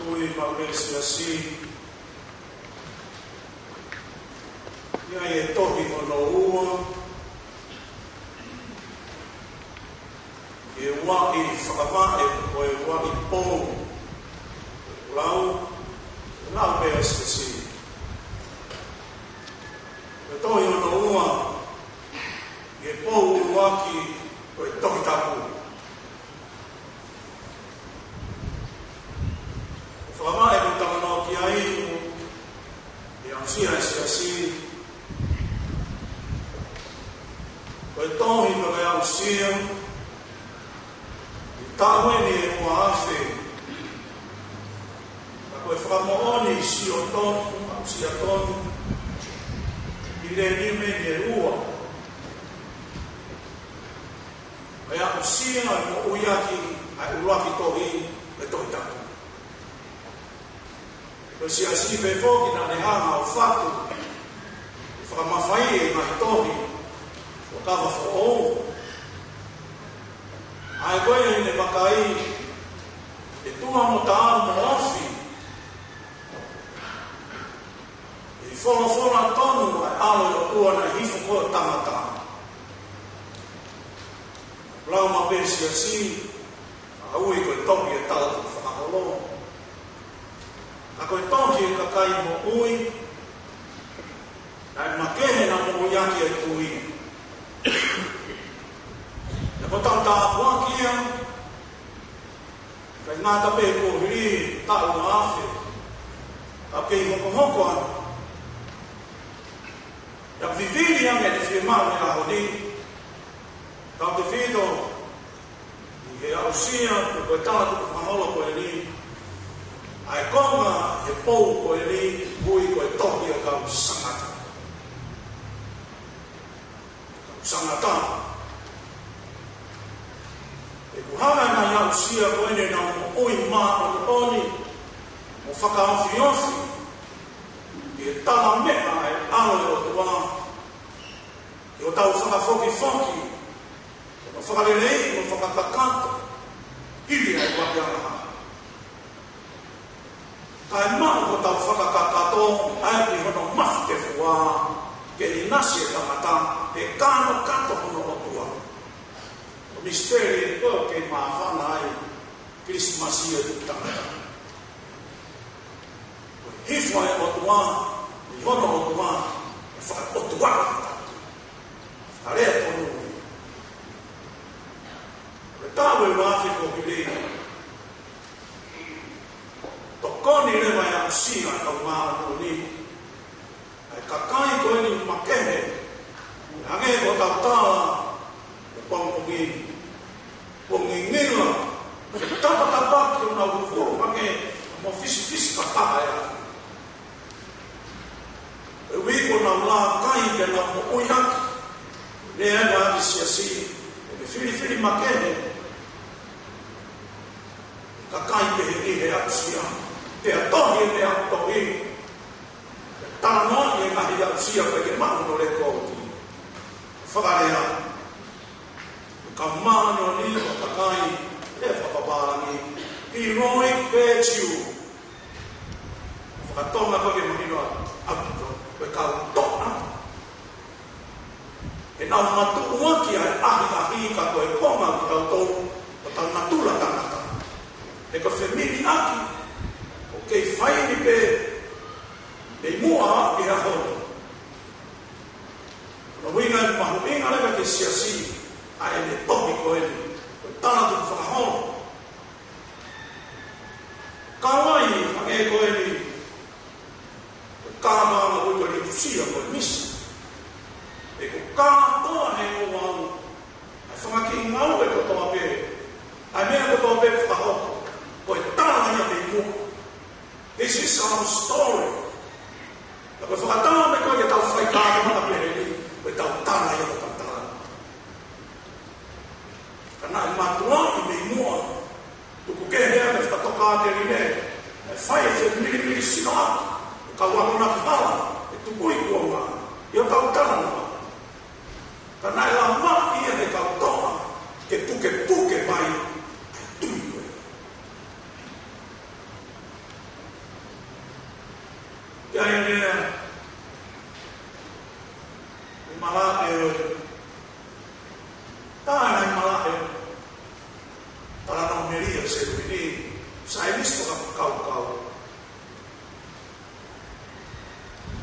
Tui pau le siasi, ʻi he tohi hono ua, ʻi he uaʻi fakavaʻe ʻo e uaʻi pou. Lau, lau pē ʻa e siasi. ʻI he tohi hono ua, ʻi he pou ʻuluaki ʻo e Tohi Tapu. Fakavaʻe ʻoku talanoa ki ai, ʻe aʻusia ʻe he siasi, ko e tohi naʻe aʻusia ʻi he taʻu eni ʻe ua afe, ka ko e fakamoʻoni sio tonu, aʻusia tonu, ʻi he mileniume eni ʻe ua. ʻE aʻusia ʻe moʻui ʻaki ʻa e ʻuluaki tohi, ʻa e Tohi Tapu. Ko e siasi pē foki naʻa ne hanga ʻo fatu, ʻo fakamafaiʻi e ngaahi tohi ʻo e Fuakava Foʻou. ʻA ia ko ē naʻa ne vakai, ʻe tuha mo taau mo ofi, ʻe folofola tonu ʻa e ʻAlo ʻo e ʻOtua naʻe hifo ko e tangata. Lau maʻu pē siasi, ʻa ui ko e tohi ʻo e Talatuku Fakaholo. Ka ko e tohi ʻo e kakai moʻui, naʻe makehe naʻa moʻui ʻaki e tui. Naʻe ko e tau tāpuaki ia, kae ngata pē kuo hili taʻu ua afe, ka kei hokohoko ange. ʻIo, vivili ange ʻa e fiemaʻu ʻi he ʻaho ni, tautefito ʻi he aʻusia ko e Talatuku Fakaholo ko eni, ʻa e konga ʻo e pou ko eni, ui ko e tohi ʻo e kau sangata. Sangata. ʻOku hanga ʻe he ngaahi aʻusia ko eni ʻo e moʻui māʻoniʻoni mo fakaofiofi, ʻi he tala meʻa ʻa e ʻAlo ʻo e ʻOtua, ʻi hotau fakafokifoki, mo fakaleleiʻi, mo fakakakato, hili ʻa e ʻapiako. Kae maʻu hotau fakakakato, ʻa ia ʻi hono mafi tefua, ke ʻinasi e tangata, ʻe kanokato hono ʻOtua. Ko e misiteli ʻoku kei māfana ai Kilisimasi ʻi he tangata. Ko e hifo ʻa e ʻOtua, ʻi hono ʻOtua, ʻe fakaʻotua. Fakalea tonu. Ko e taʻu ʻe ua afe kuo hili, tokoni leva ʻa e aʻusia ʻa e kau māʻoniʻoni, ʻa e kakai ko eni makehe, hangē ko e tau tala ʻo e pongipongi, pongipongi ngingila, fetapatapaki ʻo nau hulu hangē mo fisifisi kakaha ʻa e afi. Koeʻuhi ko ʻenau lākai ke nau moʻui ʻaki. Lea ʻa e Siasi, ʻe filifili makehe kakai pehē ʻi he aʻusia, pea tohi ʻene aʻu tohi, talanoaʻi e ngaahi aʻusia pea ke maʻu hono lekooti. Fakalea, ka māʻoniʻoni ʻo kakai, ʻe fakapapālangi, heroic virtue. Fakatonga ko e mahino atu, ko e kau toʻa. ʻE nau matuʻuaki ʻa e ʻahiʻahi ka ko e konga kitautolu, ko ʻetau natula tangata. He ko e femili ʻaki, ʻoku kei fai ni pē, mei muʻa ʻi he ʻaho ni. Ko hono ʻuhinga ʻoku mahuʻinga leva ki he Siasi, ʻa ʻene tohi ko eni, ko e tala tukufakaholo. Ka ʻi ai, hangē ko eni, ko e kākā ʻoku ui ko e litūsia ko e misa. He ko e kātoa he ouau, ʻa e fanga kiʻi ngāue kotoa pē, ʻa e meʻa kotoa pē fakahoko, ko e tala ia mei muʻa. This is our story. Ka ko e fakatala mai ko ē ke tau fai kātoa pē heni, ko ʻetau tala ia ko ʻetau tala. Ka naʻe mātuʻaki mei muʻa, tuku kehe ʻa e fakatokāteline, ʻe fai e milimili sino atu, ka ua kona ki hala, ʻe tuku ʻi kuonga, ʻi hotau talanoa. Ka naʻe lava ia ʻe he kau toʻa, ke pukepuke mai, ʻa e tui ko ē. Pea ʻi ai e lea, ʻi malaʻe ʻo e, tā ʻi malaʻe, talanoa melie ʻa Seluini, saienisi fakakaukau.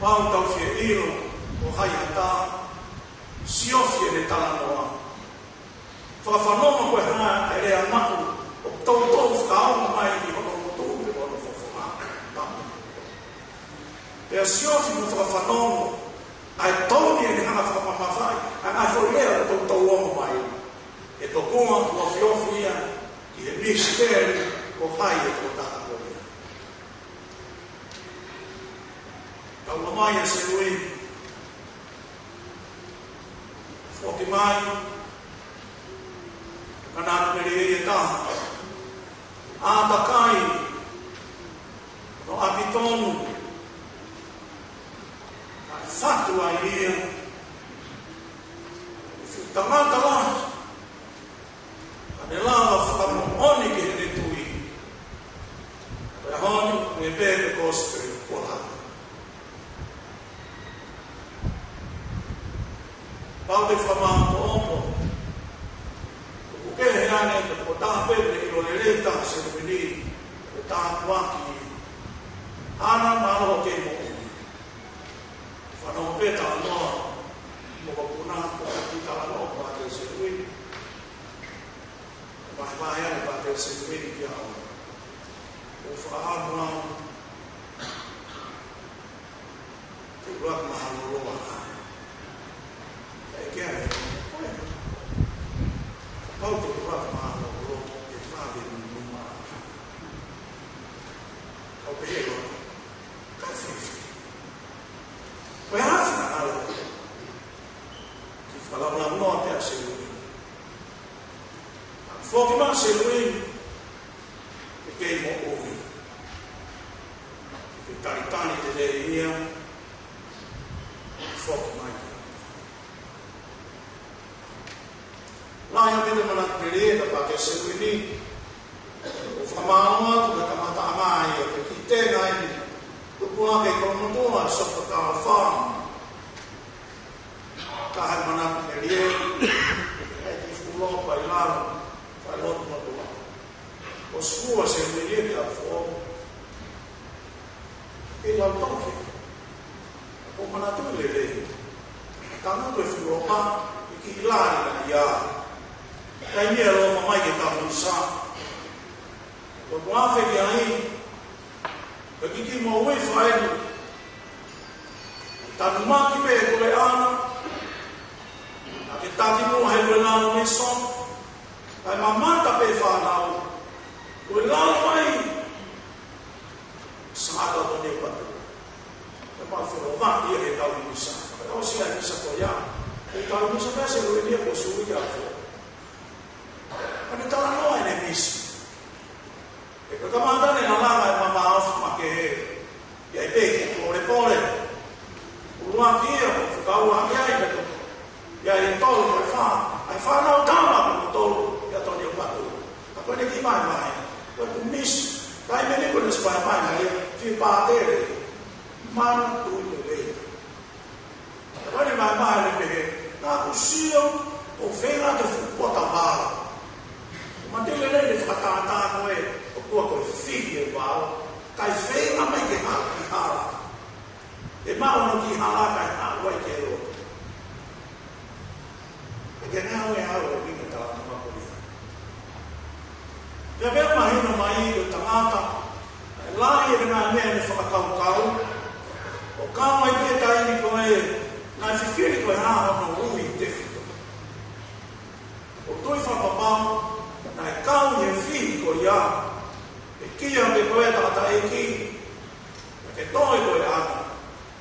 Pau tau fie ʻilo, ko hai ha taha, siofi ʻene talanoa. Fakafanongo ko e hā e lea maʻu, ʻoku toutou fakaongo mai ʻi hono ngutu pe hono fofonga. Pea siofi mo fakafanongo, ʻa e toni ʻene hanga fakamamafaʻi, ʻa e ngaahi foʻi lea ʻoku toutou ongo mai. ʻE tokua, ʻoku ofiofi ia, ʻi he misiteli, ko hai e tokotaha ko ia. Ka ʻoua mai ʻa Seluini. Foki mai. Manatu melie ia ʻe taha. ʻĀtakai. Ko ʻapi tonu. Ka fatu ai ia. Fuʻu tangata lahi. Ka ne lava fakamoʻoni ki heʻene tui. Pea honi, ne pē ko e kosipeli, ko la. Pau te fakamāʻopoʻopo. Kuo kehe ange, ko e taha pē ne ʻilo lelei taha Seluini, ko e tāpuaki. Ana mālō ke moʻui. Fanongo pē talanoa, mo ka puna, ko e kiʻi talanoa, Pātele Seluini. Vahevahe ange Pātele Seluini kiate au. ʻOku ou fakaʻamu au ke u ʻuluaki mahalo loloa. ʻE kea e, ʻoe. Kapau te u ʻuluaki mahalo loloa, ʻe fale nunuma. Kau pehē loa. Ka fifi. Ko e hā e finangalo? Ke fakalaulaunoa pē ʻa Seluini. Foki mai Seluini, ke kei moʻui. Ke talitali lelei ia, foki mai. Lahi ʻa e meʻa manatu melie ʻa Pātele Seluini, ʻoku fakamālō atu ka kamata mai ʻa e kiʻi tenga ʻeni, tupu hake ko e motuʻa, Sokotao Farm. Ka ʻi he manatu melie, ʻa e kiʻi fuʻu lopa ʻi lalo, fai lotu motuʻa. ʻOsi fua Seluini ki ʻApifoʻou. Kei lau toke. ʻOku ou manatu lelei. Tangutu e fuʻu lopa, ʻi he kiʻi lali naʻe ʻi ai. Taimi ʻe lopa mai ke tamusa. ʻOku ou afe ki ai, ka kiʻi moʻui fai ni. Tanumaki pē ko e ana. Naʻa ke taki muʻa he Luelalo Mason. Kae mamata pē fānau. Luelalo mai. Sangata ko ne patu. Kae mau felo vaki ia he kau misa. Kae ʻosi ai misa ko ia. Kae Ka misa pē Seluini ia kuo sui ki he ʻAfio. Ka ne talanoa ʻene misi. ʻE ka kamata ne langa e mama ofi ma ke he. ʻI ai pē ke pōlepole. ʻUluaki ia, ko e fakaua hake ai ka to. ʻI ai e tolu, ko e fā. ʻAi fānau tama, ko e tolu, ʻia Tony ʻOpatu. Ka ko ʻene kiʻi maʻimai. Ko e misi. Ka ʻi he meʻa ni ko ʻene siʻi maʻimai, maʻimai ia. Fie pātele. Manu tui ko e lei. Ko ʻene maʻimai ʻene pehē, naʻá ku sio ʻo feinga ke fuʻu pota vao. Manatu lelei ʻene fakatātā ko ē, ʻoku ʻikai ko e fili e vao, kae feinga mai ke haʻu ki hala. ʻE maʻu hono kiʻi hala kae haʻu ai ki loto. ʻE ke ngāue au e minga tala tama ko ia. Pea pea mahino mai ko e tangata, ʻe lahi e ngaahi meʻa ne fakakaukau, ʻo kau mai pē taimi ko ē, naʻe fifili ko e hā hono ui tefito. ʻOku tui fakapapau, naʻe kau ʻi he fihi ko ia, ʻe kia pē ko e tangataʻeiki, naʻa ke toe ko e ʻana,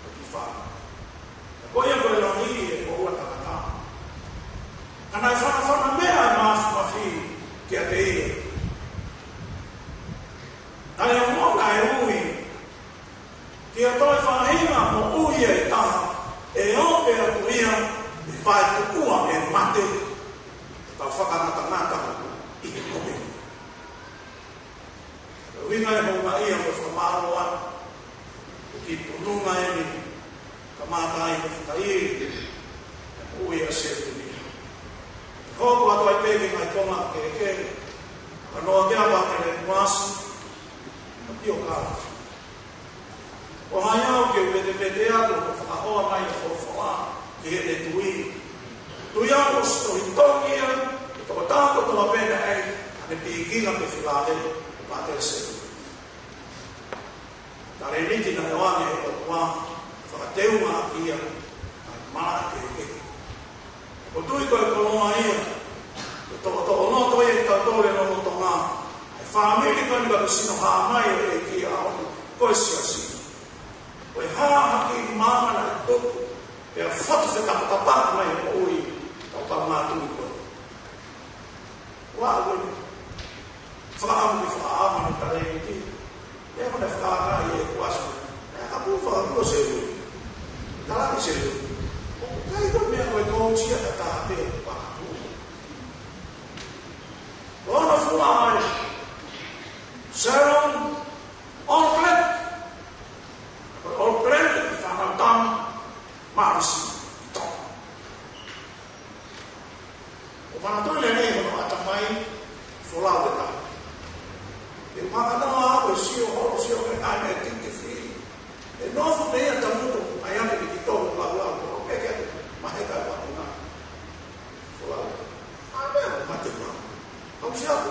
ʻo ki fā. Ko ia ko e lahi e ko ua tangata. Ka naʻe fanafana meʻa e mafimafi kiate ia. Naʻe ʻoua naʻe ui. Kia toe faʻahinga mo ui e taha. ʻE ō pē atu ia, ʻe fai tuʻua e mate. Tau fakangatangata ʻi he komeni. ʻUhinga e houngaʻia mo e fakamālō atu, ko e kiʻi ponunga eni, kamata ai ko e fakaʻili, ʻo e ui ʻa Seluini. Hoko atu ai pē ki he ngaahi konga kehekehe, ʻa Noa Keapakelekuasi, mo Pio Kalafi. Ko hai au ke u vetevete atu, ʻo fakahoa mai e folofola, ki heʻene tui. Tui au ʻoku ʻosi tohi Tongi ia, ʻe tokotaha kotoa pē naʻe ʻi ai haʻane pīkinga pe filale, ʻo Pātele Seluini. Talēniti naʻe ʻoange ʻe he ʻOtua, fakateunga ʻaki ia, ʻa e malaʻe kehekehe. ʻOku tui ko e koloa ia, ʻe toʻotoʻo loto ia ʻi he tau tole lolotonga, ʻa e fāmili ko eni ka ko e sino hā mai ʻo e ʻEiki ʻaho ni, ko e siasi. Ko e hā ha kiʻi maama naʻe tupu, pea fatu fetapatapa mai ʻo ui, tau tau mātui ko ē. Ua ue. Fakaʻamu ki fakaʻamu ʻa e talēniti. ʻE ko ʻene fakaʻamu ʻe kuasi. ʻE ka pū fakaʻamu ʻo Seluini. Talaki Seluini. ʻOku ʻikai ko e meʻa ko e kousia ka tā pē ʻo pakapu. Ko hono fua ai. Sharon All Black. All Black, fānau tama. Mālisi. Tō. ʻO manatuʻi lelei hono ʻatamai, folau e taha. ʻE makanoa au ʻe sio holo sio ke ʻai me tinki fi. ʻE nofo pē ia tamuto, ʻai ake me ki tō lau lau, ʻo peke atu, maheka e wakuna. Folau. ʻA meʻa, mate mau. Kau siaku,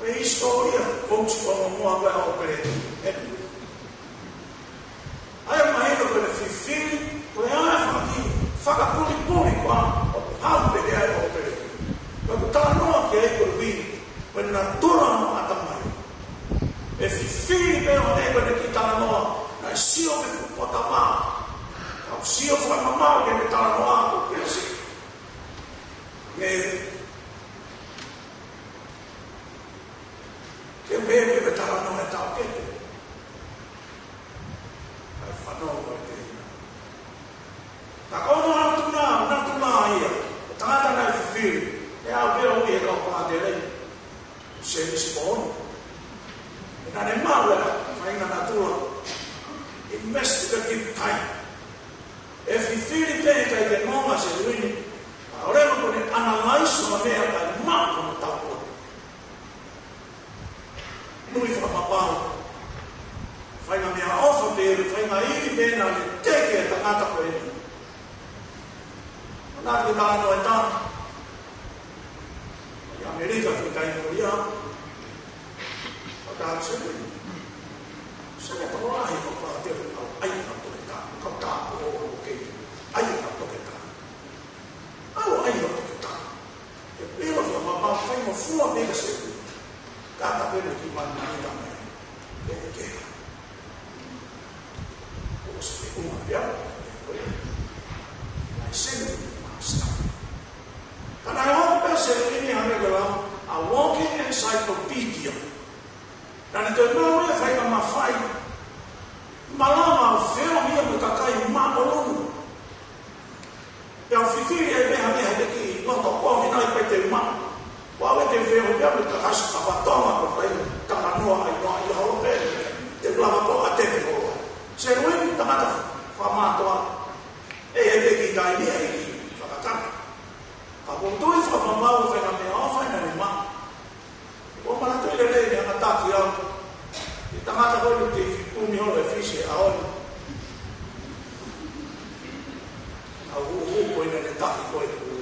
ʻe hisitōlia, kousi ko mo mua ko e ʻo pele. Anyway. ʻA ia mahino ko ʻene fifili, ko e ʻai faki, fakapulipuli koā, ʻo hau pē ke ʻai ʻo pele. Ko e talanoa ki ai ko e ui, ko e natula hono ʻatamai. ʻE fifili pē ʻo ne ko ʻene kiʻi talanoa, naʻe sio pē kuo pota mā. Kau sio fakamamau ki heʻene talanoa ko pesi. Mē, ke mē pē me talanoa e tau kete. ʻAi fanongo e teina. Ka ko hono natula, natula ia. Ko e tangata naʻe fifili. ʻE au pē ʻo ui e kau pātele. Semisi Pōni. ʻE naʻa ne maʻu e faʻahinga natula. Investigative type. ʻE fifili pē he ʻikai ke nonga Seluini. ʻA ʻoleva ko ʻene analyze ʻo e meʻa kae maʻu ko hono tau ko. Nui fakapapau. Faʻahinga meʻaʻofa pē, faʻahinga ivi pē naʻa ne teke e tangata ko eni. Manatu ki he talanoa ʻe taha. ʻI ʻAmelika ki he taimi ko ia. ʻO tā Seluini. Seluini tokolahi ko pātele au ʻai na toketā. Kau tā ko o o kei. ʻAi na toketā. Au ʻai na toketā. ʻE pela fua mama fai mo fua mega Seluini. Kata pele ki mani mani tama. ʻE ke. ʻO se te uma pea. ʻAi Seluini masta. Ka naʻe hoko pē ʻa Selwini ʻo hangē ko e lau, a walking encyclopedia. Naʻa ne toe maʻu e faingamālie, malava ʻo feohi mo e kakai māʻolunga. Pea u fifili ai pē ha meʻa he kiʻi loto kovi nai pē te u maʻu. Ko au ʻe te feohi pē mo e kakai ʻa Tonga ko e talanoa ai noa ia holo pē. Te u lava ko ʻa te ke holo. Selwini tangata fakamātoa. ʻE he te ki tai ni ai ki fakakaka. Ka ko u tui fakamamau ʻo fai ha meʻaʻofa naʻa ne maʻu. Ko u manatuʻi lelei ne hanga taki au. ʻI he tangata ko eni te u kumi holo e Fisi he ʻaho ni. ʻA u huhu ko ena ne taki ko e ku.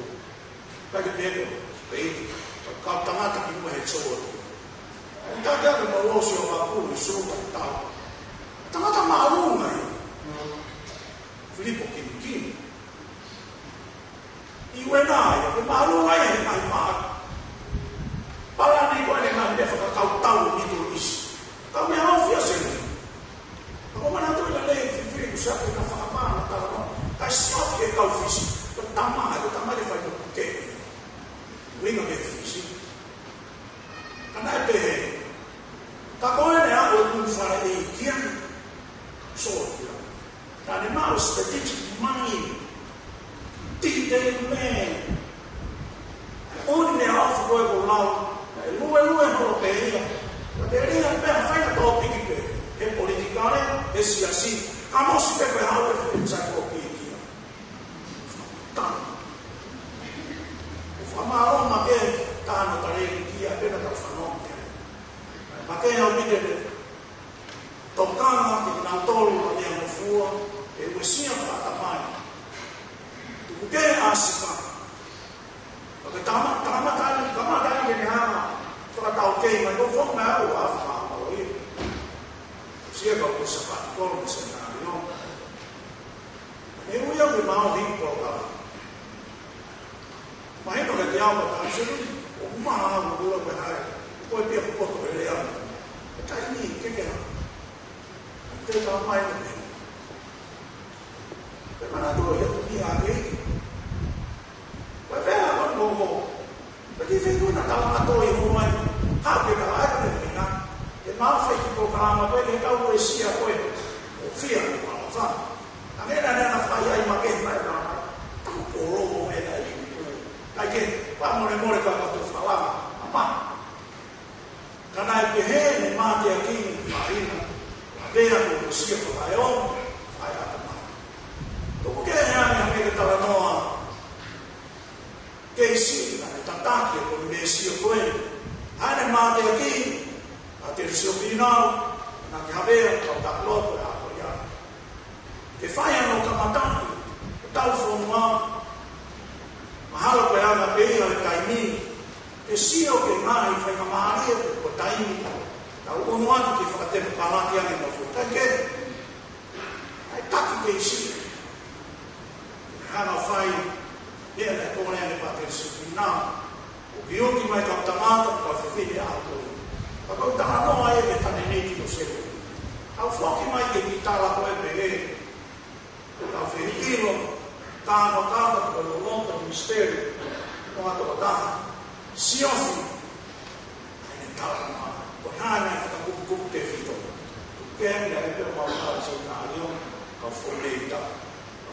Ka ke pehē ko, pehē, ka tangata ki mua he solo. Tangata ke mau ʻosi ʻo vaku i sulu ka tau. Tangata māʻolunga ia. Filipo Kimikimi. ʻI uena ia, ko e māʻolunga ia he ngaahi maʻa. Palani ko ʻene ngaahi meʻa fakakautau Middle East. Kau meʻa ʻofi ʻa Selwini. Ka ko u manatuʻi lelei fifili ku sa ke na fakapā na talanoa. Kae siofi e kau Fisi. Ko e tama, ko e tama ke fai mo ke. Uinga ke Fisi. Ka naʻe pehē. Ka ko ʻene ʻalu e kumi fale ʻi kia. Sōtia. Naʻa ne maʻu strategic mind. Detail man. ʻOni ne ʻalu ko e ko lau. Naʻe luelue holo pē ia. Ka te lia pē ha faʻahinga tōpiki pē. He politikale, he siasi. Ka mou ʻosi pē ko e hau e fuʻu encyclopedia. Tau. ʻO fakamālō makehe, tano tale kia pena tau fanongo. Makehe au mite ne tokanga kinautolu ʻa Meʻangofua, ʻe uesia fakatamai. Tuku ke ʻasi ka. Ka ke tama, tama tani, tama tani ke ne hanga. Fakataukei mai, ko fonga au a fakamālō ia. Sia ka ko Sapati kolo mo Senitario. Ne ui au ke mau hiki polokalama. Mahino ke te au ma tanselu, ʻo maha au ʻo kula pe hai, ko e pia ko poto e lea. E kai ni, ke ke ha. Te tau mai na te. Pe mana tō ia, ni a ke. Ko e pea ko ko. Pe ki fei kuna tau ma tō i mo mai. Ka ke tau ai ko e pina. E mau fai ki polokalama ko e ke tau uesia ko e. ʻO fia ni ma fa. Ka mena ne na fai ai ma ke mai na. Tau polo mo e na i. Ka ke, pa mole mole ka ka tu fala. Ama. Ka naʻe pehē ne mateaki ni faina. Ka pea ko e sio ko e ʻai o. ʻAi ata ma. Tuku ke ʻe ane ʻa me ke talanoa. Kei si, naʻe tataki ko e meʻa sio ko e. ʻAne mateaki, ʻa te sio pinau, na ke havea, kau takuloto, ʻa ko ia. Ke fai ano kamata, ke tau fonua, mahalo ko e anga pē ia e taimi, ke sio ke ngaahi faingamālie, ko e taimi, tau ʻunu atu ke fakatemokalati ange ma futa ke. ʻAi taki kei si. Hanga fai, ia na kore ane pa ke si pina. ʻO ki oti mai ka tangata, ka fefine a ko. Ka ko tangata no ai ke tane nei ki ko se. Au foki mai ke ki tala ko e pele. Ka fefine ilo, ka no ka ka ko lo lo ka misteri. Ko ato ka. Siofi. ʻAi ne tala ma, ko hana e fakakukuku te fito. Ke ane ai pē mau tala Senitario, ka fo nei ta.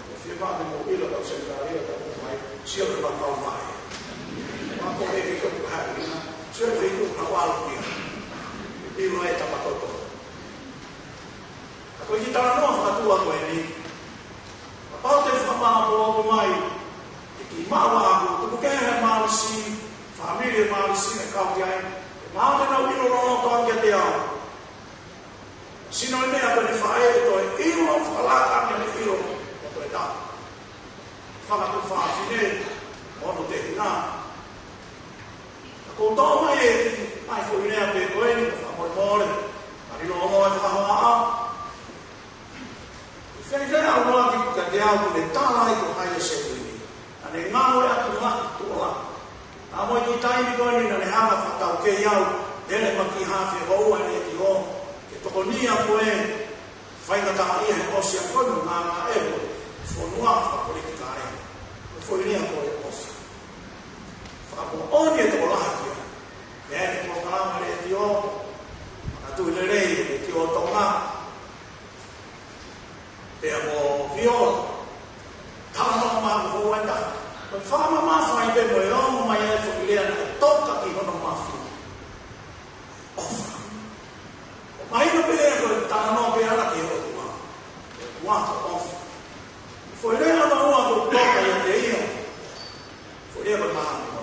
Ko fie ma ke mo ila ka Senitario, ka mo mai, sio ke ma kau mai. Ma ko e ke ko hai ina, sio ke ko na walo kia. Ilo e tapa toto. Ka ko i talanoa fakatua ko eni. Kapau te fakamālō mai, ʻe ki maua aku, tuku ke he Malisi, fāmili Malisi ne kau ki ai, ʻe maua ke nau ʻilo loloto ange kiate au. Sino e meʻa ko eni faʻē ʻe toe ʻilo, fakalaka ange ne ʻilo, ʻe toe tā. Fanga tu fafine, ono te hina. Ka ko tō mai e, ai ko inea pē ko eni, ka fakamolemole, ka ʻilo ono e fakahoa. Fai ke au loa ki ka te au ne tala ai ko hai e Selwini. Naʻa ne ngāue atu ngā tuola. Naʻa mo i ki taimi ko eni naʻa ne hanga fakataukei au. Hele ma ki hafe houa ne ki ho. Ke tokonia ko e. Faingataʻaʻia he ʻosi a ko e ngā ngā e ho. Fonua fakapolitikale. Ko e foʻi lea ko e ʻosi. Ko e fakamamafa ai pē mo e ongo mai ai e foʻi lea naʻe toka ki hono mafu. ʻOfa. ʻO mahino pē lea ko e talanoa pē ʻana ki he ʻOtua. ʻOtua ko e ʻofa. Foʻi lea ʻana ua ko e toka ʻiate ia. Foʻi lea ko e maha mo.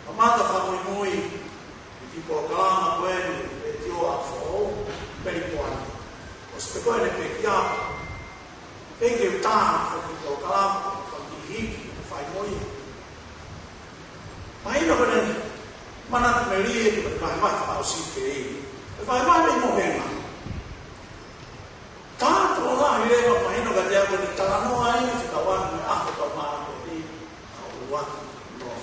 Mamata fakamuimui ʻi he polokalama ko eni ʻi he Letiō Aʻafoʻou, Melipoane. ʻOsi pē ko eni pekia. Pea ke u tā foki polokalama, faki hiki, fai mo ia. Mahino ko eni, manatu melie ki he vahevahe fakaʻosi ke i. Vahevahe mei mohenga. Tātā lahi leva mahino kiate au ko eni talanoa eni fekauʻaki mo e ʻaho tau mālō ko eni, ʻa ʻUluaki Noa.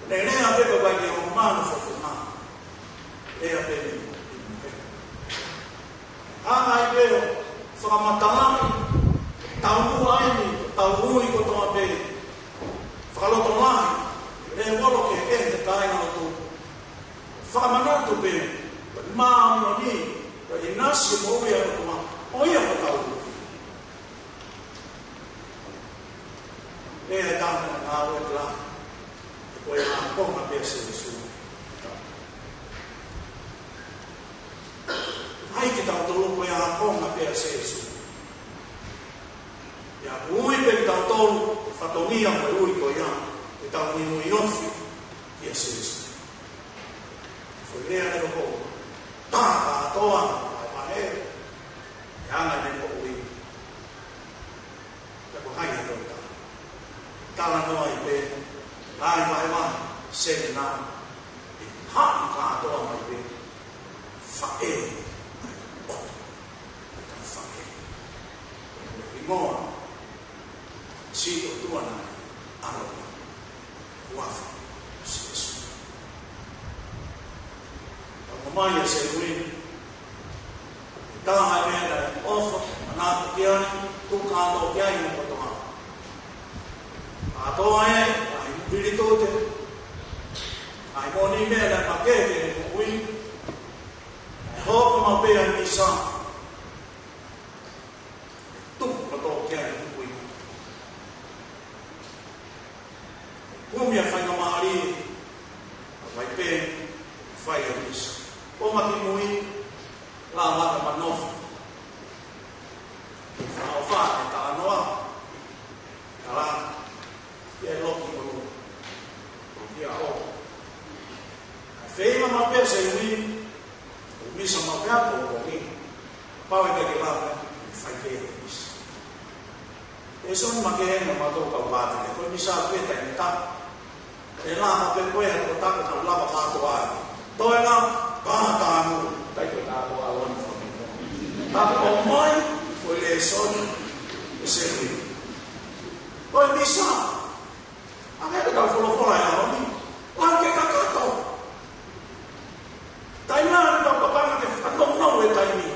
Ne lea pē ko e vai ke o mano fofonga. Lea pē ni. Hanga ai pē ʻo fakamatalaʻi, tau mua ai ni, tau ui kotoa pē. Fakalotolahi, lea volo ke ke te kāinga lotu. Fakamanatu pē, ko e māʻoniʻoni, ko e ʻinasi moʻui ʻa e ʻOtua, ʻo ia ko tau. Pea ʻe taha naʻa ngāue ʻi he lahi, ko e ākonga pē ʻa Sīsū. ʻAi ke tau tolo ko e ākonga pē ʻa Sīsū. Pea ui pē ke tau tolo, fatongia mo e ui ko ia, ke tau muimui ofi kia Sīsū. Foʻi lea ʻe loko, tā kātoa, ʻa e vahe, ʻe anga ne ko ui. Pea ko hai ʻa e toka. Talanoa ai pē, ʻai mai ma, sena, ʻe haʻu kātoa mai pē, faʻē, ʻoto, ʻe tau faʻē. ʻIngoa, siʻi ʻOtua naʻe ʻAlo. Huafa, Sīsū. Tau mai ʻa Selwini. Taha e meʻa naʻe ʻofa, manatu ki ai, tuku kātoa ki ai mo kotoa. Kātoa e, ʻai pili tote, ʻai moʻoni meʻa naʻe makehe ki he moʻui, ʻai hoko maʻu pē ʻa e misa, tuku kotoa ki ai tuku i. Kumi ʻa e faingamālie, ʻa vai pē, fai ʻa e misa. Ko maki mui, lava ka manofo. Fakaʻofa e talanoa, kala, ia e loki ʻo, ia ʻo. ʻA e feinga maʻu pē ʻa Selwini, ʻo misa maʻu pē ʻa ko ʻo ni. Pau e ke lava, fai pē ʻa e misa. ʻE soni makehe na matou kau pātele, ko e misa pē taimi ʻe taha. ʻE lava pē ko e hako taku na lava kātoa ai. Toe na, kātānu, tai ko e kātoa ʻo ni fami. Taku ʻomai, ko e lēsoni, ʻe Selwini. Ko e misa, ʻa e meʻa ke tau folofola ʻi he ʻaho ni, lau ke kakato. Taimi ʻe tau tokanga ke fakanomnou e taimi.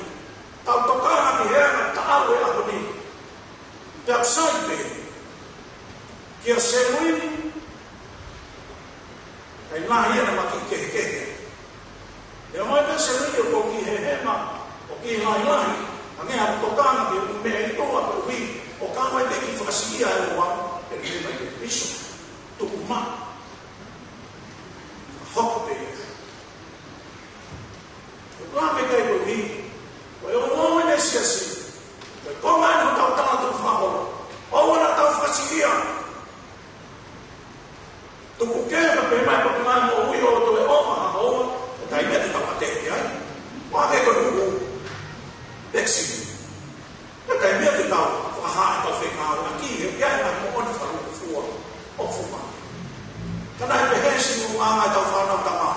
Tau tokanga ki he anga taʻau e ʻaho ni. Pea sai pē. Kia Selwini. Kai mahi ana maki kehekehe. ʻE ʻomai pē Selwini ʻo ko ki he hema, ʻo ki he lahilahi, ʻa e meʻa ʻoku tokanga ki he ʻū meʻa ʻi tuʻa pē ui, ʻo ka mai pē ki fakasiʻia e ua, ʻe lima i piso, tuku ma. Hoko pē ia. ʻOku lave kai ko ui, ko e ʻoua ʻe ne siasi, ko e konga ʻe tau tala tau fakaholo, ʻoua naʻa tau fakasiʻia. Tuku ke ka pē mai ko pē mai mo ui ʻo toe ʻo maha ʻoua, ko e taimi ʻe te tau ate ki ai. Pake ko e uhu. Pexi. Ko e taimi ʻe te tau, fakahā e tau fekau, na ki he, ia e mai mo ʻoni faru fua, ʻo fuma. Ka naʻe pehē si mo anga e tau fānau tama.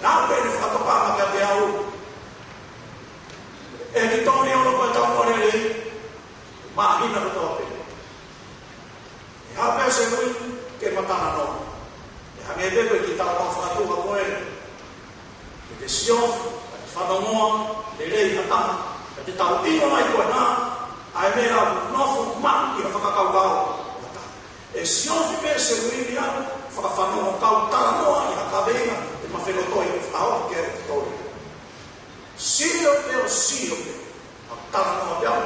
Nau pē ne fakatoka ma kia te au. ʻE ki tōni ono ko e tau mō lelei, māhina ko tō pē. ʻE hā pē Selwini ke matana nō. ʻE hangē pē ko e kiʻi talanoa fakatuʻa ko ē. Ke te sio, ka te fanongoa, lelei ha taha, ka te tau ʻilo mai ko e hā, ʻa e meʻa ʻoku nofo maʻu ʻi ha fakakaukau. ʻE siofi pē Selwini au, fakafanongo kau talanoa ʻi ha kaveinga, ʻe mafelo toi, ʻe fakahoko ke ʻe toi. Sio pē ʻo sio pē, ʻa talanoa pē au,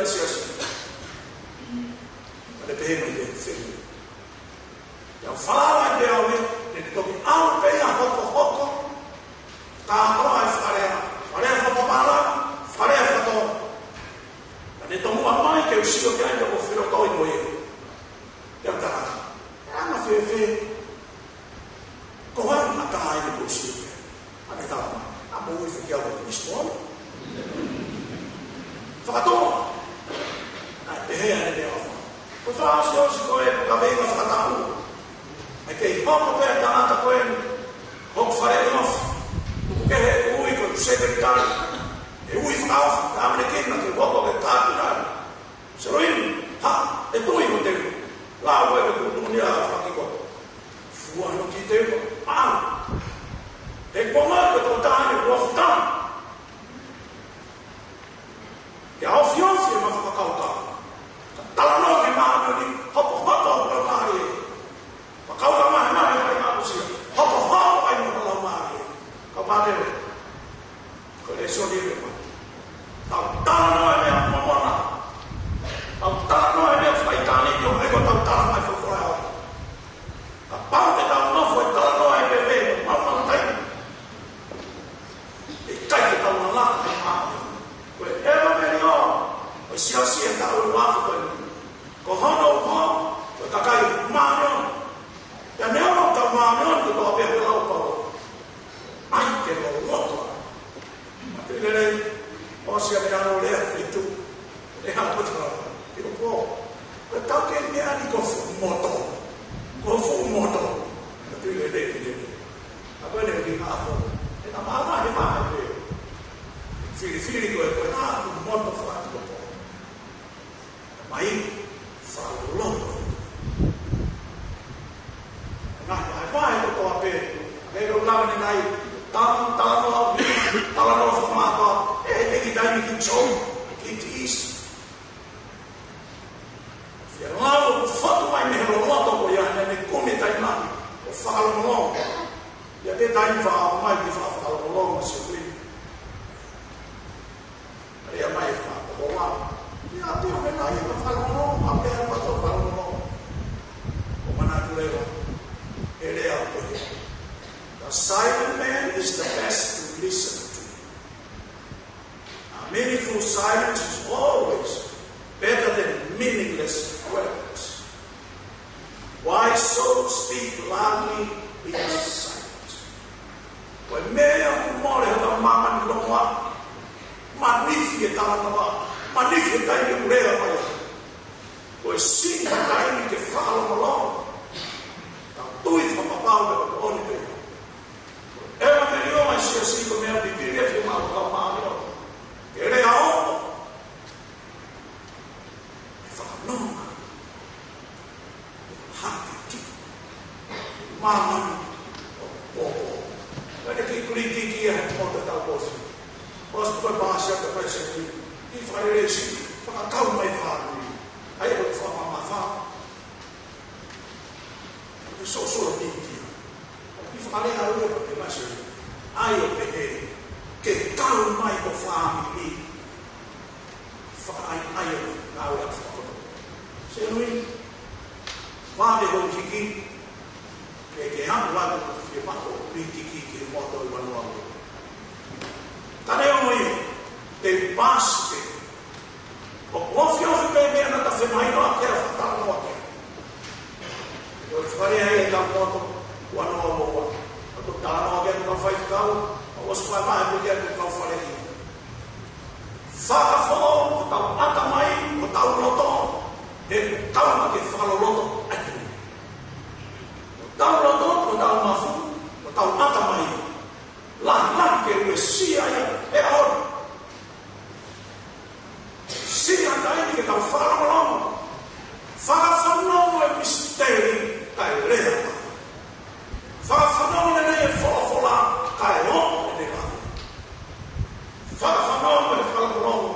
Siasi. Naʻe pehē mai pē, Fili. Pea u falala pē au ia, ne toki ʻalu pē ia hokohoko, kātoa e fale, fale fakapapālangi, fale fakatō. Naʻe tomuʻa mai ke u sio ki ai, pea u felotoi mo ia. Pea u tala, ʻe anga fēfē? Ko hai ʻa e taha ʻeni kuo u sio ki ai? Naʻe tala mai, ʻa, mou ui foki au ko Kristo. Fakatō. Naʻe pehē ʻa e meʻaʻofa. Ko e fakaʻosiʻosi ko ē ʻo e kaveinga fakataʻu. ʻE kei hoko pē ʻa e tangata ko eni, hoku fale nofo, tuku kehe ʻeku ui ko e sekelitali. ʻE ui fakaʻofa, taʻeʻamanekina ke u hoko ko e kātinali. Sio eni, ha, ʻe tui mo te lau ʻe ko e tuʻutuʻuni ʻa e fakiko. Fua no ki te ua, ʻa. ʻE kua mai ko e tokotaha ni ua futa. Ke ofiofi e mafu fakakaukau. Ka talanoa ki māmani, hopohopo hopohopo mālie. Fakakaukau mahemahe ʻa e ngaahi aʻusia. Hopohopo ai mo e lau mālie. Ka pātele. Ko e lēsoni ʻe ua. Tau talanoa e meʻa mamona. Tau talanoa e meʻa fakaʻitāniti ʻo hangē ko ʻetau talanoa e folofola ʻa e ʻOtua. Kapau te tau nofo ʻi he talanoa ʻe pehē, maumau taimi. ʻIkai ke tau laka ʻi māmani. Ko e ʻevangeliō ʻo e siasi ʻe taha ʻo e uafu ko eni. Ko hono uho, ko e kakai māʻoniʻoni. Pea neongo ʻetau māʻoniʻoni kotoa pē, pehē ʻe Paula, ʻai ke loloto. Manatuʻi lelei, ʻosi ʻa e meʻa ʻoku lea ʻi he tuʻu. Lea ʻo tala. ʻI he pō. Ko e taukei meʻa ni ko e fuʻu moto. Ko e fuʻu moto. Manatuʻi lelei, lelei. ʻA ko eni ki he ʻaho. ʻE na māmā he maha pē. Filifili ko e ko e na fuʻu moto fakatuʻu. Mai, fakaloloto. Ngaahi vahevahe kotoa pē. Ke u lave ni nai, tau talanoa, talanoa fakamātoa, ʻe, ʻe ki taimi ki tō, ki te isi. Fia lau ʻoku fotu mai mei he loloto ko ia, naʻa ne kumi taimi lahi, ʻo fakalongolongo. Ia te taimi faʻa mai ki faʻa fakalongolongo, sio ki. Lea mai e fakapōpula. Ia, te u mena ia ʻo fakalongolongo, ʻa pea ʻe fakalongolongo. ʻO manatu leva. ʻE lea ʻo pehē. The silent man is the best to listen to. A meaningful silence is always better than meaningless words. Wise souls speak loudly in silence. Ko e meʻa ʻoku mole hota māmani longoaʻa, manifi e talanoa, manifi e taimi ʻoku lea mai ai. Ko e siʻi taimi ke fakalongolongo. Tau tui fakapapau ʻe ʻoni pē. ʻEvangeliō ʻa e siasi ko e meʻa pipili ʻe fiemaʻu ʻe he kau māʻoniʻoni. Ke lea ʻo ʻe fakanonga. Hākiti. Māmani. ʻO, ʻo, ʻo. Kae kiʻi kulikiki ia he moto tau kosi. Kosi ko e pāsia ko e pāsia ni. ʻI fakalelesi. Fakakau mai fāmili. ʻAi ʻo fakamamafa. Ko e sōsolo piti. ʻI fakalea ʻa e ua ko e masi. ʻAi ʻo pehē. Ke kau mai ko e fāmili. Fakaʻaiʻai ʻo ngāue ʻa e fakakoto. Sio eni, vale hou hiki, ke, ke hamu atu fiemaʻu ʻo hiki ki he moto ʻi Vanuatu. Ka neongo ia, te u pasi pē. ʻOku ofiofi pē meʻa naʻa ta femahinoʻaki ʻa e fakatalanoa ki ai. ʻOku fale ai e kau moto, ua noa ua ua. ʻOku talanoa ki ai e kau faifekau, ʻoku ʻosi fai mai pē ki ai e kau fale ia. Fakafoʻou hotau ʻatamai, hotau loto, he ʻoku tau na ke fakaloloto atu. Hotau loto, hotau mafu, hotau ʻatamai. Lahi lahi ke uesia ia, ʻe aon. Siʻa taimi ke tau fakalongolongo. Fakafanongo e misiteli kae lea. Fakafanongo lelei e folofola kae ʻomi e lea. Fakafanongo e fakalongolongo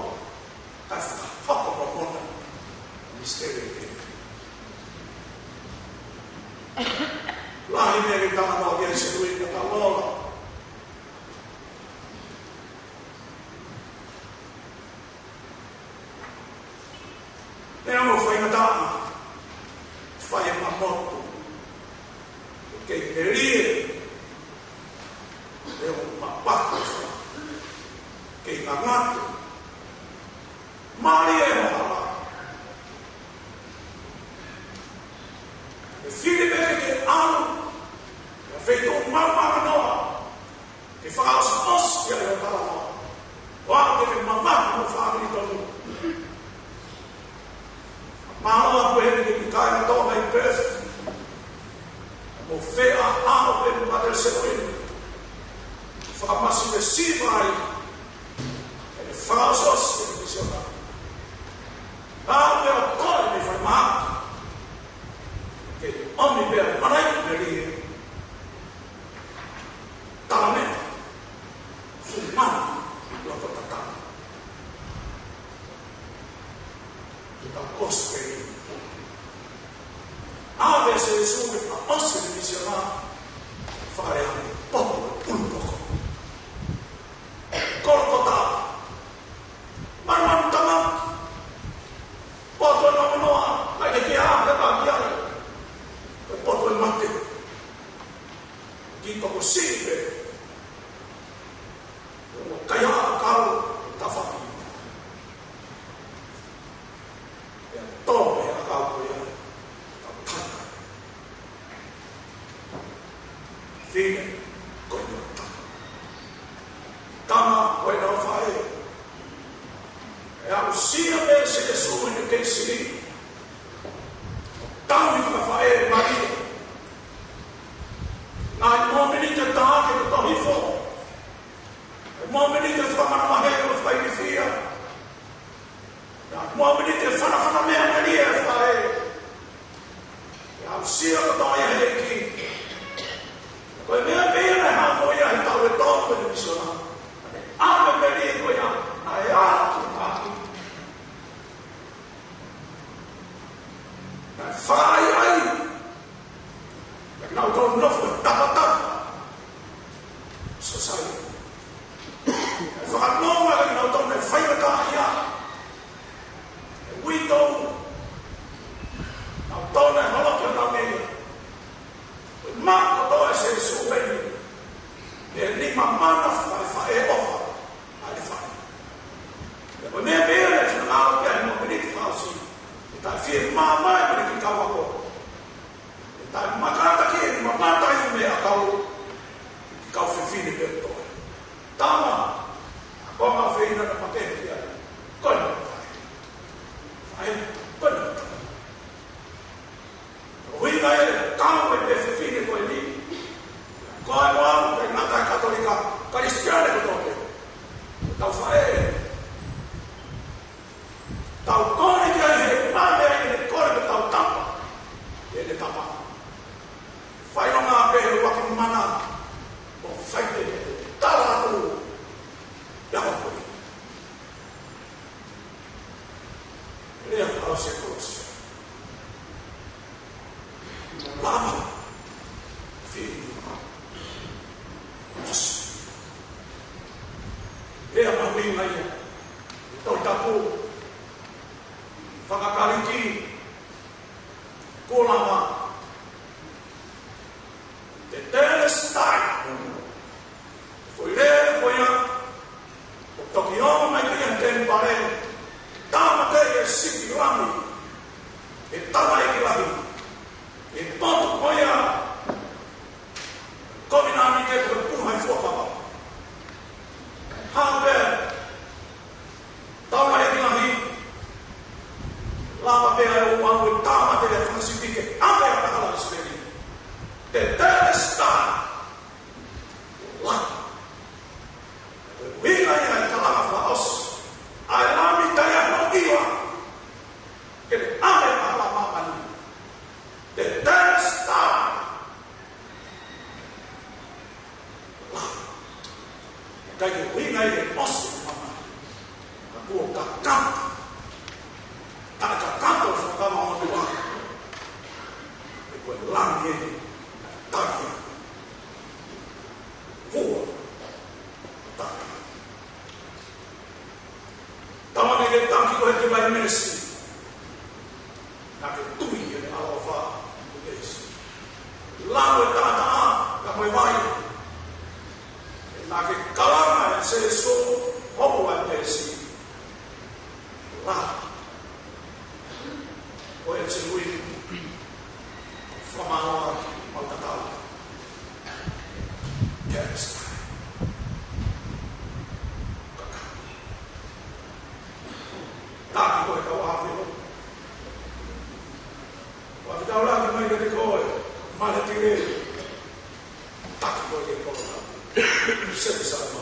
kae fakahoko mamona e misiteli. Lahi meʻa ke talanoa ki ai, sio eni, ka tau lola. Taʻa, fai e mamotu, kei melie, ʻe ʻo mapaka, kei ngangatu, mālie e hala. ʻE fili pē ke ʻalu, ʻi ha feituʻu maumau noa, ke fakaʻosiʻosi ʻa e talanoa. ʻO aʻu ke ke mamahi mo e fāmili tonu. Mālō ʻaupito eni ki he kāinga Tonga ʻi Perth. Mo e feʻao pē mo Mate Selwyn. Fakamasive siva ai. ʻE fakaʻosiʻosi e misiona. Ka ʻoku ʻikai ko e meʻa fai mai. Ke ʻomi pē ʻa e mana ʻi melie. Talamea, fumani, loto tatau. Ke ta kosipeli. ʻAve ʻa Sīsū ke fakaʻosi e misiona, fakalea ʻi he potu ʻo e ʻulu poko. Kolokota. Manumanuʻanga. Potu ʻo e noa, ʻikai ke ʻi ai ha taha ki ai. Ko e potu ʻo e mate. Kiʻi tokosiʻi pē. ʻO kaihaʻa ʻakau tafaʻaki. ʻE tō pē ʻakau ko ia. Tau tana. Fine, ko ia tana. Tama, ko e nau faʻē. ʻE aʻusia pē ʻe Sīsū ʻene kei siʻi. Tau ni ka faʻē Malia. Ngaahi mōmeniti ʻe taha ke tau hifo. Ngaahi mōmeniti ʻe fakamanavahē ʻo fakailifia. Ngaahi mōmeniti ʻe fanafana meʻa melie ʻe faʻē. ʻE aʻusia kotoa ia ʻe he ʻEiki. Ko e meʻa pē ia naʻe hā mo ia he taʻu ʻe tolu ʻo e misiona. ʻAve e melie ko ia, naʻe ʻatu ʻaki. Naʻe fai ai. Naʻa nau tau nofo he tapatapa. Sosai. Naʻe fakanonga naʻa nau tau ne fai mata ia. Window. Naʻa nau tau ne holoki ʻo nau meia. Mako toe se sueni. Ne ni mamana fai fai e ofa. ʻAi fai. Ko e meʻa pē ia naʻe finangalo pē ʻa e mōmeniti fakaʻosi. ʻE taʻe fiemāmā e mōmeniti kau ako. ʻE taʻe makata ki he mamata ʻi he meʻa kau. Kau fefine pē ʻo toe. Tama. Ko e kau fefine naʻe makehe ki ai. Ko e nau fai. Fai. Ko e nau fai. ʻUhinga ia e kau e fefine ko eni. Ko e ʻuhinga ʻoku ʻikai ngata he Katolika, Kalisitiane kotoa pē. Tau faʻē. Tau kole ki ai he male ai he kole ke tau tapa. He ne tapa. Fai longa pē he ʻuluaki mana. ʻO fai pē tala atu. Ia ko e. Lea fakaʻosi e kolosi. Lava. Fili. Kolosi. Lea mahuʻinga ia. Tohi Tapu. Fakakaliki. Ko lava. Tetelestai. Ko e lea ko ia, ʻo toki ongo mai ki he temipale, tāmateʻi e sipi lami, ʻe taulaʻeiki lahi, ʻi he potu ko ia, kovinānite ko e puha ʻi fuakava. Hā pē, taulaʻeiki lahi, lava pē ʻa e ʻū ʻalu ʻo tāmateʻi e fanga sipi ke ʻave ʻa e hala ʻIsileli. Tetelestai. Lahi. Ko e ʻuhinga ia e kalanga fakaʻosi. ʻA e lami taʻeʻaonga ʻiva. Ke ne ʻave ʻa e hala ʻi māmani. Tetelestai. Lahi. Ka ko e ʻuhinga ia e ʻosi ʻo māmani. Ka kuo kakato. Ka kakato ʻo fakamaʻotua. He ko e lami eni. Taki. Fua. Taki. Tama ke ke taki ko e ki vai mesi. Taki koe kau ʻapi. Fakafetaulaki mai kiate koe, Maʻatele. Taki koe ke koloka. Sepi sa ma.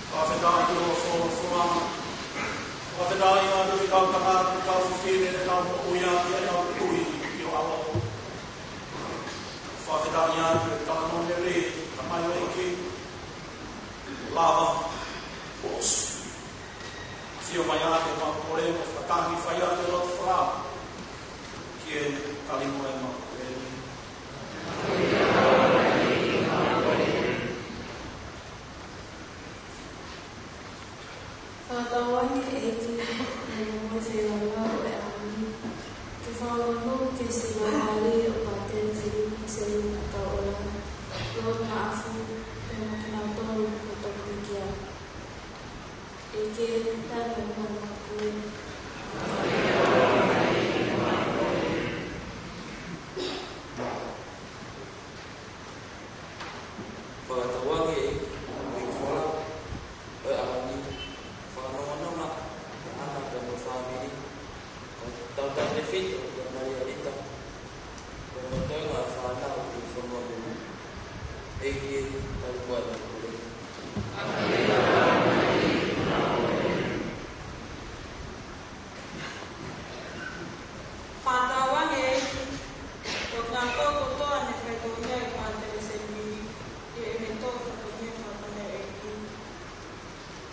Fakafetaʻi ʻi ho folofola. Fakafetaʻi ʻa e kau tangata, kau fefine, kau moʻui ʻa e kau tui ʻi ho ʻao. Fakafetaʻi ʻa e talanoa mele, tamai ʻEiki, lava, ʻosi. Sio mai ʻa e mau kole, mo fakatangi fai ʻa e loto fala. Ke tali mo e mau kole. Fakatauange ʻEiki, ʻi he moʻui feilaulau ʻo e ʻaho ni. Ke fakaongo ke siva hali ʻo Pātele Filipi Selini Tauʻola, Lord Maʻafu, pea mo kinautolu kotoa pē kia. ʻEiki, tali mo e mau kole. Fakatauange ʻEiki, ʻi he folofola ʻo e ʻaho ni, fakanonganonga ʻa ʻAna pea mo e fāmili, kau tautautefito kia Malia Lita, pea mo e toenga ʻo e fānau ʻi he fonua muli. ʻEiki, tali mo e mau kole. Fakatauange ʻEiki, ko e kau kotoa ne faitoʻo mai ʻa Pātele Selini, ʻi heʻene tō fatongia fakataha mo e ʻEiki.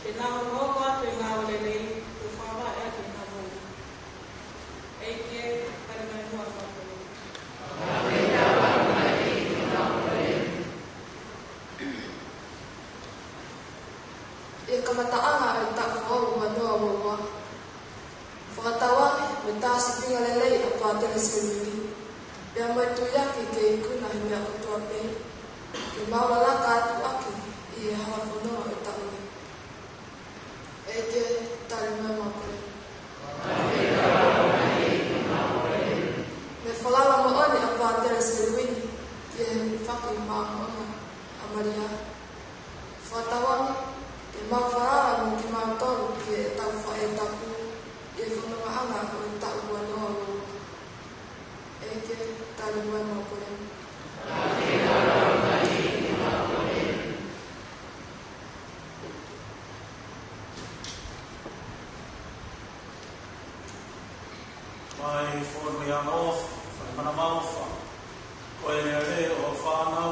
Ke nau hokohoko atu ʻi he ngāue lelei, ke fakavaʻe ʻaki ʻenau moʻui. ʻEiki, tali mai muʻa ʻa e mau kole. ʻI he kamataʻanga ʻo e taʻu ua noa ua ua, fakatauange mo e tā sīpinga lelei ʻa Pātele Selini, pea mo e tuiaki ke ikuna he meʻa kotoa pē, ke mau lalaka atu ʻaki ʻi he hala fononga ʻo e taʻu ni. ʻEiki, tali mai muʻa ʻa e mau kole. Ne falala moʻoni ʻa Pātele Selini ki he hūfaki māʻolunga ʻa Malia. Fakatauange ke mau falala mo kimautolu ki heʻetau faʻē tapu ʻi he fonongaʻanga ʻo e taʻu ua noa ua ua. ʻEiki, tali mai muʻa ʻa e mau kole. Mai fonu ia ʻofa, fai mana maofa. Ko e lele ʻo e fānau,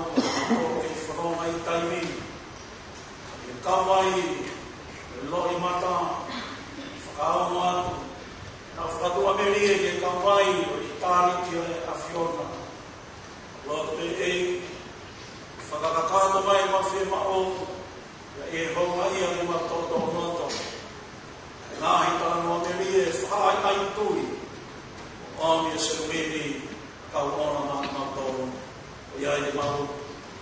ʻoku kei fononga ʻi taimi ni. Ke kau ai, ʻe loʻimata, fakaongo atu. Naʻa fakatuʻamelie ke kau ai, ʻo e talēkina ʻa e ʻAfiona. Loto pē ʻEiki, fakakakato mai ʻemau fiemaʻu, ʻi he houngaʻia ke mau toʻotoʻo noa atu. Ngaahi talanoa melie, fakaʻaiʻai tui, ʻo ʻomi ʻe Selini, kau ʻona maʻa kimautolu. ʻOku ʻi ai ʻemau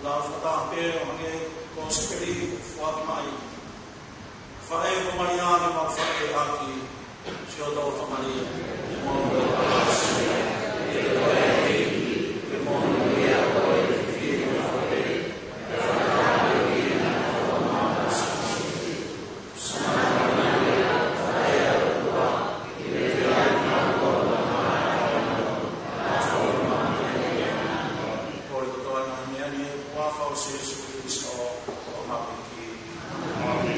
lava fakataha pē ʻo hangē ko e kōsipeli kuo foaki mai. Faʻē ko Malia ke mau faʻē ʻaki, sio tau fa Malia. Kole kotoa ʻa e ngaahi meʻa ni ʻi he huafa ʻo Sīsū Kalaisi, ko homau ʻEiki. ʻĀmeni.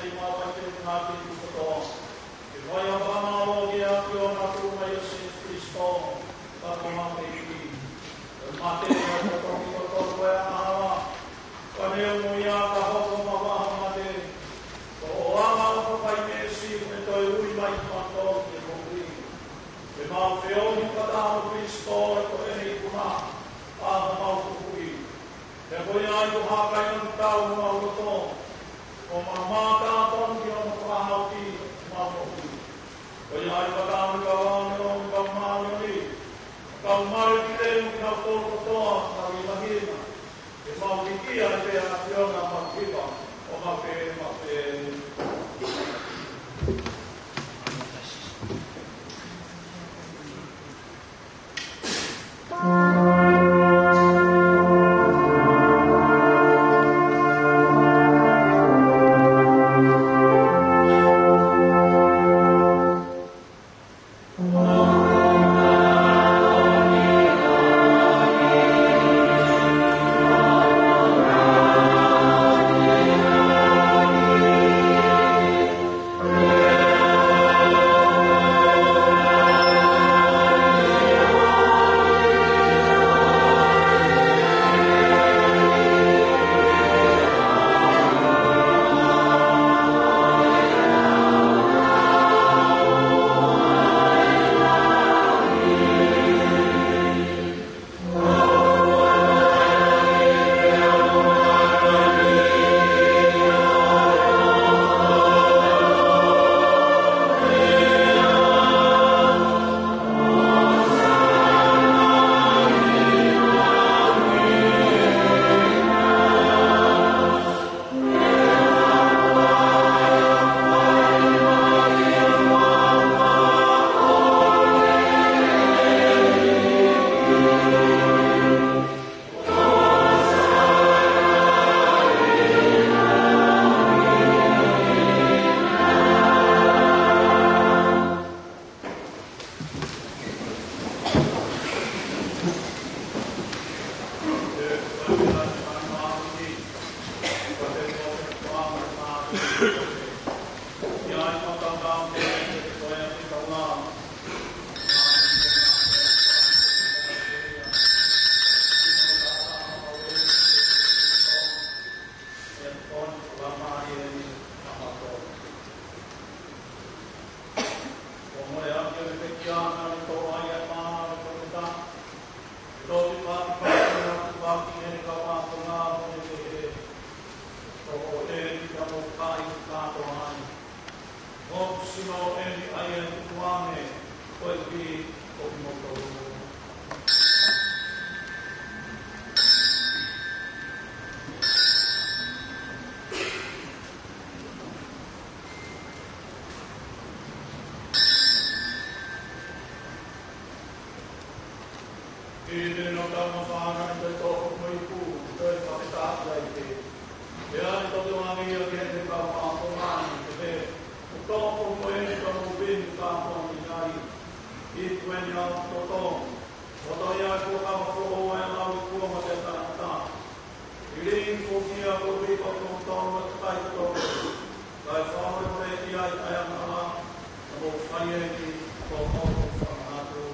ʻEiki, mau ʻofa atu ki he ngaahi pintu kotoa. Ke fai ʻa e fakamālō ki he ʻAfiona ʻo e ʻOtua ko Sīsū Kalaisi, ko homau ʻEiki. Ko e mate ʻa e totongi kotoa ʻo e angahala, ka ne ʻomi ia ka hoko mavahe mei he mate. Ko hoʻo anga ʻofa fai meesi, ʻe toe ui mai kimautolu ki he moʻui. Ke mau feohi fakataha mo Kalaisi, ko ʻene ikuna, ʻa homau huhuʻi. He ko ia ʻoku hākainga ki tautolu homau loto, ʻo mau mātā tonu ki hono fakahauʻi homau moʻui. Ko ia ʻoku fakataha mo e kau ʻāngelo mo e kau māʻoniʻoni, kau male ki lemu kinautolu kotoa naʻa nau ʻi māhina, ke mau pikia ʻi he ʻAfiona ʻo mau hiva, ʻo mau pehē, mau pehē ni. ʻI heʻene tau mafana ʻi he toʻo mo e ipu, toe fakataha ai pē. Pea ʻe toki ʻoange ia ki he kau ʻaposetolo, ʻo pehē, Ko e toʻo mo e ipu ʻoku mou pini kātoa mei ai, ipu eni ʻa hoku toto. Ko e toʻo ia ʻo e fuakava foʻou ʻa e lau ʻo e kuonga ʻo e tangata. ʻIlo foki ia ko e ipu ʻa kimoutolu ʻa e kakai kotoa pē. Kae fakamolemoleʻi ai ʻa e angahala, ka mou fai eni ko hoku fakamanatu.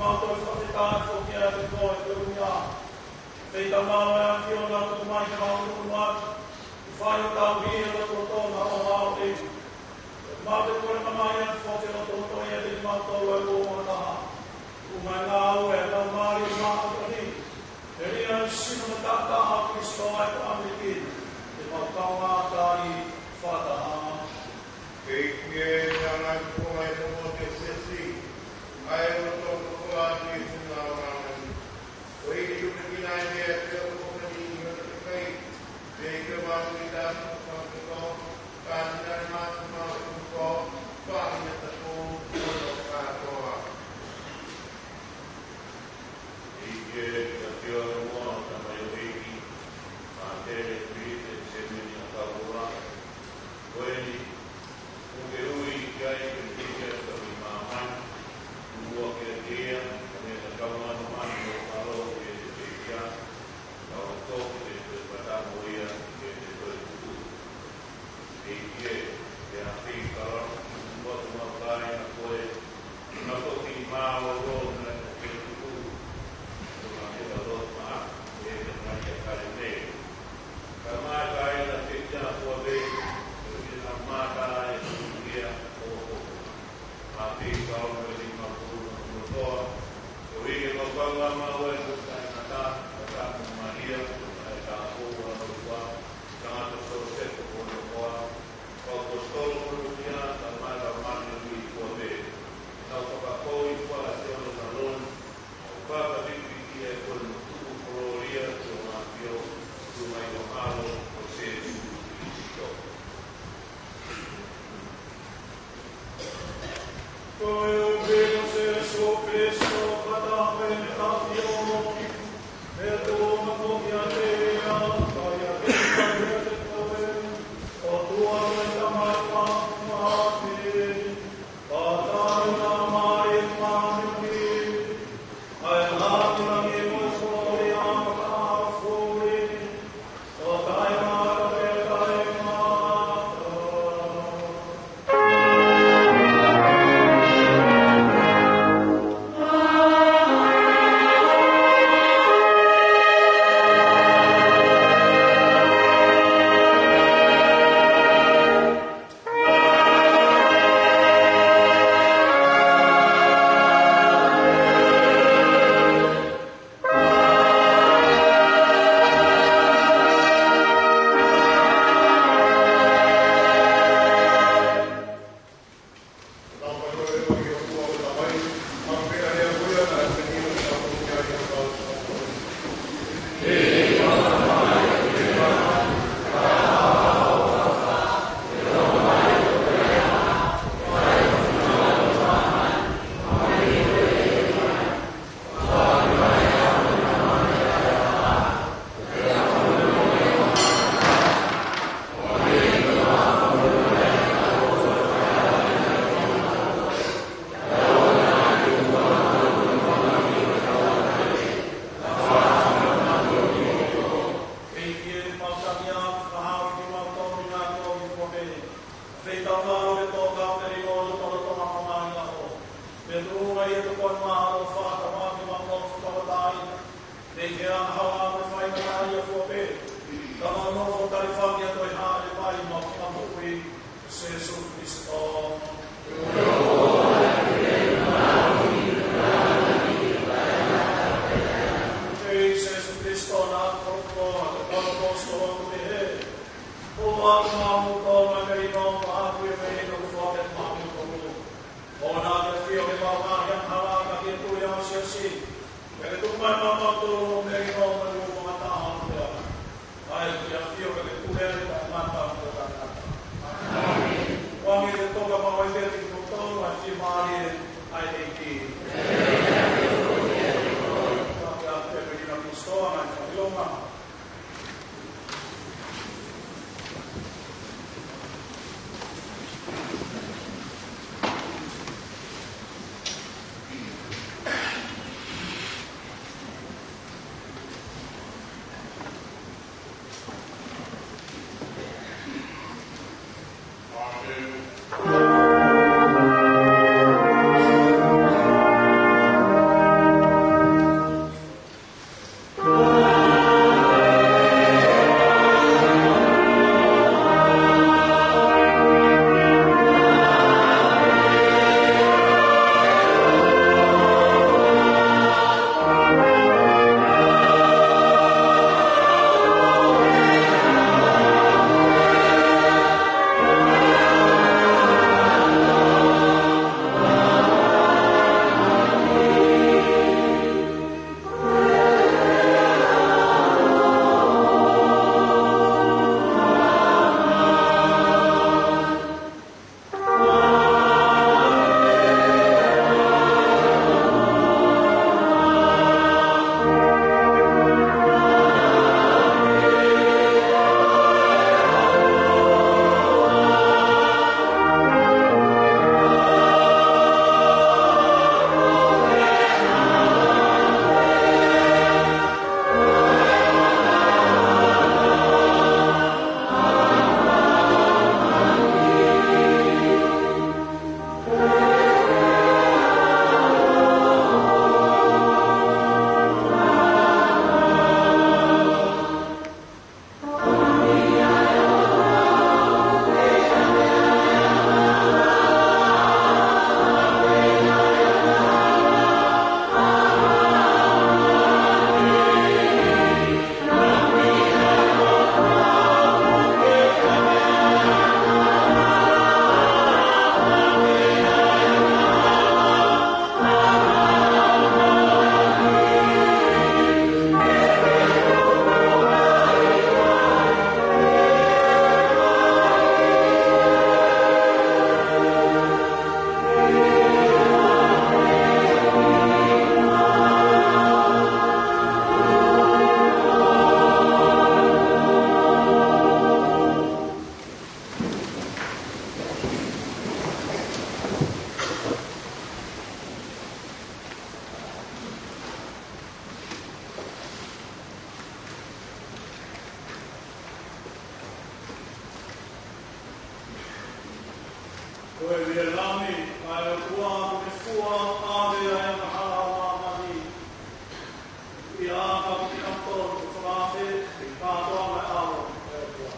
Tau fakafetaʻi foki atu ki he koeʻuhi ko e ʻAfiona, ʻoku mai ke mau tuku atu, ʻoku fai ʻo tauhi ʻa e lotolotonga ʻo e ʻaho ni. Mau te kole mai atu foki ʻo loto ia kiate kimautolu ʻa e uouangataha. ʻOku mai ngāue ʻa e Laumālie Māʻoniʻoni, ʻi he sino mataʻataha ʻo Kalaisi ʻa e ʻEiki, te mau kaungā tali fakataha. ʻEiki ē, ʻoua naʻa tuku mai homou siasi, kae ʻoua ʻe tuku atu ʻi he funga ʻo māmani. Ko e ʻEiki, tuku mai kiate kimautolu ʻa e meʻa ʻoku fai, pea ke mau ʻi he tapu ʻo e fakamoʻoni, pea ke mau maʻu ʻa e tuʻunga ʻo e fakamoʻoni ʻa e ʻOtua kotoa. ʻEiki ē, ʻoku ke ʻafio ʻi he moʻui ʻa e tamaioʻeiki, Mātele, Filipe, Sēmeni, ʻa Paula. Ko eni, ʻoku ke ui ki ai, ke ne hiki atu ki māmani, ʻoku ʻoatu kiate ia, ʻa e meʻa ʻoku tau manumanu ʻo ʻalu ʻi he ʻEiki, ʻa e toki te te pata mo ia, ke te toe tuku. ʻEiki ē, ʻoku ou fie kalo, ʻoku mau kāinga koe, ʻoku mau toki mālōlō, ʻoku mau toki tuku, ʻoku mau toki ʻaloʻofa, ʻe te mai ʻa kale nei. Ka mai kāinga te te ʻapo ʻa pē, ʻoku te na mata e tuku ia, ʻo, ʻo, ʻa te kalo me ni ma kuru na motoa, ʻo i ke mau panga mau e kuta e kata, kata mo Maria, ʻa e ka ʻo ua no ua, Tangata Sōsefa ko no koa, ʻa e ʻaposetolo ko no kia, ka mai ka mani o mi kua pē. Nau fakakoi kua a te ono na lon, ʻo papa pipi ki e ko no tuku kolōlia ki ʻo ngā pio, ki ʻo mai ko ʻalo, ko Sēsū Kilisito. Ko e ʻuhinga ʻo Sēsū Kilisito, fakataha pē mo e ʻAfio, ʻe tuʻu maʻu kiate ia, pea ʻiate ia, pea ʻiate koe, ʻOtua ko e Tamai Māfimafi, fakataha mo e Laumālie Māʻoniʻoni, ʻa e lāngilangi mo e kolōlia fakafoʻou, ʻo taʻengata pea taʻengata. Pea tuʻunga ʻi he tokoni mahalo fakatamaki ma mo fakataha. Pea ke ʻaho ʻa e faingataʻaʻia kuo pē. Ka mau nofo tali faki ʻa e toe hāʻele mai ʻa e Fakamoʻui, Sēsū Kilisito. ʻEiki Sēsū Kilisito, naʻa ko e koloa, ko e koloa ko e koloa ko e hē. ʻOku ʻoatu maʻamoutolu ʻa e melino, pea ʻoku ʻi he melino kuo foaki atu maʻamoutolu. ʻOua naʻa ke ʻafio ke mau ngaahi angahala, ka ke tui ʻa e siasi. Pea ke tuku mai maʻamoutolu ʻa e melino mo e uouangataha ʻo e ʻOtua. ʻA ia ʻoku ke ʻafio pea ke pule ʻo taʻengata mo taʻengata. ʻĒmeni. Kuo angi ke toka maʻu ai pē kiate kimoutolu ʻa e fiemālie ʻa e ʻEiki. Ka ke ʻafio pē ʻi he Kalaisi, ʻa e ʻilonga. Ua ave ai ʻa e hala ʻo māmani, ʻi he ʻaho ni ʻa e tonu ʻo e fakaafeʻi kātoanga ʻo e ʻAlo ʻo e ʻOtua.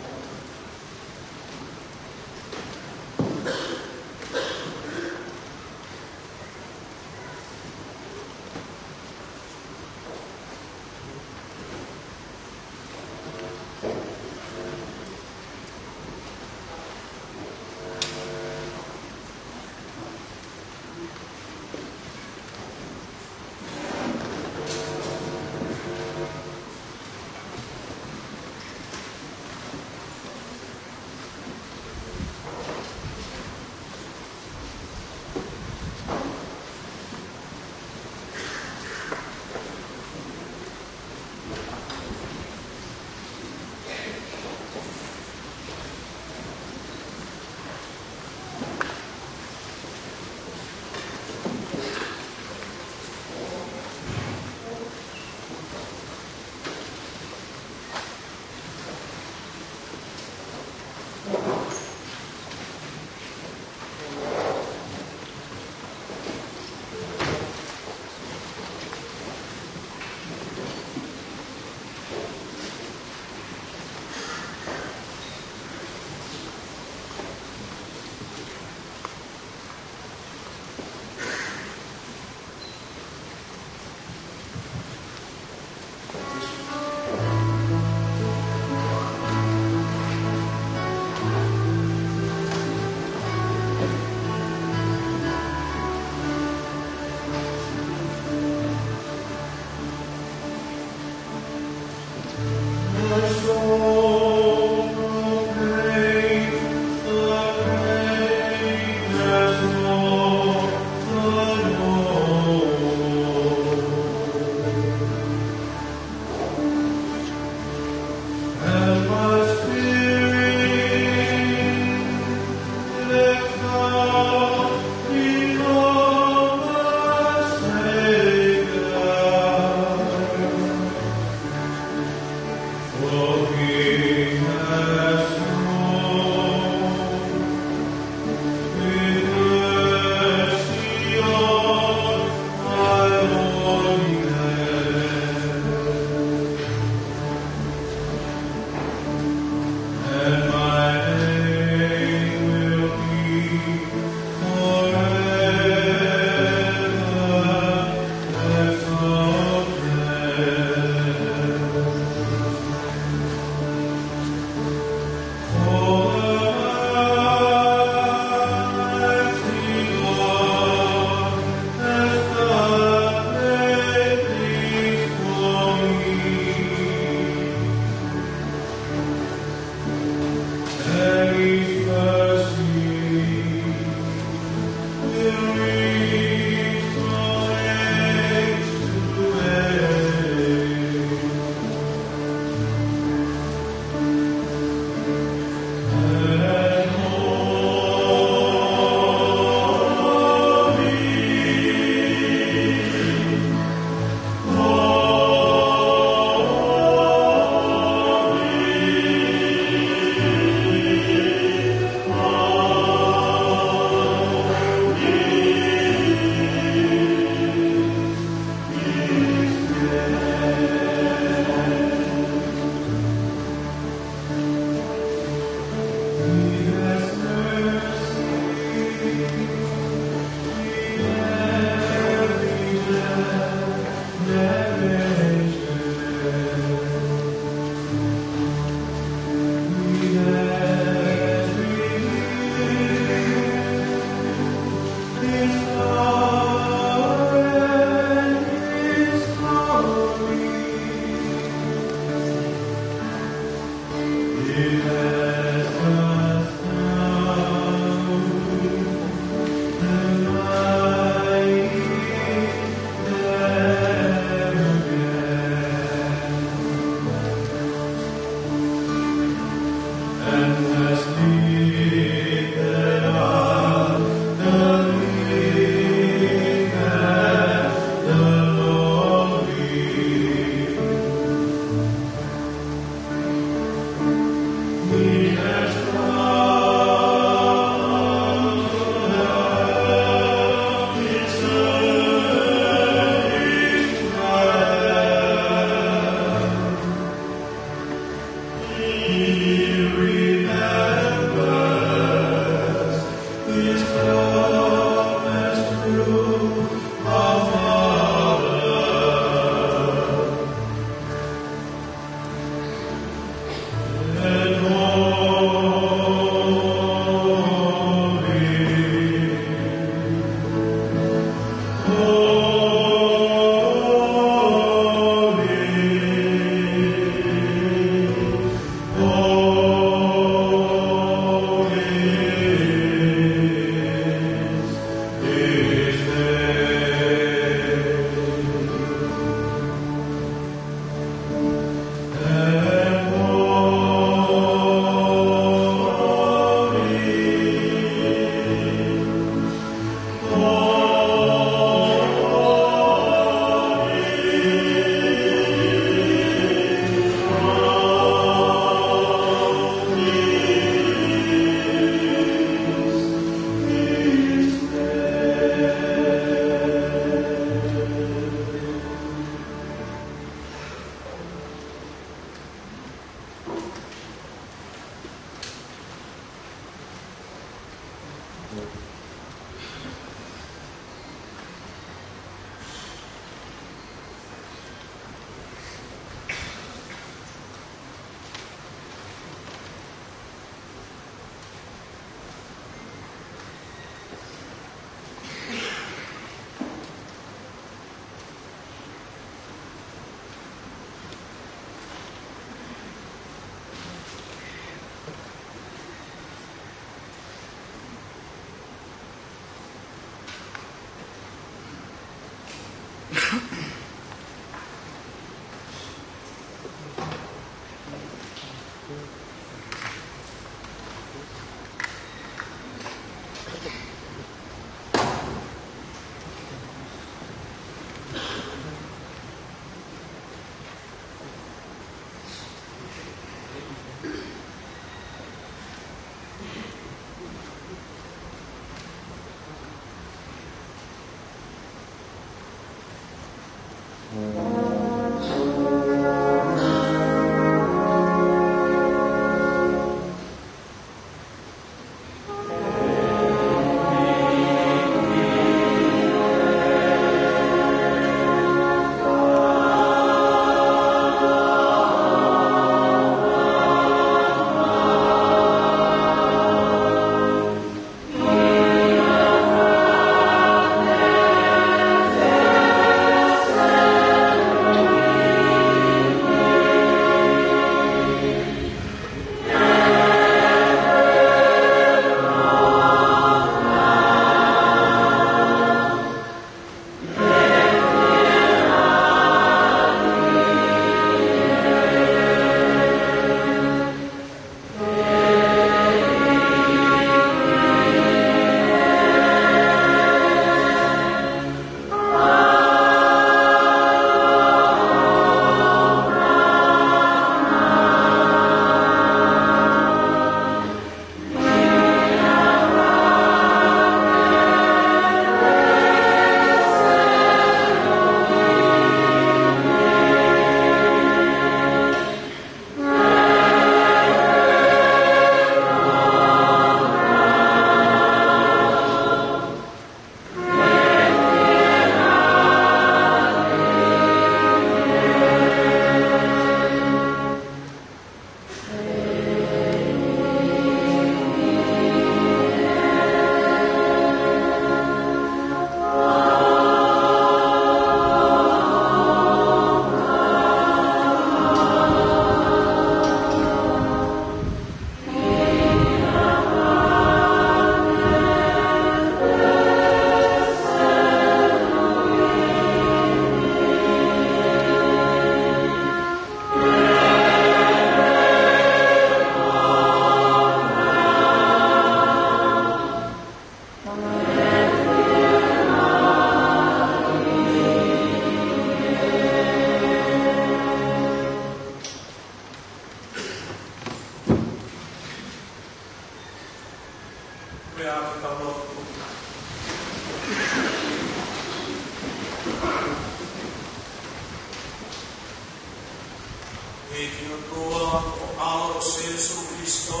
ʻEiki ʻOtua, ko ho ʻAlo ko Sīsū Kalaisi,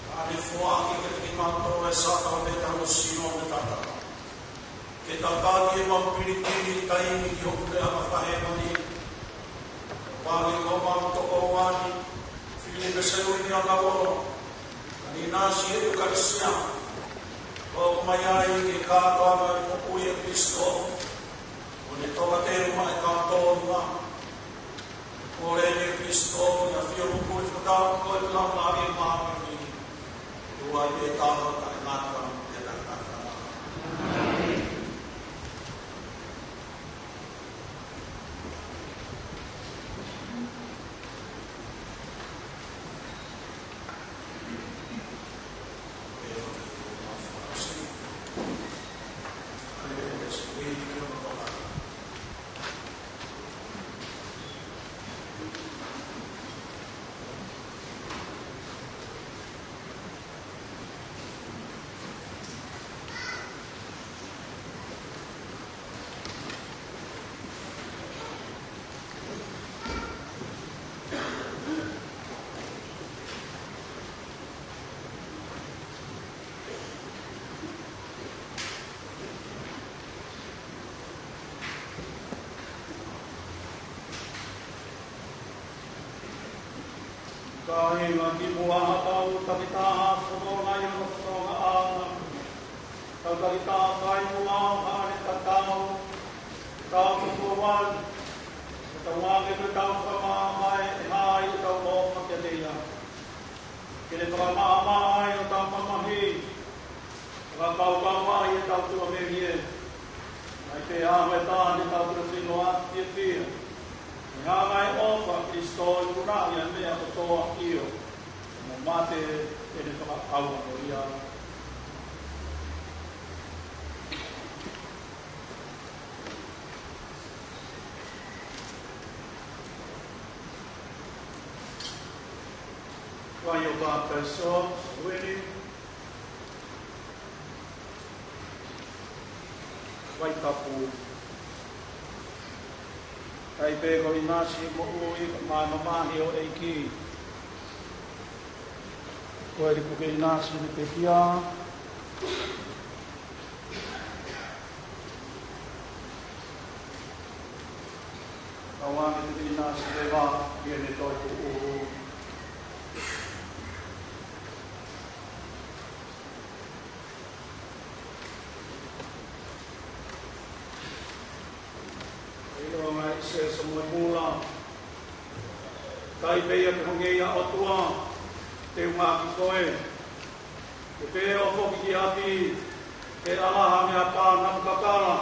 naʻá ne foaki kiate kimautolu ʻa e sākalamēniti ʻo e ʻAlo Sino mo e Tangata. Ke tataki ʻemau pilikimi ʻi he taimi ni ki hoʻo puleʻanga fakahēvani. Vale ko homau tokoua ni, Filipe Seuini ʻAnaua, ʻa Inasi ʻEkalesia, ʻoku mai ai ke kātoanga ʻo e moʻui ʻa Kalaisi, ʻo ne tokateu maʻa e kātoanga. Ko e ʻEiki Kalaisi, ʻa e ʻAfio ʻoku moʻui fakataha, ko e Laumālie Māʻoniʻoni, ʻoku ʻi ai pē ʻa e taha ʻo taʻengata, ʻo taʻengata. Kāinga, kimuʻa haʻatau takitaha fofonga ʻi hono fofonga ʻana. Tau takitaha fai muʻa ʻo hāʻele tatau, ʻetau tokoua ni, ʻo tau ʻoange ko ʻetau fakamaʻamaʻa ʻi he ʻai ʻetau ʻofa kiate ia. Ke ne fakamaʻamaʻa ai hotau mamahi, fakakaukauʻi ʻetau tuʻamelie. Mai pē ʻa e ʻaho ʻe taha te tau ʻA ia meʻa kotoa ʻio, mo mate ʻene fakaʻauha ko ia. Vai ʻo papitaiso, Sālueni. Vai tapu. ʻAi pē ko ʻInasi moʻui, ko e mamahi ʻo e ʻEiki. Ko e liku ke ʻInasi ni pekia. Kau ange te ʻInasi leva, ʻi heʻene toetuʻu. ʻIo, ngaahi sēsā mo e mula. Kai pē ia ke hangē ia ʻOtua, te u ngāueʻaki koe. Ke pehē ʻo foki ki ʻapi, ke ʻalaha mei he pā namu kakala.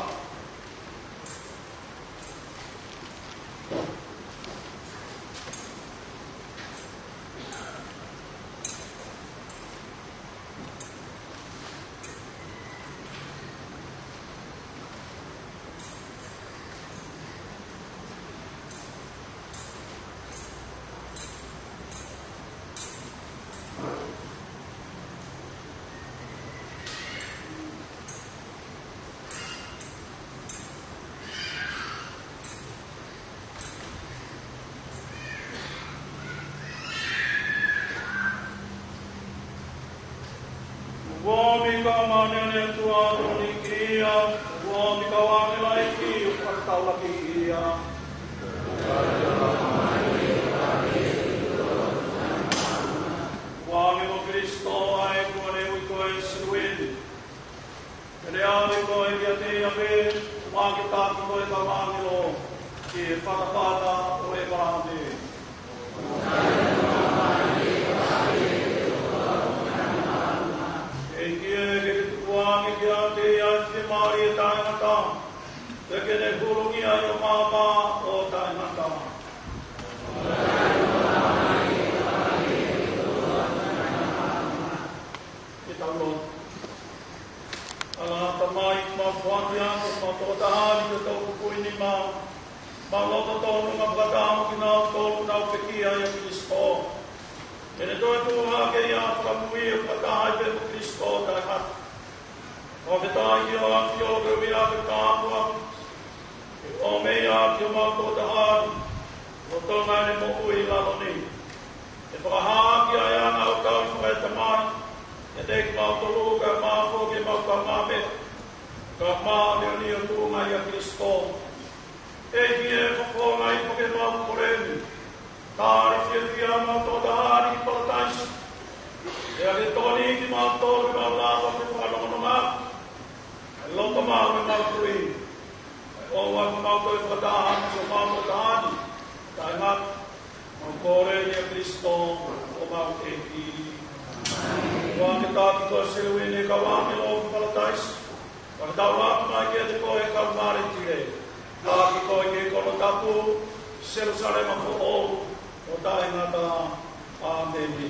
Ua mi ka mane ne tua toni kia, ua mi ka wane laiki, ua ka tau laki ia. Ua mi mo Kristo ai kua ne ui ko e Sālueni. Pea ne ʻave koe kiate ia pē, ʻo ke taki koe ʻe he kau ʻāngelo ki he fatafata ʻo ʻĒpalahame. ʻEiki ē, ke ke tuku ange kiate ia ʻa e fiemālie taʻengata, pea ke ne huluʻi ia ʻi ho maama ʻo taʻengata. Ke tau lotu. ʻAlā Tamai, mau fānau atu, mau tokotahani ke tau kukuini mau. Mau loto tonu mau fakataha mo kinautolu ʻoku nau pekia ʻia Kristo. Ke ne toetuʻu hake ia fakamui ʻo fakataha ai pē mo Kristo taʻengata. Mau fakafetaʻi ki ho ʻAfio ke ui ʻa e tāpuaki. Ke ʻomi ia ki homau tokotahani, lolotonga ʻene moʻui ʻi lalo ni. Ke fakahā ʻaki ʻa e anga ʻo e kau fakaetamai, ʻiate kimautolu kae ʻumaʻā foki ʻemau kaungāmeʻa, kae ʻumaʻā ʻa e ʻEiki ʻo tuʻunga ʻia Kristo. ʻEiki ē, fakafofongaʻi foki ʻemau kole ni. Tali fiefia ʻemau tokotahani ʻi Palataisi. Pea ke tokoni kimautolu ke mau lava ke fakanongononga ʻa e loto maʻu ʻemau tui. ʻOua ʻe mau toe fakataha mo homau tokotahani taʻengata. Mau kole ʻia Kristo ko homau ʻEiki. Kuo ke taki koe Sālueni ʻe he kau ʻāngelo ki Palataisi. Pea ke tau ʻalu mai kiate koe ʻi he kau mārtile. Taki koe ki he kono tapu, Selūsalema foʻou, ʻo taʻengata. ʻĀmeni.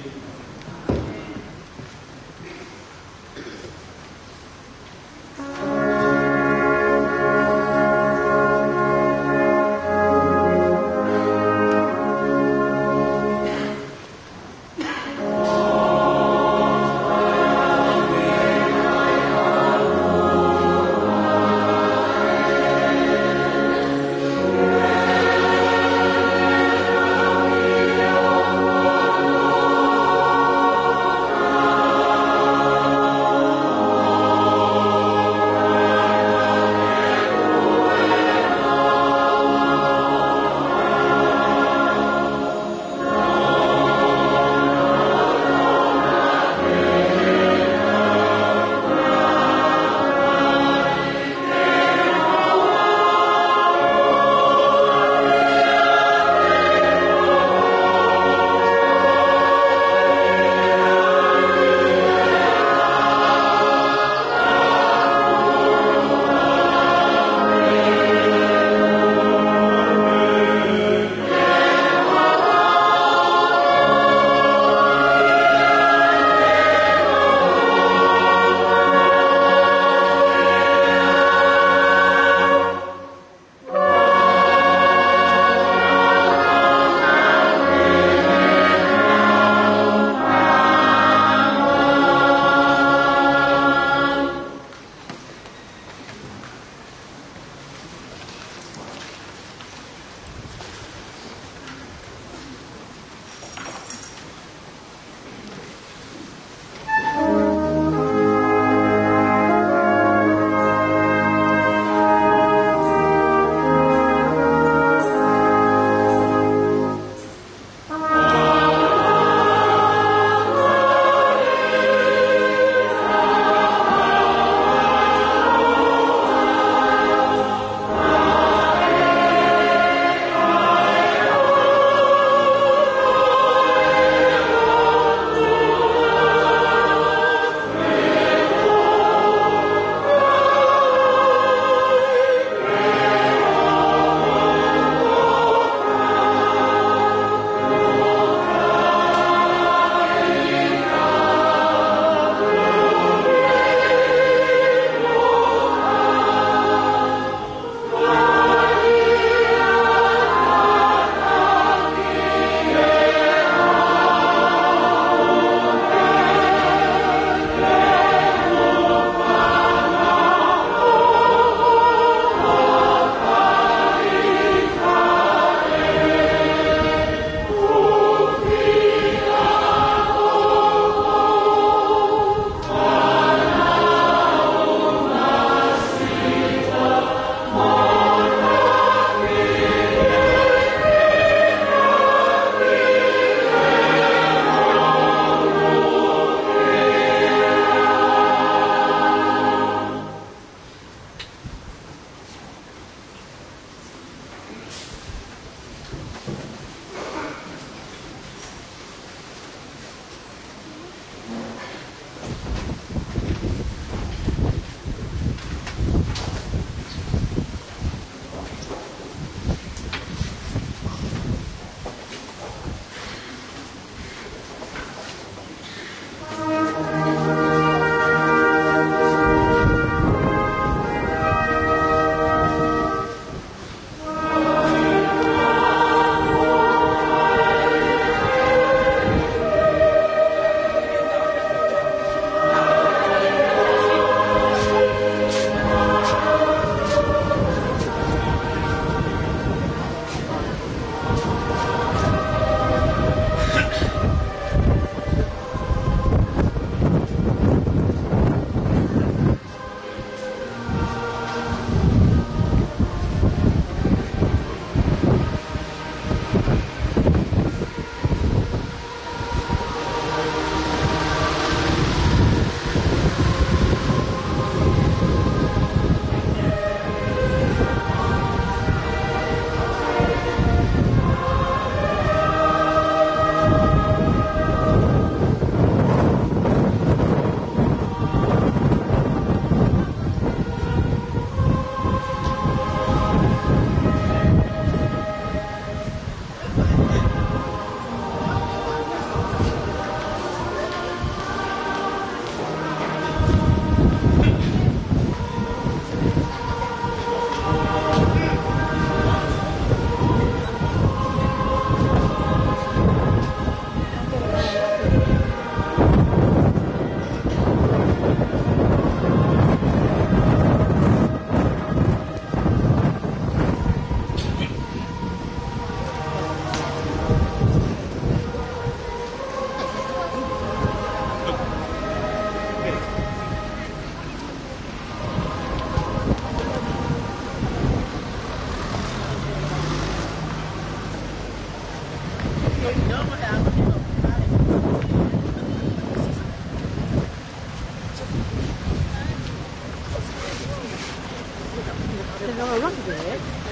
There's a lot of rock there.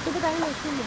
Tuku tahi mo sini.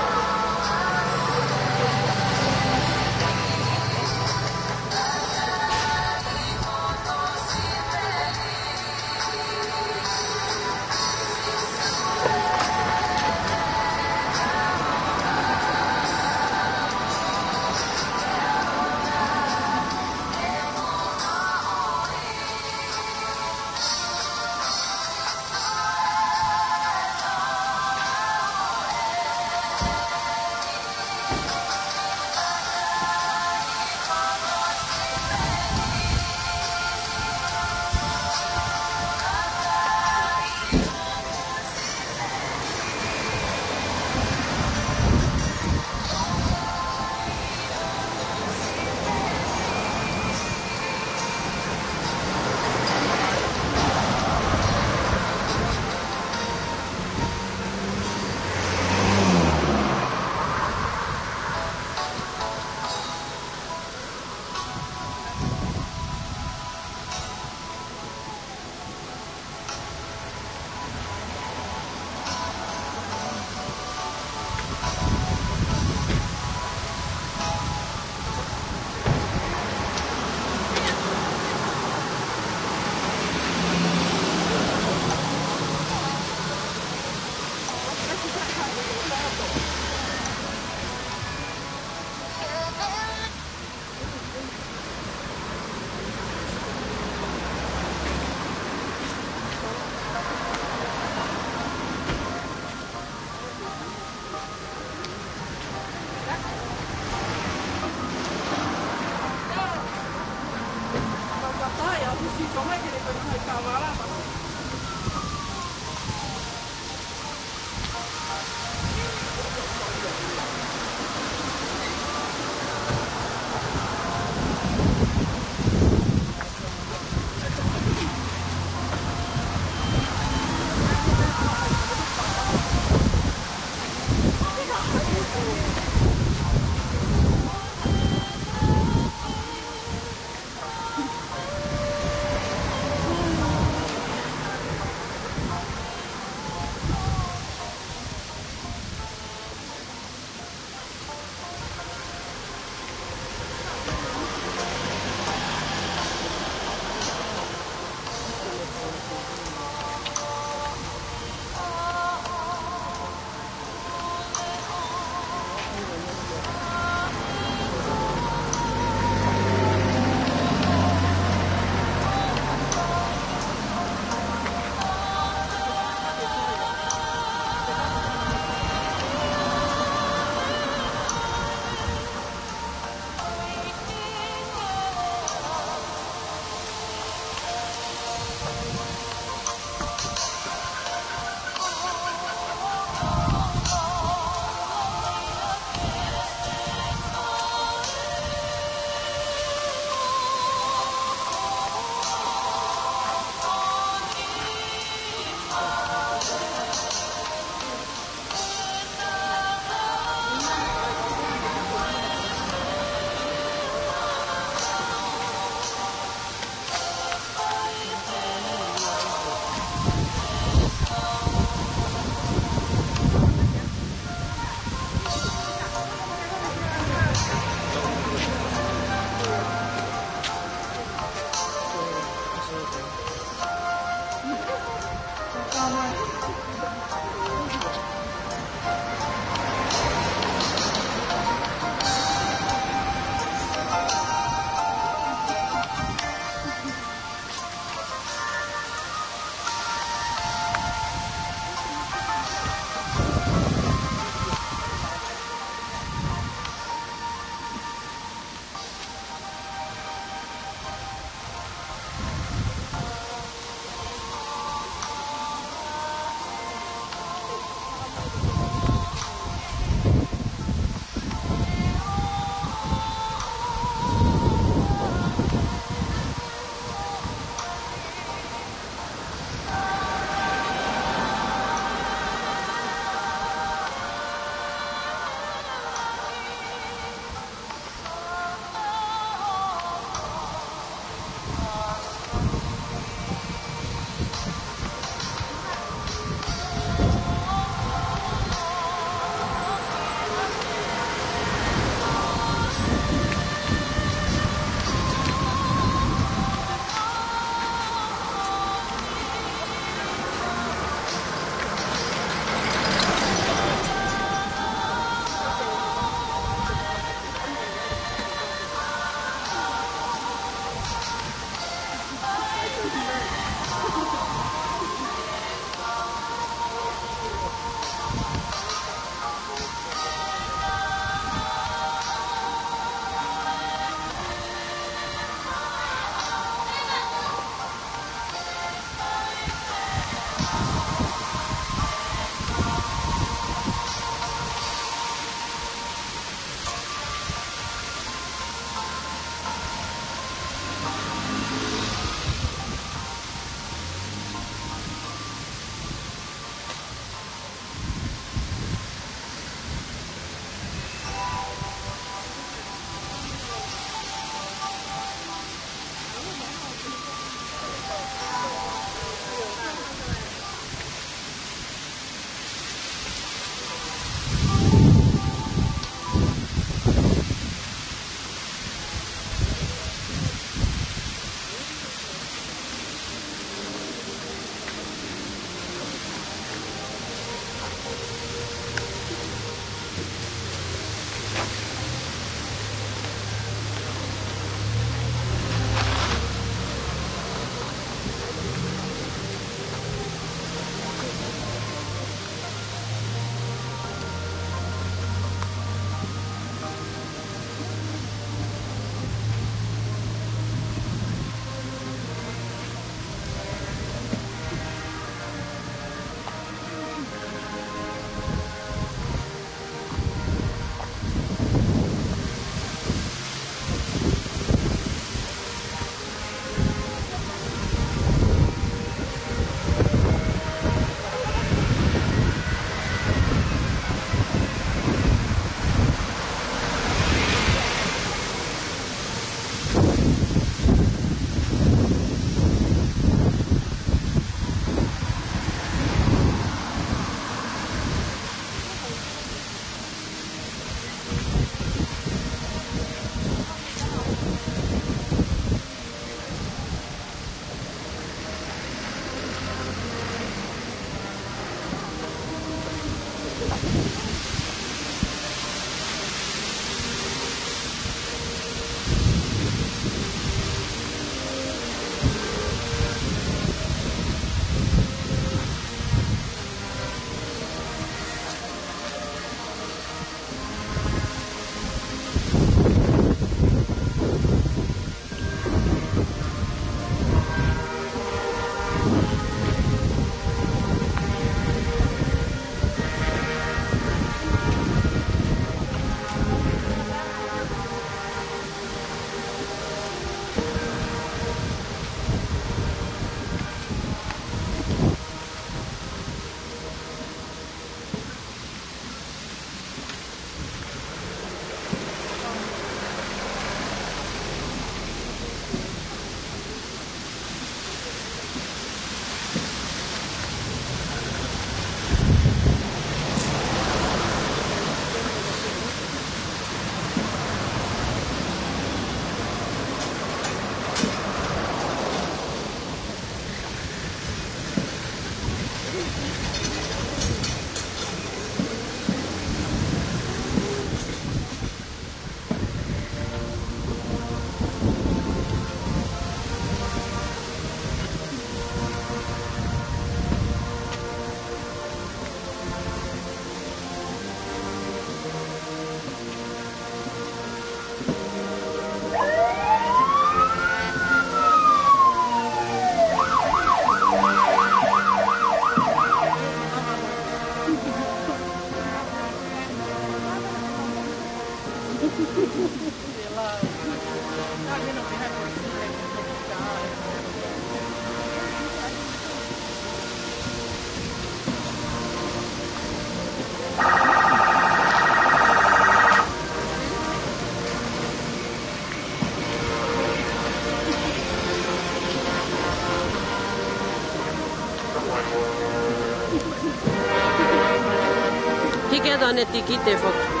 Hiki atu ʻene tikite foki.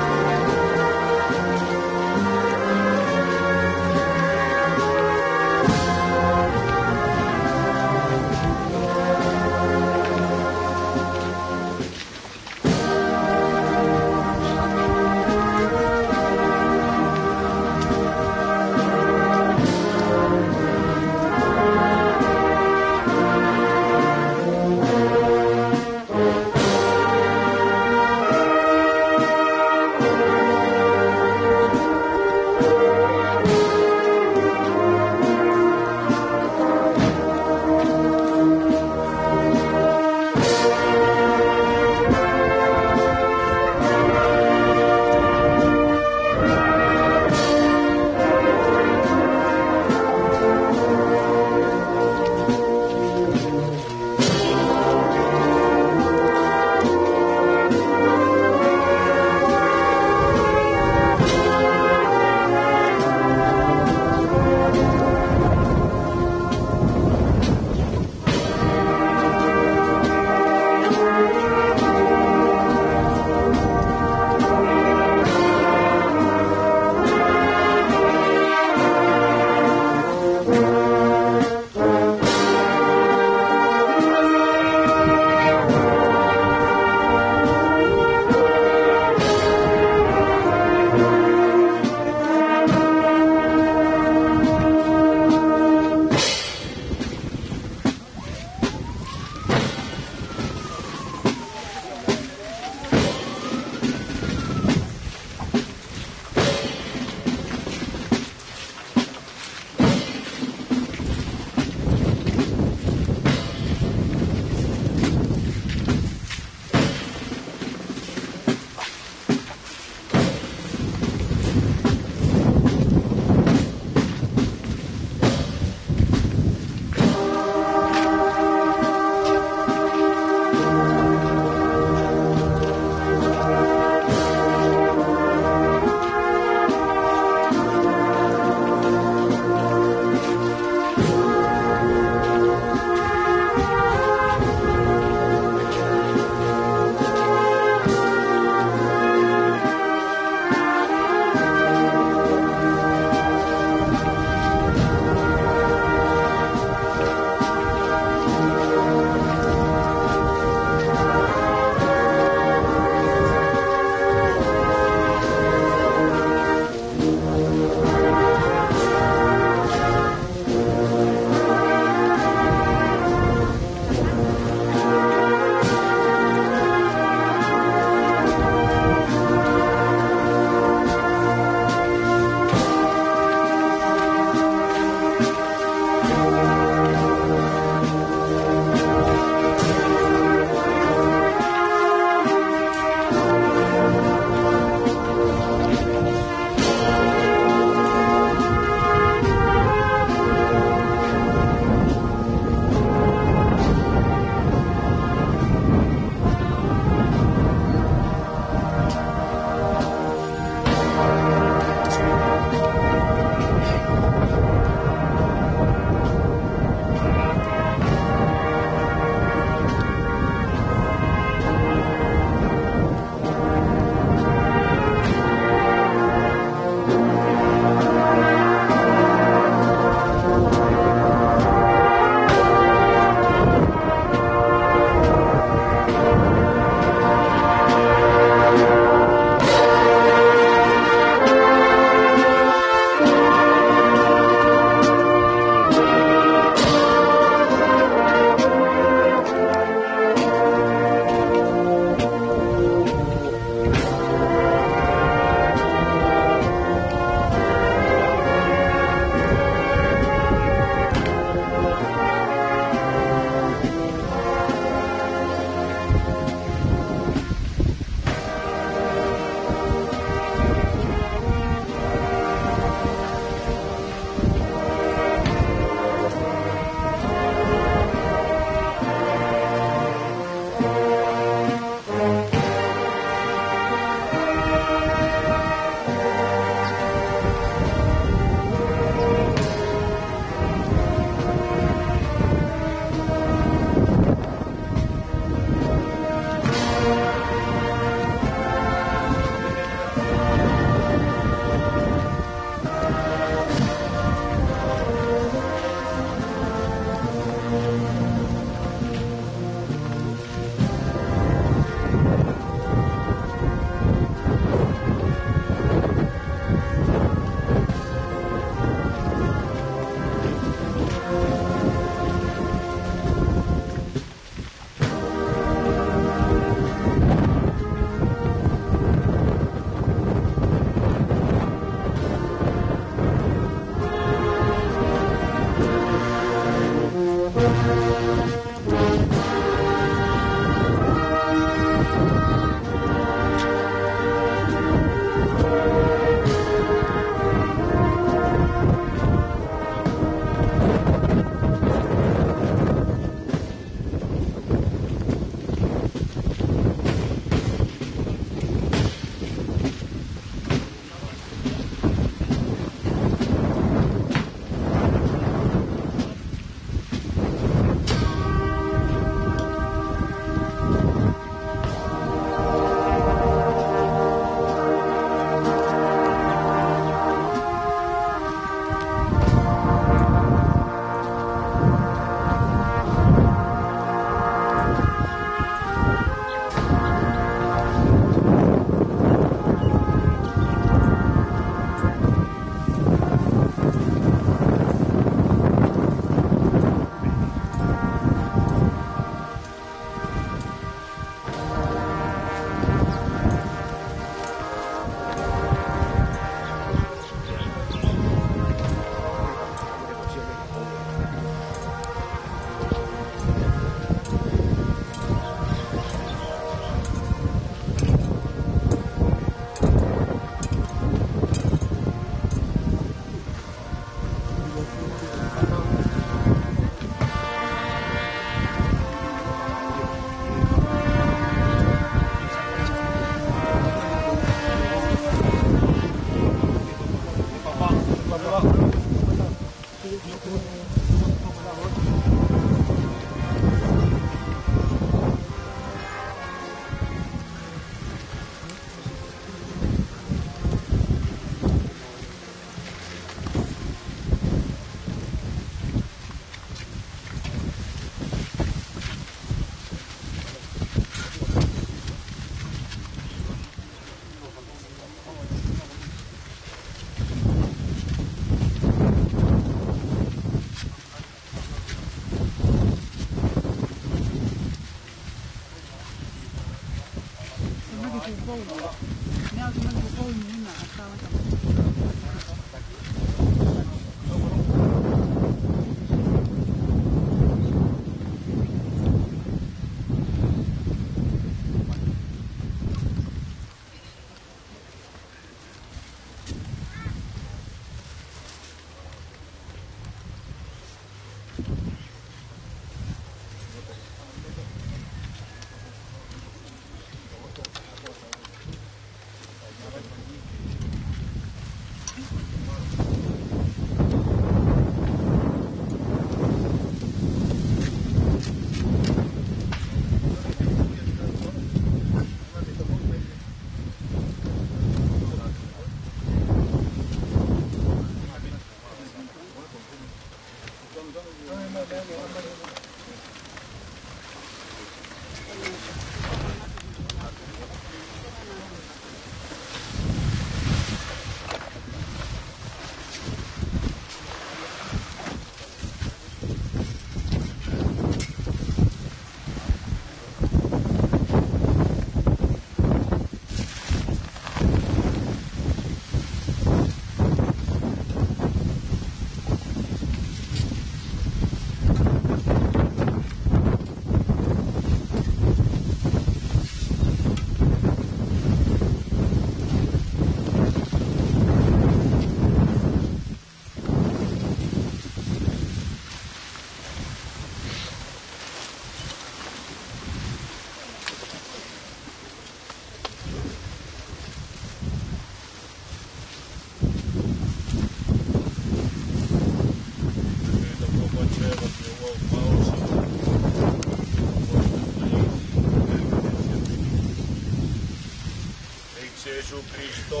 ʻEiki Sīsū Kalaisi, ko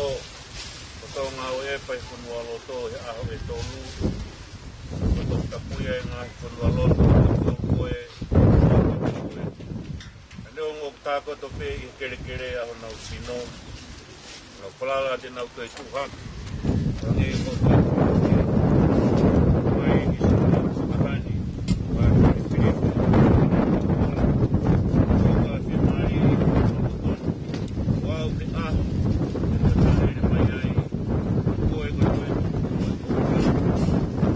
hoʻo ngāue ʻi he fonualoto he ʻaho ʻe tolu, ko hoʻo toki tapuʻi ʻa e ngaahi fonualoto ʻo koe, ʻa e ongo takoto pē ʻi he kelekele ʻa honau sino, nau falala te nau toe tuʻu hake. Ko e ngaahi fonualoto ʻi he ʻaho ni, ʻa e Filipi, ʻa e Filipi, ʻo aʻu ki he ʻaho ʻe toe haʻele mai ai koe, ko e toe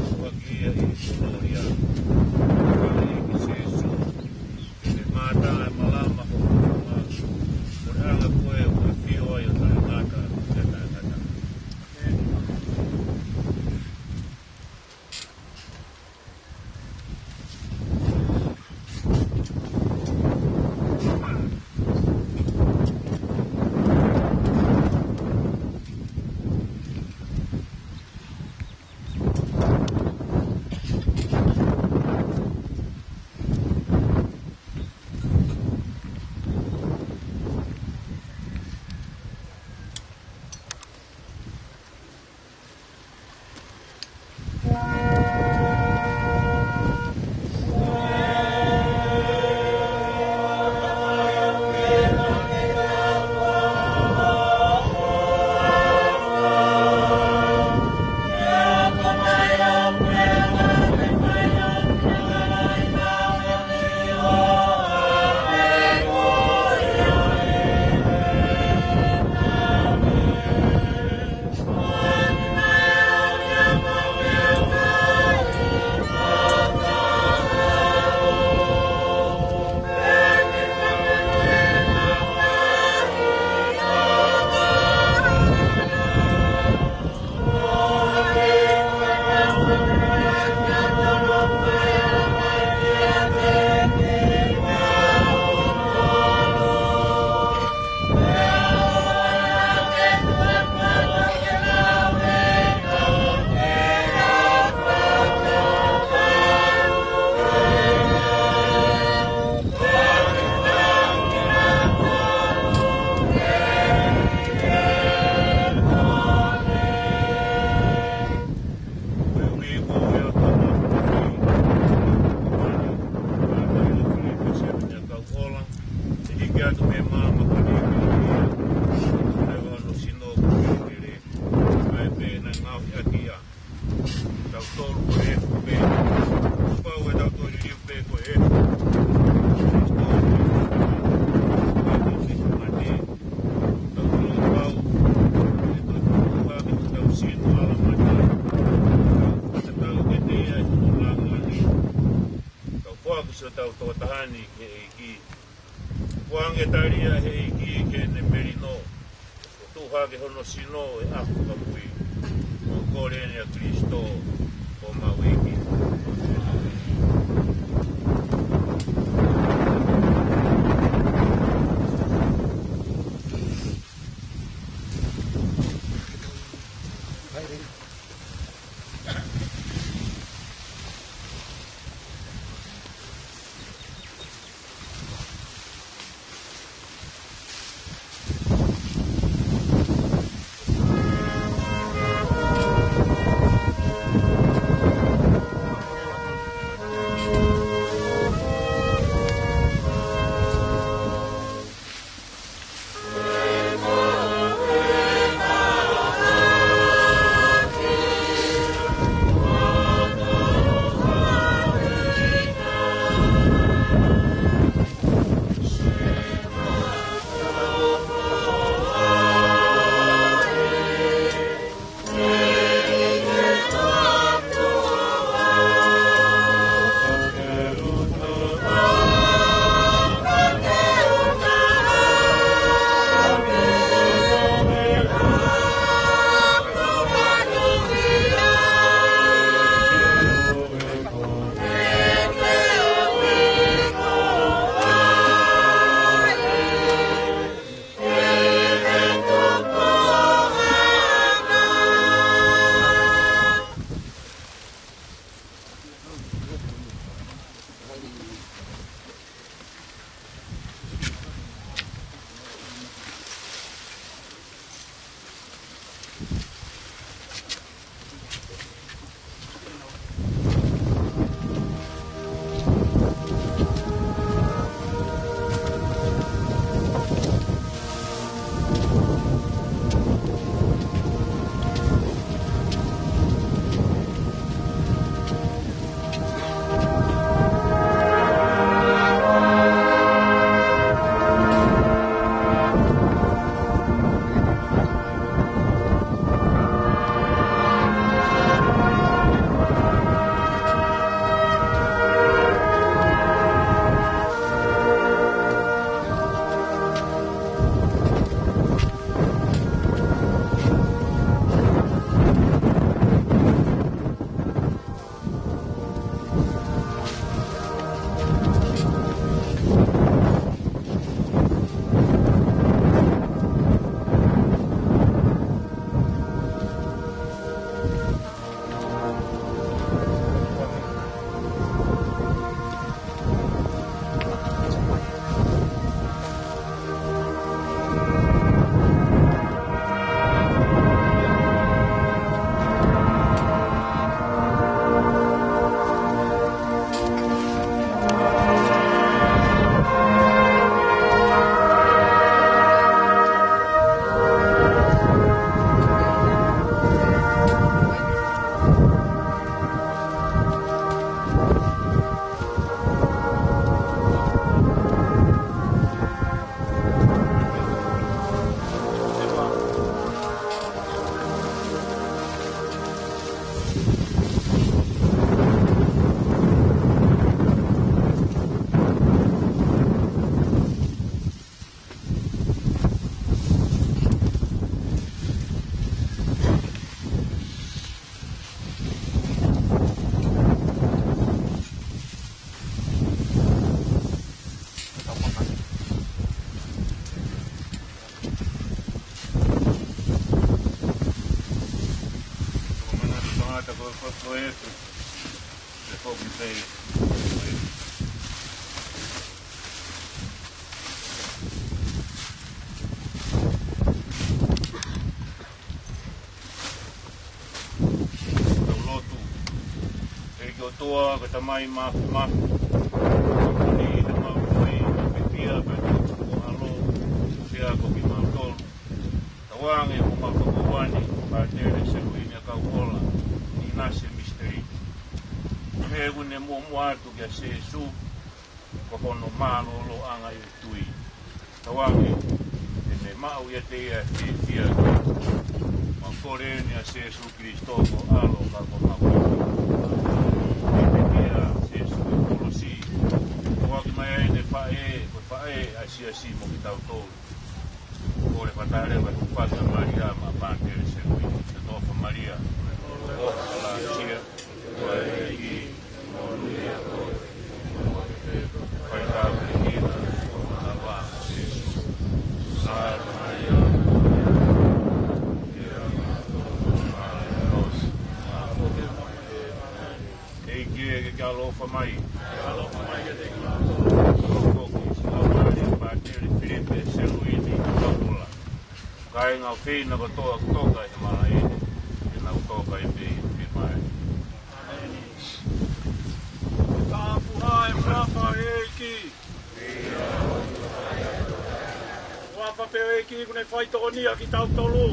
tuʻu hake ia ʻi he kolōlia. Ko e ʻEiki Sīsū, ʻe mata e malama ho fonua, ko e anga ko ē ʻoku ke ʻafio ai ʻo taʻengata pea taʻengata. ʻAe pē naʻe ngaohi ʻaki ia. Tautolu ko e efu pē. Kuo pau ʻe tautolu liliu pē ko e efu. Ko e efu pē. ʻEiki ki heʻene melino, ʻo tuʻu hake hono sino ʻi he ʻaho kamui. Mau kole ni ʻia Kalaisi ko homau ʻEiki. Tau lotu. ʻEiki ʻOtua, ko e Tamai Māfimafi, ko e Tamai ʻoku mau ui, ʻa e pipia pea mo e ʻAlo, ʻoku fiefia ko kimautolu. Tauange mo mau tokoua ni, Pātele Seluini ʻa Kauola, ʻi he ngaahi misiteli. He ʻoku ne muʻomuʻa atu kia Sēsū, ko hono mālōlōʻanga ʻi he tui. Tauange, te ne maʻu ʻiate ia ʻa e fiefia. Mau kole ni ʻia Sēsū Kalaisi ko e ʻAlo ka ko homau ʻEiki. Ke pipia ʻa Sēsū ʻi he kolosi. Tauange mai ʻene faʻē, ko e faʻē ʻA e siasi mo kitautolu. Kole fakataha leva e hūfaki ʻa Malia maʻa Pātele Seluini. Ke tofa Malia. Tofa Malia. Fai tāpuekina ʻa e manava ʻo Sīsū. Sātu Malia. ʻEiki ke ke ʻaloʻofa mai. Ke ʻaloʻofa mai kiate kimautolu. Ko e siʻi laumālie ʻo Pātele Filipe Seluini Kapola. Kāinga ʻofeina kotoa kuo toka ʻi he malaʻe ni, ke nau toka ai pē ʻi he fiemaʻu. Tāpuhā e huafa ʻo e ʻEiki. Huafa pē ʻo e ʻEiki kuo ne faitokonia kitautolu.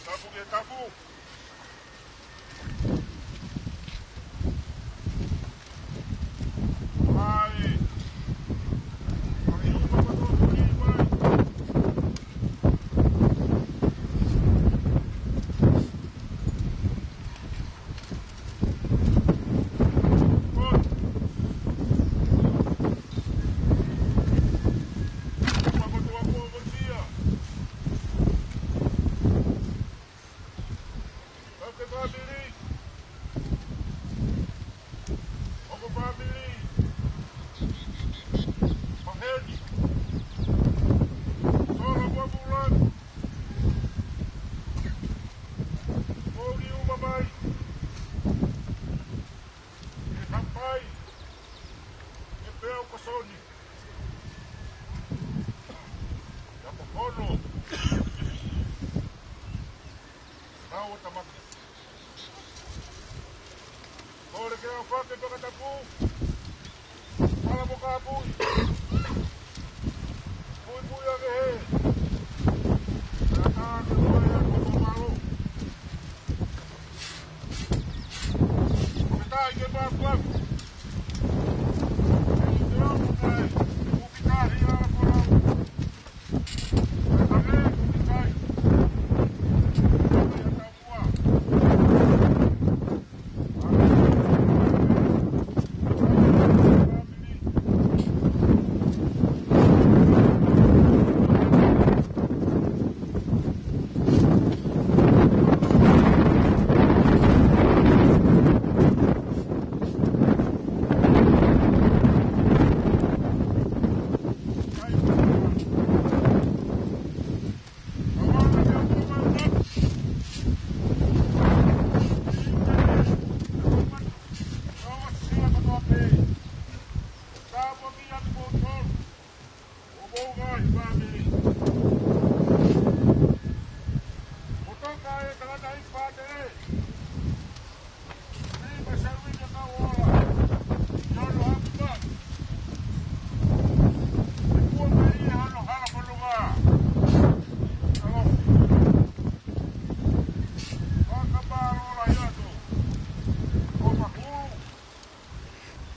Tapu ke tapu. Ai. Ai, uma pa to ki mai. Moʻoni uma mai, ʻe hapai, ʻe pea ʻo kasoni. Ia ko hono, nau ʻo tamaki. Kole ke ʻafake fakatapu. Ala mo ka pui. Pui pui ake he. Ka ka ke kua ia ko ko malo. Ko ke tai ke mafuafu. Ke u te au mo kai. Uki tahi ala ko lau. Ka ka ke uki tai. Ka ka ia tau kua.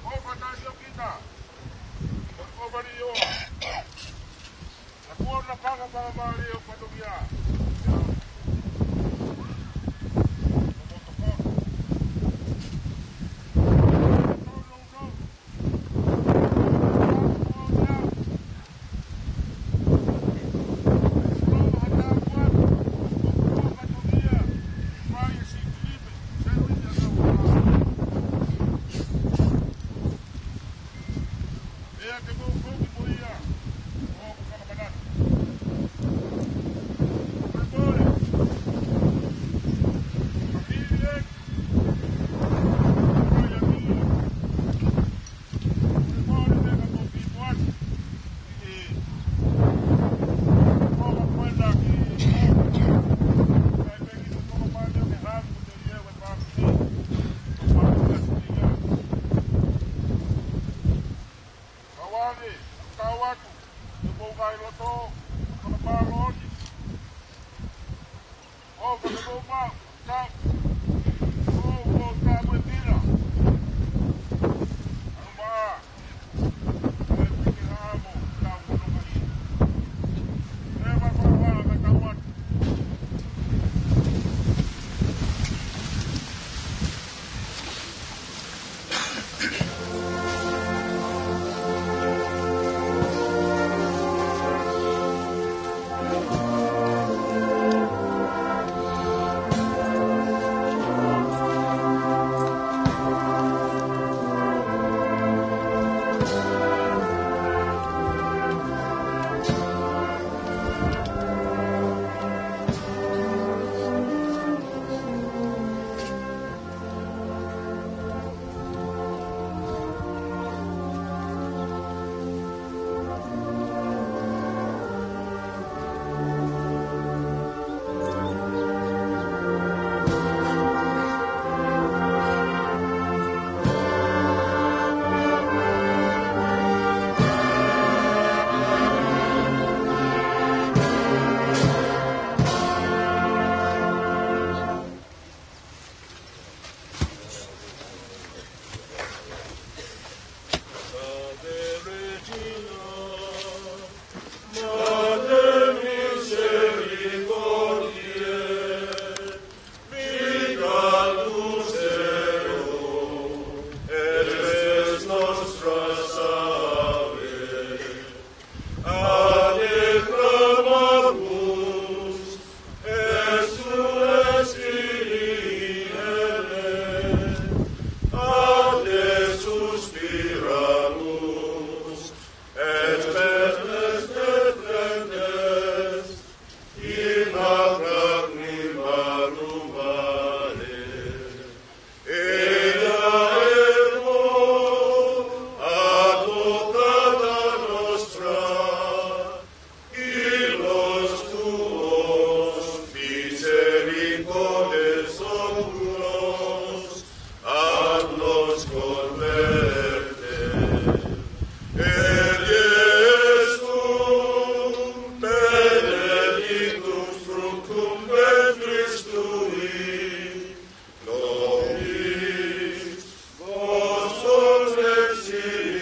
ʻOfa tasi ʻo kita. ʻOfa ni ʻoa. Ka kuo na paka paka mali ʻo patokia. Kau ange, kau atu, te mou ngai loto, fakamālō ni. ʻO fakamālō, tau. ʻO, ʻo, tau e pila. Anu mā. ʻO e piki hamo, tau kono mai. Tyrannus, et plentes deflentes, in ad magni malum male, ea ergo advocata nostra, illos tuos misericordes oculos, ad nos converte. Et Iesum benedictus, fructum ventris tui, nobis vos conversilium.